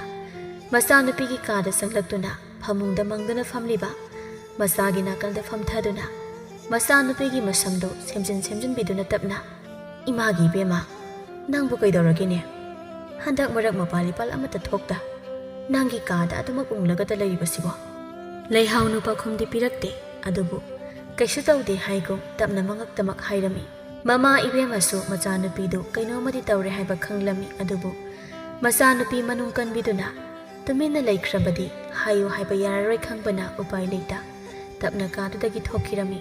ꯃꯆꯥꯅꯨꯄꯤꯒꯤ ꯀꯥꯗ ꯆꯪꯂꯛꯇꯨꯅ ꯐꯃꯨꯡꯗ ꯃꯪꯗꯨꯅ ꯐꯝꯂꯤꯕ ꯃꯆꯥꯒꯤ ꯅꯥꯀꯜꯗ ꯐꯝꯊꯗꯨꯅ ꯃꯆꯥꯅꯨꯄꯤꯒꯤ ꯃꯁꯝꯗꯨ ꯁꯦꯝꯖꯤꯟ ꯁꯦꯝꯖꯤꯟꯕꯤꯗꯨꯅ ꯇꯞꯅ, "ꯏꯃꯥꯒꯤ ꯏꯕꯦꯝꯃ, "ꯅꯪꯕꯨ ꯀꯩꯗꯧꯔꯒꯦꯅꯦ? ꯍꯟꯗꯛ ꯃꯔꯛ ꯃꯄꯥꯜ ꯏꯄꯥꯜ ꯑꯃꯠꯇ ꯊꯣꯛꯇ꯫ ꯅꯪꯒꯤ ꯀꯥꯗ ꯑꯗꯨꯃꯛ ꯎꯪꯂꯒꯇ ꯂꯩꯔꯤꯕꯁꯤꯕꯣ?" ꯂꯩꯍꯥꯎꯅꯨ ꯄꯥꯎꯈꯨꯝꯗꯤ ꯄꯤꯔꯛꯇꯦ, ꯑꯗꯨꯕꯨ ꯀꯩꯁꯨ ꯇꯧꯗꯦ ꯍꯥꯏꯒꯨꯝ ꯇꯞꯅ ꯃꯉꯛꯇꯃꯛ ꯍꯥꯏꯔꯝꯃꯤ꯫ ꯃꯃꯥ ꯏꯕꯦꯝꯃꯁꯨ ꯃꯆꯥꯅꯨꯄꯤꯗꯨ ꯀꯩꯅꯣꯝꯃꯗꯤ ꯇꯧꯔꯦ ꯍꯥꯏꯕ ꯈꯪꯂꯝꯃꯤ, ꯑꯗꯨꯕꯨ ꯃꯆꯥꯅꯨꯄꯤ ꯃꯅꯨꯡ ꯀꯟꯕꯤꯗꯨꯅ ꯇꯨꯃꯤꯟꯅ ꯂꯩꯈ꯭ꯔꯕꯗꯤ ꯍꯥꯏꯌꯨ ꯍꯥꯏꯕ ꯌꯥꯔꯔꯣꯏ ꯈꯪꯕꯅ ꯎꯄꯥꯏ ꯂꯩꯇ ꯇꯞꯅ ꯀꯥꯗꯨꯗꯒꯤ ꯊꯣꯛꯈꯤꯔꯝꯃꯤ꯫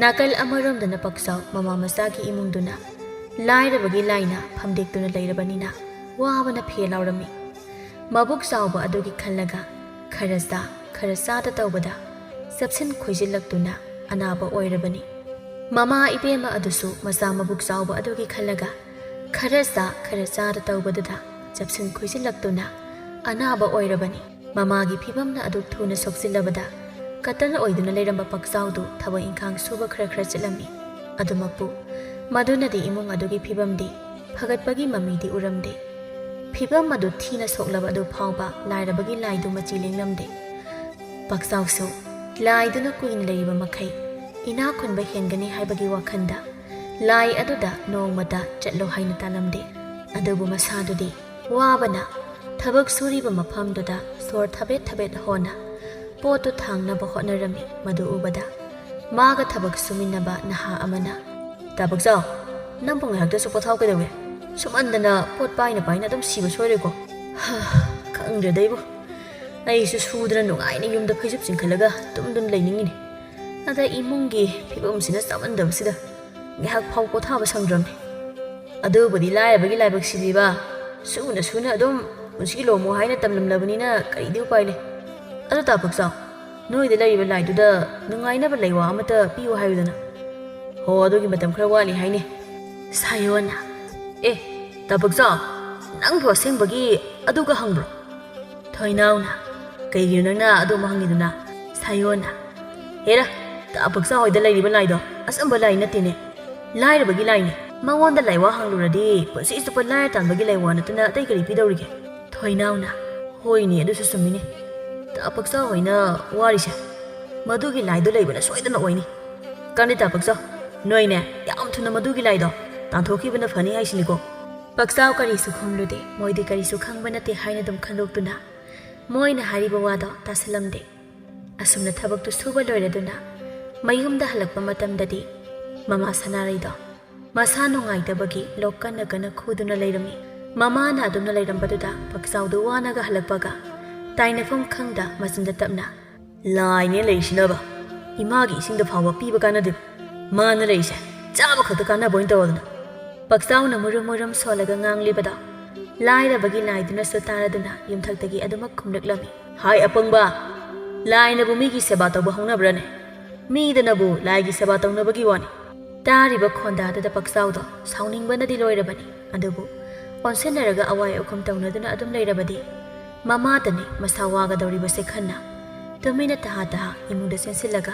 ꯅꯥꯀꯜ ꯑꯃꯔꯣꯝꯗꯅ ꯄꯛꯆꯥꯎ ꯃꯃꯥ ꯃꯆꯥꯒꯤ ꯏꯃꯨꯡꯗꯨꯅ ꯂꯥꯏꯔꯕꯒꯤ ꯂꯥꯏꯅ ꯐꯝꯗꯦꯛꯇꯨꯅ ꯂꯩꯔꯕꯅꯤꯅ ꯋꯥꯕꯅ ꯐꯦ ꯂꯥꯎꯔꯝꯃꯤ꯫ ꯃꯕꯨꯛ ꯆꯥꯎꯕ ꯑꯗꯨꯒꯤ ꯈꯜꯂꯒ ꯈꯔ ꯆꯥ ꯈꯔ ꯆꯥꯗ ꯇꯧꯕꯗ ꯆꯞꯁꯤꯟ ꯈꯣꯏꯖꯤꯜꯂꯛꯇꯨꯅ ꯑꯅꯥꯕ ꯑꯣꯏꯔꯕꯅꯤ꯫ ꯃꯃꯥ ꯏꯕꯦꯝꯃ ꯑꯗꯨꯁꯨ ꯃꯆꯥ ꯃꯕꯨꯛ ꯆꯥꯎꯕ ꯑꯗꯨꯒꯤ ꯈꯜꯂꯒ ꯈꯔ ꯆꯥ ꯈꯔ ꯆꯥꯗ ꯇꯧꯕꯗꯨꯗ ꯆꯞꯁꯤꯟ ꯈꯣꯏꯖꯤꯜꯂꯛꯇꯨꯅ ꯑꯅꯥꯕ ꯑꯣꯏꯔꯕꯅꯤ꯫ ꯃꯃꯥꯒꯤ ꯐꯤꯕꯝꯅ ꯑꯗꯨꯛ ꯊꯨꯅ ꯁꯣꯛꯆꯤꯜꯂꯕꯗ ꯀꯇꯟ ꯑꯣꯏꯗꯨꯅ ꯂꯩꯔꯝꯕ ꯄꯛꯆꯥꯎꯗꯨ ꯊꯕꯛ ꯏꯪꯈꯥꯡ ꯁꯨꯕ ꯈꯔ ꯈꯔ ꯆꯠꯂꯝꯃꯤ꯫ ꯑꯗꯨꯃꯛꯄꯨ ꯃꯗꯨꯅꯗꯤ ꯏꯃꯨꯡ ꯑꯗꯨꯒꯤ ꯐꯤꯕꯝꯗꯤ ꯐꯒꯠꯄꯒꯤ ꯃꯃꯤꯗꯤ ꯎꯔꯝꯗꯦ꯫ ꯐꯤꯕꯝ ꯑꯗꯨ ꯊꯤꯅ ꯁꯣꯛꯂꯕ ꯑꯗꯨ ꯐꯥꯎꯕ ꯂꯥꯏꯔꯕꯒꯤ ꯂꯥꯏꯗꯨ ꯃꯆꯤ ꯂꯦꯡꯂꯝꯗꯦ꯫ ꯄꯛꯆꯥꯎꯁꯨ ꯂꯥꯏꯗꯨꯅ ꯀꯨꯏꯅ ꯂꯩꯔꯤꯕ ꯃꯈꯩ ꯏꯅꯥꯛ ꯈꯨꯟꯕ ꯍꯦꯟꯒꯅꯤ ꯍꯥꯏꯕꯒꯤ ꯋꯥꯈꯜꯗ ꯂꯥꯏ ꯑꯗꯨꯗ ꯅꯣꯡꯃꯇ ꯆꯠꯂꯣ ꯍꯥꯏꯅ ꯇꯥꯂꯝꯗꯦ꯫ ꯑꯗꯨꯕꯨ ꯃꯁꯥꯗꯨꯗꯤ ꯋꯥꯕꯅ ꯊꯕꯛ ꯁꯨꯔꯤꯕ ꯃꯐꯝꯗꯨꯗ ꯁꯣꯔ ꯊꯕꯦꯠ ꯊꯕꯦꯠ ꯍꯣꯟꯅ ꯄꯣꯠꯇꯨ ꯊꯥꯡꯅꯕ ꯍꯣꯠꯅꯔꯝꯃꯤ꯫ ꯃꯗꯨ ꯎꯕꯗ ꯃꯥꯒ ꯊꯕꯛ ꯁꯨꯃꯤꯟꯅꯕ ꯅꯍꯥ ꯑꯃꯅ, "ꯇꯥ ꯄꯛꯆꯥꯎ, ꯅꯪꯕꯨ ꯉꯥꯏꯍꯥꯛꯇꯁꯨ ꯄꯣꯊꯥꯎ ꯀꯩꯗꯧꯒꯦ? ꯁꯨꯝꯍꯟꯗꯅ ꯄꯣꯠ ꯄꯥꯏꯅ ꯄꯥꯏꯅ ꯑꯗꯨꯝ ꯁꯤꯕ ꯁꯣꯏꯔꯣꯏꯀꯣ?" "ꯍꯥ, ꯈꯪꯗ꯭ꯔꯦꯗ ꯏꯕꯣ꯫ ꯑꯩꯁꯨ ꯁꯨꯗꯅ ꯅꯨꯡꯉꯥꯏꯅ ꯌꯨꯝꯗ ꯐꯩꯖꯨꯞ ꯆꯤꯡꯈꯠꯂꯒ ꯇꯨꯝꯗꯨꯅ ꯂꯩꯅꯤꯡꯉꯤꯅꯦ꯫ ꯑꯗ ꯏꯃꯨꯡꯒꯤ ꯐꯤꯕꯝꯁꯤꯅ ꯆꯥꯃꯟꯗꯕꯁꯤꯗ ꯉꯥꯏꯍꯥꯛ ꯐꯥꯎ ꯄꯣꯊꯥꯕ ꯁꯪꯗ꯭ꯔꯕꯅꯤ꯫ ꯑꯗꯨꯕꯨꯗꯤ ꯂꯥꯏꯔꯕꯒꯤ ꯂꯥꯏꯕꯛꯁꯤꯗꯤꯕ, ꯁꯨꯅ ꯁꯨꯅ ꯑꯗꯨꯝ ꯄꯨꯟꯁꯤ ꯂꯣꯝꯃꯣ ꯍꯥꯏꯅ ꯇꯝꯂꯝꯂꯕꯅꯤꯅ ꯀꯔꯤꯗꯤ ꯎꯄꯥꯏ ꯂꯩ꯫ ꯑꯗꯨ ꯇꯥ ꯄꯛꯆꯥꯎ, ꯅꯣꯏꯗ ꯂꯩꯔꯤꯕ ꯂꯥꯏꯗꯨꯗ ꯅꯨꯡꯉꯥꯏꯅꯕ ꯂꯩꯋꯥ ꯑꯃꯠꯇ ꯄꯤꯌꯨ ꯍꯥꯏꯌꯨꯗꯅ?" "ꯍꯣ, ꯑꯗꯨꯒꯤ ꯃꯇꯝ ꯈꯔ ꯋꯥꯠꯂꯤ ꯍꯥꯏꯅꯦ꯫" ꯁꯥꯌꯣꯟꯅ, "ꯑꯦ, ꯇꯥ ꯄꯛꯆꯥꯎ, ꯅꯪꯕꯨ ꯑꯁꯦꯡꯕꯒꯤ ꯑꯗꯨꯒ ꯍꯪꯕ꯭ꯔꯣ?" ꯊꯣꯏꯅꯥꯎꯅ, "ꯀꯩꯒꯤꯅꯣ ꯅꯪꯅ ꯑꯗꯨ ꯑꯃꯨꯛ ꯍꯪꯉꯤꯗꯨꯅ?" ꯁꯥꯌꯣꯟꯅ, "ꯍꯦꯔꯥ, ꯇꯥ ꯄꯛꯆꯥꯎ ꯍꯣꯏꯗ ꯂꯩꯔꯤꯕ ꯂꯥꯏꯗꯣ ꯑꯆꯝꯕ ꯂꯥꯏ ꯅꯠꯇꯦꯅꯦ꯫ ꯂꯥꯏꯔꯕꯒꯤ ꯂꯥꯏꯅꯦ꯫ ꯃꯉꯣꯟꯗ ꯂꯥꯏꯋꯥ ꯍꯪꯂꯨꯔꯗꯤ ꯄꯨꯟꯁꯤ ꯆꯨꯞꯄ ꯂꯥꯏꯔ ꯇꯥꯟꯕꯒꯤ ꯂꯥꯏꯋꯥ ꯅꯠꯇꯅ ꯑꯇꯩ ꯀꯔꯤ ꯄꯤꯗꯧꯔꯤꯒꯦ?" ꯊꯣꯏꯅꯥꯎꯅ, "ꯍꯣꯏꯅꯦ, ꯑꯗꯨꯁꯨ ꯆꯨꯝꯃꯤꯅꯦ꯫ ꯇꯥ ꯄꯛꯆꯥꯎ ꯍꯣꯏꯅ ꯋꯥꯔꯤꯁꯦ ꯃꯗꯨꯒꯤ ꯂꯥꯏꯗꯣ ꯂꯩꯕꯅ ꯁꯣꯏꯗꯅ ꯑꯣꯏꯅꯤ꯫ ꯀꯥꯟꯗꯤ ꯇꯥ ꯄꯛꯆꯥꯎ, ꯅꯣꯏꯅꯦ ꯌꯥꯝ ꯊꯨꯅ ꯃꯗꯨꯒꯤ ꯂꯥꯏꯗꯣ ꯇꯥꯟꯊꯣꯛꯈꯤꯕꯅ ꯐꯅꯤ ꯍꯥꯏꯁꯤꯅꯤꯀꯣ꯫ ꯄꯛꯆꯥꯎ ꯀꯔꯤꯁꯨ ꯈꯨꯝꯂꯨꯗꯦ꯫ ꯃꯣꯏꯗꯤ ꯀꯔꯤꯁꯨ ꯈꯪꯕ ꯅꯠꯇꯦ ꯍꯥꯏꯅ ꯑꯗꯨꯝ ꯈꯟꯗꯣꯛꯇꯨꯅ ꯃꯣꯏꯅ ꯍꯥꯏꯔꯤꯕ ꯋꯥꯗꯣ ꯇꯥꯁꯜꯂꯝꯗꯦ꯫ ꯑꯁꯨꯝꯅ ꯊꯕꯛꯇꯨ ꯁꯨꯕ ꯂꯣꯏꯔꯗꯨꯅ ꯃꯌꯨꯝꯗ ꯍꯜꯂꯛꯄ ꯃꯇꯝꯗꯗꯤ ꯃꯃꯥ ꯁꯅꯥꯔꯩꯗꯣ ꯃꯁꯥ ꯅꯨꯡꯉꯥꯏꯇꯕꯒꯤ ꯂꯣꯛ ꯀꯟꯅ ꯀꯟꯅ ꯈꯨꯗꯨꯅ ꯂꯩꯔꯝꯃꯤ꯫ ꯃꯃꯥꯅ ꯑꯗꯨꯝꯅ ꯂꯩꯔꯝꯕꯗꯨꯗ ꯄꯛꯆꯥꯎꯗꯨ ꯋꯥꯅꯒ ꯍꯜꯂꯛꯄꯒ ꯇꯥꯏꯅꯐꯝ ꯈꯪꯗ ꯃꯆꯤꯟꯗ ꯇꯞꯅ, "ꯂꯥꯏꯅꯦ ꯂꯩꯔꯤꯁꯤꯅꯕ, ꯏꯃꯥꯒꯤ ꯏꯁꯤꯡꯗ ꯐꯥꯎꯕ ꯄꯤꯕ ꯀꯥꯟꯅꯗꯦ, ꯃꯥꯅ ꯂꯩꯔꯤꯁꯦ ꯆꯥꯕ ꯈꯛꯇ ꯀꯥꯟꯅꯕ ꯑꯣꯏꯅ ꯇꯧꯔꯗꯅ"꯫ ꯄꯛꯆꯥꯎꯅ ꯃꯨꯔꯨꯝ ꯃꯨꯔꯨꯝ ꯁꯣꯜꯂꯒ ꯉꯥꯡꯂꯤꯕꯗꯣ ꯂꯥꯏꯔꯕꯒꯤ ꯂꯥꯏꯗꯨꯅꯁꯨ ꯇꯥꯔꯗꯨꯅ ꯌꯨꯝꯊꯛꯇꯒꯤ ꯑꯗꯨꯃꯛ ꯈꯨꯝꯂꯛꯂꯝꯃꯤ, "ꯍꯥꯏ ꯑꯄꯪꯕ, ꯂꯥꯏꯅꯕꯨ ꯃꯤꯒꯤ ꯁꯦꯕꯥ ꯇꯧꯕ ꯍꯧꯅꯕ꯭ꯔꯅꯦ? ꯃꯤꯗꯅꯕꯨ ꯂꯥꯏꯒꯤ ꯁꯦꯕꯥ ꯇꯧꯅꯕꯒꯤ ꯋꯥꯅꯤ"꯫ ꯇꯥꯔꯤꯕ ꯈꯣꯟꯗꯥꯗꯨꯗ ꯄꯛꯆꯥꯎꯗꯣ ꯁꯥꯎꯅꯤꯡꯕꯅꯗꯤ ꯂꯣꯏꯔꯕꯅꯤ꯫ ꯑꯗꯨꯕꯨ ꯑꯣꯟꯁꯤꯟꯅꯔꯒ ꯑꯋꯥꯏ ꯑꯈꯨꯝ ꯇꯧꯅꯗꯨꯅ ꯑꯗꯨꯝ ꯂꯩꯔꯕꯗꯤ ꯃꯃꯥꯗꯅꯤ ꯃꯁꯥ ꯋꯥꯒꯗꯧꯔꯤꯕꯁꯦ ꯈꯟꯅ ꯇꯨꯃꯤꯟꯅ ꯇꯍꯥ ꯇꯍꯥ ꯏꯃꯨꯡꯗ ꯆꯦꯟꯁꯤꯜꯂꯒ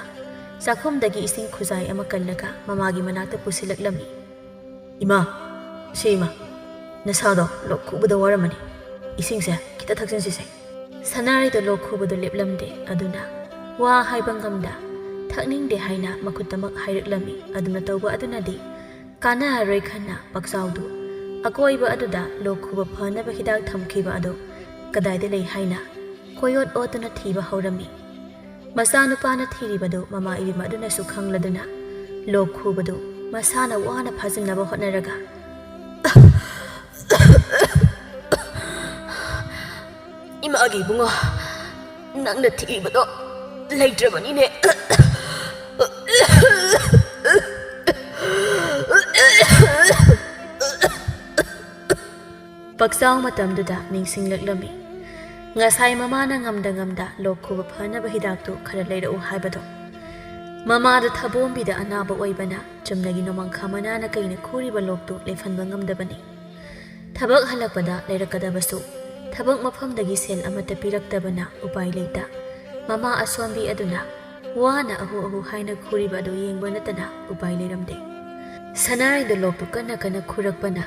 ꯆꯥꯛꯈꯨꯝꯗꯒꯤ ꯏꯁꯤꯡ ꯈꯨꯖꯥꯏ ꯑꯃ ꯀꯜꯂꯒ ꯃꯃꯥꯒꯤ ꯃꯅꯥꯛꯇ ꯄꯨꯁꯤꯜꯂꯛꯂꯝꯃꯤ꯫ "ꯏꯃꯥ, ꯁꯤ ꯏꯃꯥ, ꯅꯁꯥꯗꯣ ꯂꯣꯛ ꯈꯨꯕꯗ ꯋꯥꯔꯝꯃꯅꯤ꯫ ꯏꯁꯤꯡꯁꯦ ꯈꯤꯇ ꯊꯛꯆꯤꯟꯁꯤꯁꯦ"꯫ ꯁꯅꯥꯔꯩꯗꯣ ꯂꯣꯛ ꯈꯨꯕꯗꯣ ꯂꯦꯞꯂꯝꯗꯦ꯫ ꯑꯗꯨꯅ ꯋꯥ ꯍꯥꯏꯕ ꯉꯝꯗ ꯊꯛꯅꯤꯡꯗꯦ ꯍꯥꯏꯅ ꯃꯈꯨꯠꯇꯃꯛ ꯍꯥꯏꯔꯛꯂꯝꯃꯤ꯫ ꯑꯗꯨꯅ ꯇꯧꯕ ꯑꯗꯨꯅꯗꯤ ꯀꯥꯟꯅꯔꯔꯣꯏ ꯈꯟꯅ ꯄꯛꯆꯥꯎꯗꯨ ꯑꯀꯣꯏꯕ ꯑꯗꯨꯗ ꯂꯣꯛ ꯈꯨꯕ ꯐꯅꯕ ꯍꯤꯗꯥꯛ ꯊꯝꯈꯤꯕ ꯑꯗꯨ ꯀꯗꯥꯏꯗ ꯂꯩ ꯍꯥꯏꯅ ꯀꯣꯏꯑꯣꯠ ꯑꯣꯠꯇꯨꯅ ꯊꯤꯕ ꯍꯧꯔꯝꯃꯤ꯫ ꯃꯆꯥꯅꯨꯄꯥꯅ ꯊꯤꯔꯤꯕꯗꯨ ꯃꯃꯥ ꯏꯕꯦꯝꯃ ꯑꯗꯨꯅꯁꯨ ꯈꯪꯂꯗꯨꯅ ꯂꯣꯛ ꯈꯨꯕꯗꯨ ꯃꯁꯥꯅ ꯋꯥꯅ ꯐꯥꯖꯤꯟꯅꯕ ꯍꯣꯠꯅꯔꯒ, "ꯏꯃꯥꯒꯤ ꯏꯕꯨꯡꯉꯣ, ꯅꯪꯅ ꯊꯤꯔꯤꯕꯗꯣ ꯂꯩꯇ꯭ꯔꯕꯅꯤꯅꯦ"꯫ ꯄꯛꯆꯥꯎ ꯃꯇꯝꯗꯨꯗ ꯅꯤꯡꯁꯤꯡꯂꯛꯂꯝꯃꯤ꯫ ꯉꯁꯥꯏ ꯃꯃꯥꯅ ꯉꯝꯗ ꯉꯝꯗ ꯂꯣꯛ ꯈꯨꯕ ꯐꯅꯕ ꯍꯤꯗꯥꯛꯇꯨ ꯈꯔ ꯂꯩꯔꯛꯎ ꯍꯥꯏꯕꯗꯣ꯫ ꯃꯃꯥꯗꯨ ꯊꯕꯣꯝꯕꯤꯗ ꯑꯅꯥꯕ ꯑꯣꯏꯕꯅ ꯆꯨꯝꯅꯒꯤ ꯅꯣꯡꯃꯥꯡꯈꯥ ꯃꯅꯥꯅ ꯀꯩꯅ ꯈꯨꯔꯤꯕ ꯂꯣꯛꯇꯨ ꯂꯦꯞꯍꯟꯕ ꯉꯝꯗꯕꯅꯤ꯫ ꯊꯕꯛ ꯍꯜꯂꯛꯄꯗ ꯂꯩꯔꯛꯀꯗꯕꯁꯨ ꯊꯕꯛ ꯃꯐꯝꯗꯒꯤ ꯁꯦꯜ ꯑꯃꯠꯇ ꯄꯤꯔꯛꯇꯕꯅ ꯎꯄꯥꯏ ꯂꯩꯇ ꯃꯃꯥ ꯑꯁꯣꯟꯕꯤ ꯑꯗꯨꯅ ꯋꯥꯅ ꯑꯍꯨ ꯑꯍꯨ ꯍꯥꯏꯅ ꯈꯨꯔꯤꯕ ꯑꯗꯨ ꯌꯦꯡꯕ ꯅꯠꯇꯅ ꯎꯄꯥꯏ ꯂꯩꯔꯝꯗꯦ꯫ ꯁꯅꯥꯔꯩꯗ ꯂꯣꯛꯇꯨ ꯀꯟꯅ ꯀꯟꯅ ꯈꯨꯔꯛꯄꯅ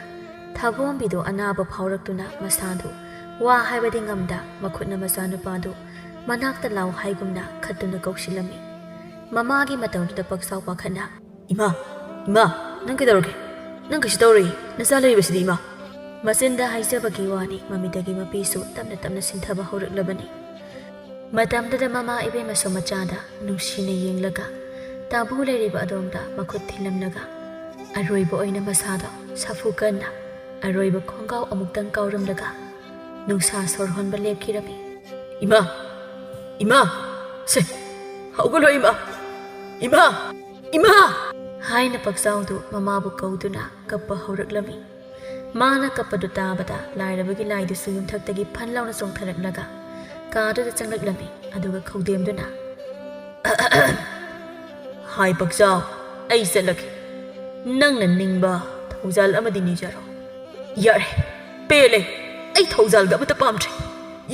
ꯊꯕꯣꯝꯕꯤꯗꯨ ꯑꯅꯥꯕ ꯐꯥꯎꯔꯛꯇꯨꯅ ꯃꯁꯥꯗꯨ ꯋꯥ ꯍꯥꯏꯕꯗꯤ ꯉꯝꯗ ꯃꯈꯨꯠꯅ ꯃꯆꯥꯅꯨꯄꯥꯗꯨ ꯃꯅꯥꯛꯇ ꯂꯥꯎ ꯍꯥꯏꯒꯨꯝꯅ ꯈꯠꯇꯨꯅ ꯀꯧꯁꯤꯜꯂꯝꯃꯤ꯫ ꯃꯃꯥꯒꯤ ꯃꯇꯧꯗꯨꯗ ꯄꯛꯆꯥꯎ ꯄꯥꯈꯠꯅ, "ꯏꯃꯥ, ꯏꯃꯥ, ꯅꯪ ꯀꯩꯗꯧꯔꯒꯦ? "ꯅꯪ ꯀꯩꯁꯨ ꯇꯧꯔꯣꯏ, ꯅꯆꯥ ꯂꯩꯔꯤꯕꯁꯤꯗꯤ, ꯏꯃꯥ!" ꯃꯆꯤꯟꯗ ꯍꯥꯏꯖꯕꯒꯤ ꯋꯥꯅꯤ, ꯃꯃꯤꯠꯇꯒꯤ ꯃꯄꯤꯁꯨ ꯇꯞꯅ ꯇꯞꯅ ꯁꯤꯟꯊꯕ ꯍꯧꯔꯛꯂꯕꯅꯤ꯫ ꯃꯇꯝꯗꯨꯗ ꯃꯃꯥ ꯏꯕꯦꯝꯃꯁꯨ ꯃꯆꯥꯗ ꯅꯨꯡꯁꯤꯅ ꯌꯦꯡꯂꯒ, ꯇꯥꯕꯨ ꯂꯩꯔꯤꯕ ꯑꯗꯣꯝꯗ ꯃꯈꯨꯠ ꯊꯤꯜꯂꯝꯂꯒ, ꯑꯔꯣꯏꯕ ꯑꯣꯏꯅ ꯃꯁꯥꯗꯣ ꯁꯥꯐꯨ ꯀꯟꯅ ꯑꯔꯣꯏꯕ ꯈꯣꯡꯒꯥꯎ ꯑꯃꯨꯛꯇꯪ ꯀꯥꯎꯔꯝꯂꯒ, ꯅꯨꯡꯁꯥ ꯁꯣꯔ ꯍꯣꯟꯕ ꯂꯦꯞꯈꯤꯔꯝꯃꯤ꯫ "ꯏꯃꯥ! ꯏꯃꯥ! ꯁꯦ, ꯍꯧꯒꯠꯂꯣ ꯏꯃꯥ! ꯏꯃꯥ! ꯏꯃꯥ!" ꯍꯥꯏꯅ ꯄꯛꯆꯥꯎꯗꯨ ꯃꯃꯥꯕꯨ ꯀꯧꯗꯨꯅ ꯀꯞꯄ ꯍꯧꯔꯛꯂꯝꯃꯤ꯫ ꯃꯥꯅ ꯀꯞꯄꯗꯨ ꯇꯥꯕꯗ ꯂꯥꯏꯔꯕꯒꯤ ꯂꯥꯏꯗꯨꯁꯨ ꯌꯨꯝꯊꯛꯇꯒꯤ ꯐꯟ ꯂꯥꯎꯅ ꯆꯣꯡꯊꯔꯛꯂꯒ ꯀꯥꯗꯨꯗ ꯆꯪꯂꯛꯂꯝꯃꯤ꯫ ꯑꯗꯨꯒ ꯈꯧꯗꯦꯝꯗꯨꯅ, "ꯍꯥꯏ ꯄꯛꯆꯥꯎ, ꯑꯩ ꯆꯠꯂꯒꯦ꯫ ꯅꯪꯅ ꯅꯤꯡꯕ ꯊꯧꯖꯥꯜ ꯑꯃꯗꯤ ꯅꯤꯖꯔꯣ꯫" "ꯌꯥꯔꯦ, ꯄꯦꯜꯂꯦ꯫ ꯑꯩ ꯊꯧꯖꯥꯜꯒ ꯑꯃꯠꯇ ꯄꯥꯝꯗ꯭ꯔꯦ꯫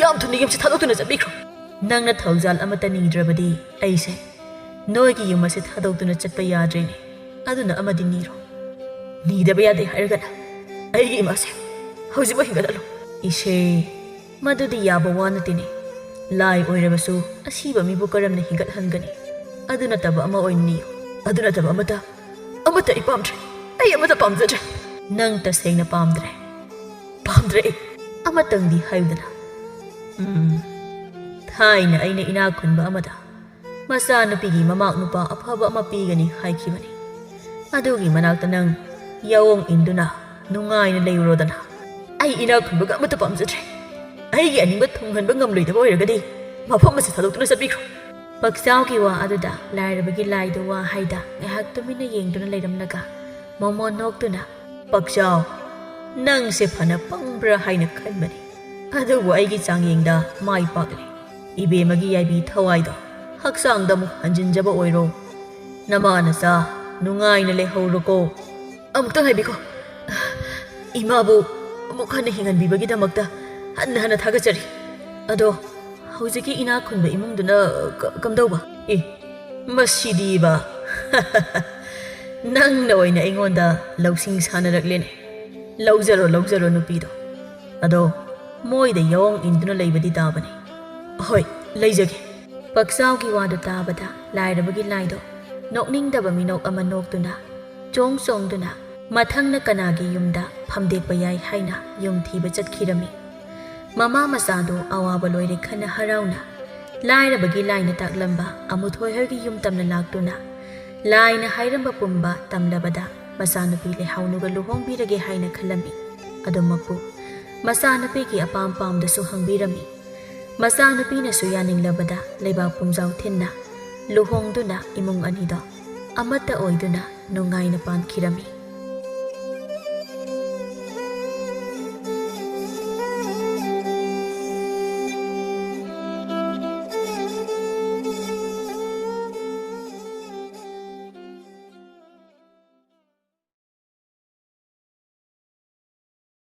ꯌꯥꯝ ꯊꯨꯅ ꯌꯨꯝꯁꯤ ꯊꯥꯗꯣꯛꯇꯨꯅ ꯆꯠꯄꯤꯈ꯭ꯔꯣ꯫" "ꯅꯪꯅ ꯊꯧꯖꯥꯜ ꯑꯃꯠꯇ ꯅꯤꯗ꯭ꯔꯕꯗꯤ ꯑꯩꯁꯦ ꯅꯣꯏꯒꯤ ꯌꯨꯝ ꯑꯁꯤ ꯊꯥꯗꯣꯛꯇꯨꯅ ꯆꯠꯄ ꯌꯥꯗ꯭ꯔꯦꯅꯦ꯫ ꯑꯗꯨꯅ ꯑꯃꯗꯤ ꯅꯤꯔꯣ꯫" "ꯅꯤꯗꯕ ꯌꯥꯗꯦ ꯍꯥꯏꯔꯒꯅ ꯑꯩꯒꯤ ꯏꯃꯥꯁꯦ ꯍꯧꯖꯤꯛꯃꯛ ꯍꯤꯡꯒꯠꯍꯜꯂꯨ꯫" "ꯏꯁꯦ, ꯃꯗꯨꯗꯤ ꯌꯥꯕ ꯋꯥ ꯅꯠꯇꯦꯅꯦ꯫ ꯂꯥꯏ ꯑꯣꯏꯔꯕꯁꯨ ꯑꯁꯤꯕ ꯃꯤꯕꯨ ꯀꯔꯝꯅ ꯍꯤꯡꯒꯠꯍꯟꯒꯅꯤ? ꯑꯗꯨ ꯅꯠꯇꯕ ꯑꯃ ꯑꯣꯏꯅ ꯅꯤꯌꯨ꯫" "ꯑꯗꯨ ꯅꯠꯇꯕ ꯑꯃꯠꯇ, ꯑꯃꯠꯇ ꯑꯩ ꯄꯥꯝꯗ꯭ꯔꯦ꯫ ꯑꯩ ꯑꯃꯠꯇ ꯄꯥꯝꯖꯗ꯭ꯔꯦ꯫" "ꯅꯪ ꯇꯁꯦꯡꯅ ꯄꯥꯝꯗ꯭ꯔꯦ?" "ꯄꯥꯝꯗ꯭ꯔꯦ ꯑꯩ꯫" "ꯑꯃꯇꯪꯗꯤ ꯍꯥꯏꯌꯨꯗꯅ꯫" "ꯎꯝ, ꯊꯥꯏꯅ ꯑꯩꯅ ꯏꯅꯥꯛ ꯈꯨꯟꯕ ꯑꯃꯗ ꯃꯆꯥꯅꯨꯄꯤꯒꯤ ꯃꯃꯥꯛ ꯅꯨꯄꯥ ꯑꯐꯕ ꯑꯃ ꯄꯤꯒꯅꯤ ꯍꯥꯏꯈꯤꯕꯅꯤ꯫ ꯑꯗꯨꯒꯤ ꯃꯅꯥꯛꯇ ꯅꯪ ꯌꯥꯑꯣꯡ ꯏꯟꯗꯨꯅ ꯅꯨꯡꯉꯥꯏꯅ ꯂꯩꯔꯨꯔꯣꯗꯅ꯫" "ꯑꯩ ꯏꯅꯥꯛ ꯈꯨꯟꯕꯒ ꯑꯃꯠꯇ ꯄꯥꯝꯖꯗ꯭ꯔꯦ꯫ ꯑꯩꯒꯤ ꯑꯅꯤꯡꯕ ꯊꯨꯡꯍꯟꯕ ꯉꯝꯂꯣꯏꯗꯕ ꯑꯣꯏꯔꯒꯗꯤ ꯃꯐꯝ ꯑꯁꯤ ꯊꯥꯗꯣꯛꯇꯨꯅ ꯆꯠꯄꯤꯈ꯭ꯔꯣ꯫" ꯄꯛꯆꯥꯎꯒꯤ ꯋꯥ ꯑꯗꯨꯗ ꯂꯥꯏꯔꯕꯒꯤ ꯂꯥꯏꯗꯨ ꯋꯥ ꯍꯥꯏꯗ ꯉꯥꯏꯍꯥꯛ ꯇꯨꯃꯤꯟꯅ ꯌꯦꯡꯗꯨꯅ ꯂꯩꯔꯝꯂꯒ ꯃꯣꯃꯣꯟ ꯅꯣꯛꯇꯨꯅ, "ꯄꯛꯆꯥꯎ, ꯅꯪꯁꯦ ꯐꯅ ꯄꯪꯕ꯭ꯔꯥ ꯍꯥꯏꯅ ꯈꯟꯕꯅꯤ꯫ ꯑꯗꯨꯕꯨ ꯑꯩꯒꯤ ꯆꯥꯡꯌꯦꯡꯗ ꯃꯥꯏ ꯄꯥꯛꯂꯦ꯫ ꯏꯕꯦꯝꯃꯒꯤ ꯌꯥꯏꯕꯤ ꯊꯋꯥꯏꯗꯣ ꯍꯛꯆꯥꯡꯗ ꯑꯃꯨꯛ ꯍꯟꯖꯤꯟꯖꯕ ꯑꯣꯏꯔꯣ꯫ ꯅꯃꯥ ꯅꯆꯥ ꯅꯨꯡꯉꯥꯏꯅ ꯂꯩꯍꯧꯔꯣꯀꯣ꯫" "ꯑꯃꯨꯛꯇꯪ ꯍꯥꯏꯕꯤꯈꯣ꯫ ꯏꯃꯥꯕꯨ ꯑꯃꯨꯛ ꯍꯟꯅ ꯍꯤꯡꯍꯟꯕꯤꯕꯒꯤꯗꯃꯛꯇ ꯍꯟꯅ ꯍꯟꯅ ꯊꯥꯒꯠꯆꯔꯤ꯫ ꯑꯗꯣ ꯍꯧꯖꯤꯛꯀꯤ ꯏꯅꯥꯛ ꯈꯨꯟꯕ ꯏꯃꯨꯡꯗꯨꯅ ꯀ-, ꯀꯝꯗꯧꯕ?" "ꯑꯦ, ꯃꯁꯤꯗꯤꯕ꯫ ꯅꯪꯅ ꯑꯣꯏꯅ ꯑꯩꯉꯣꯟꯗ ꯂꯧꯁꯤꯡ ꯁꯥꯟꯅꯔꯛꯂꯦꯅꯦ꯫ ꯂꯧꯖꯔꯣ, ꯂꯧꯖꯔꯣ ꯅꯨꯄꯤꯗꯣ꯫ ꯑꯗꯣ ꯃꯣꯏꯗ ꯌꯥꯑꯣꯡ ꯏꯟꯗꯨꯅ ꯂꯩꯕꯗꯤ ꯇꯥꯕꯅꯤ꯫" "ꯍꯣꯏ, ꯂꯩꯖꯒꯦ꯫" ꯄꯛꯆꯥꯎꯒꯤ ꯋꯥꯗꯨ ꯇꯥꯕꯗ ꯂꯥꯏꯔꯕꯒꯤ ꯂꯥꯏꯗꯣ ꯅꯣꯛꯅꯤꯡꯗꯕ ꯃꯤꯅꯣꯛ ꯑꯃ ꯅꯣꯛꯇꯨꯅ, ꯆꯣꯡ ꯆꯣꯡꯗꯨꯅ ꯃꯊꯪꯅ ꯀꯅꯥꯒꯤ ꯌꯨꯝꯗ ꯐꯝꯗꯦꯛꯄ ꯌꯥꯏ ꯍꯥꯏꯅ ꯌꯨꯝ ꯊꯤꯕ ꯆꯠꯈꯤꯔꯝꯃꯤ꯫ ꯃꯃꯥ ꯃꯆꯥꯗꯨ ꯑꯋꯥꯕ ꯂꯣꯏꯔꯦ ꯈꯟꯅ ꯍꯔꯥꯎꯅ ꯂꯥꯏꯔꯕꯒꯤ ꯂꯥꯏꯅ ꯇꯥꯛꯂꯝꯕ ꯑꯃꯨꯊꯣꯏ ꯍꯣꯏꯒꯤ ꯌꯨꯝ ꯇꯝꯅ ꯂꯥꯛꯇꯨꯅ ꯂꯥꯏꯅ ꯍꯥꯏꯔꯝꯕ ꯄꯨꯝꯕ ꯇꯝꯂꯕꯗ ꯃꯆꯥꯅꯨꯄꯤ ꯂꯩꯍꯥꯎꯅꯨꯒ ꯂꯨꯍꯣꯡꯕꯤꯔꯒꯦ ꯍꯥꯏꯅ ꯈꯜꯂꯝꯃꯤ꯫ ꯑꯗꯨꯃꯛꯄꯨ ꯃꯆꯥꯅꯨꯄꯤꯒꯤ ꯑꯄꯥꯝ ꯄꯥꯝꯗꯁꯨ ꯍꯪꯕꯤꯔꯝꯃꯤ꯫ ꯃꯆꯥꯅꯨꯄꯤꯅꯁꯨ ꯌꯥꯅꯤꯡꯂꯕꯗ ꯂꯩꯕꯥꯛ ꯄꯨꯝꯖꯥꯎ ꯊꯤꯟꯅ ꯂꯨꯍꯣꯡꯗꯨꯅ ꯏꯃꯨꯡ ꯑꯅꯤꯗꯣ ꯑꯃꯠꯇ ꯑꯣꯏꯗꯨꯅ ꯅꯨꯡꯉꯥꯏꯅ ꯄꯥꯟꯈꯤꯔꯝꯃꯤ꯫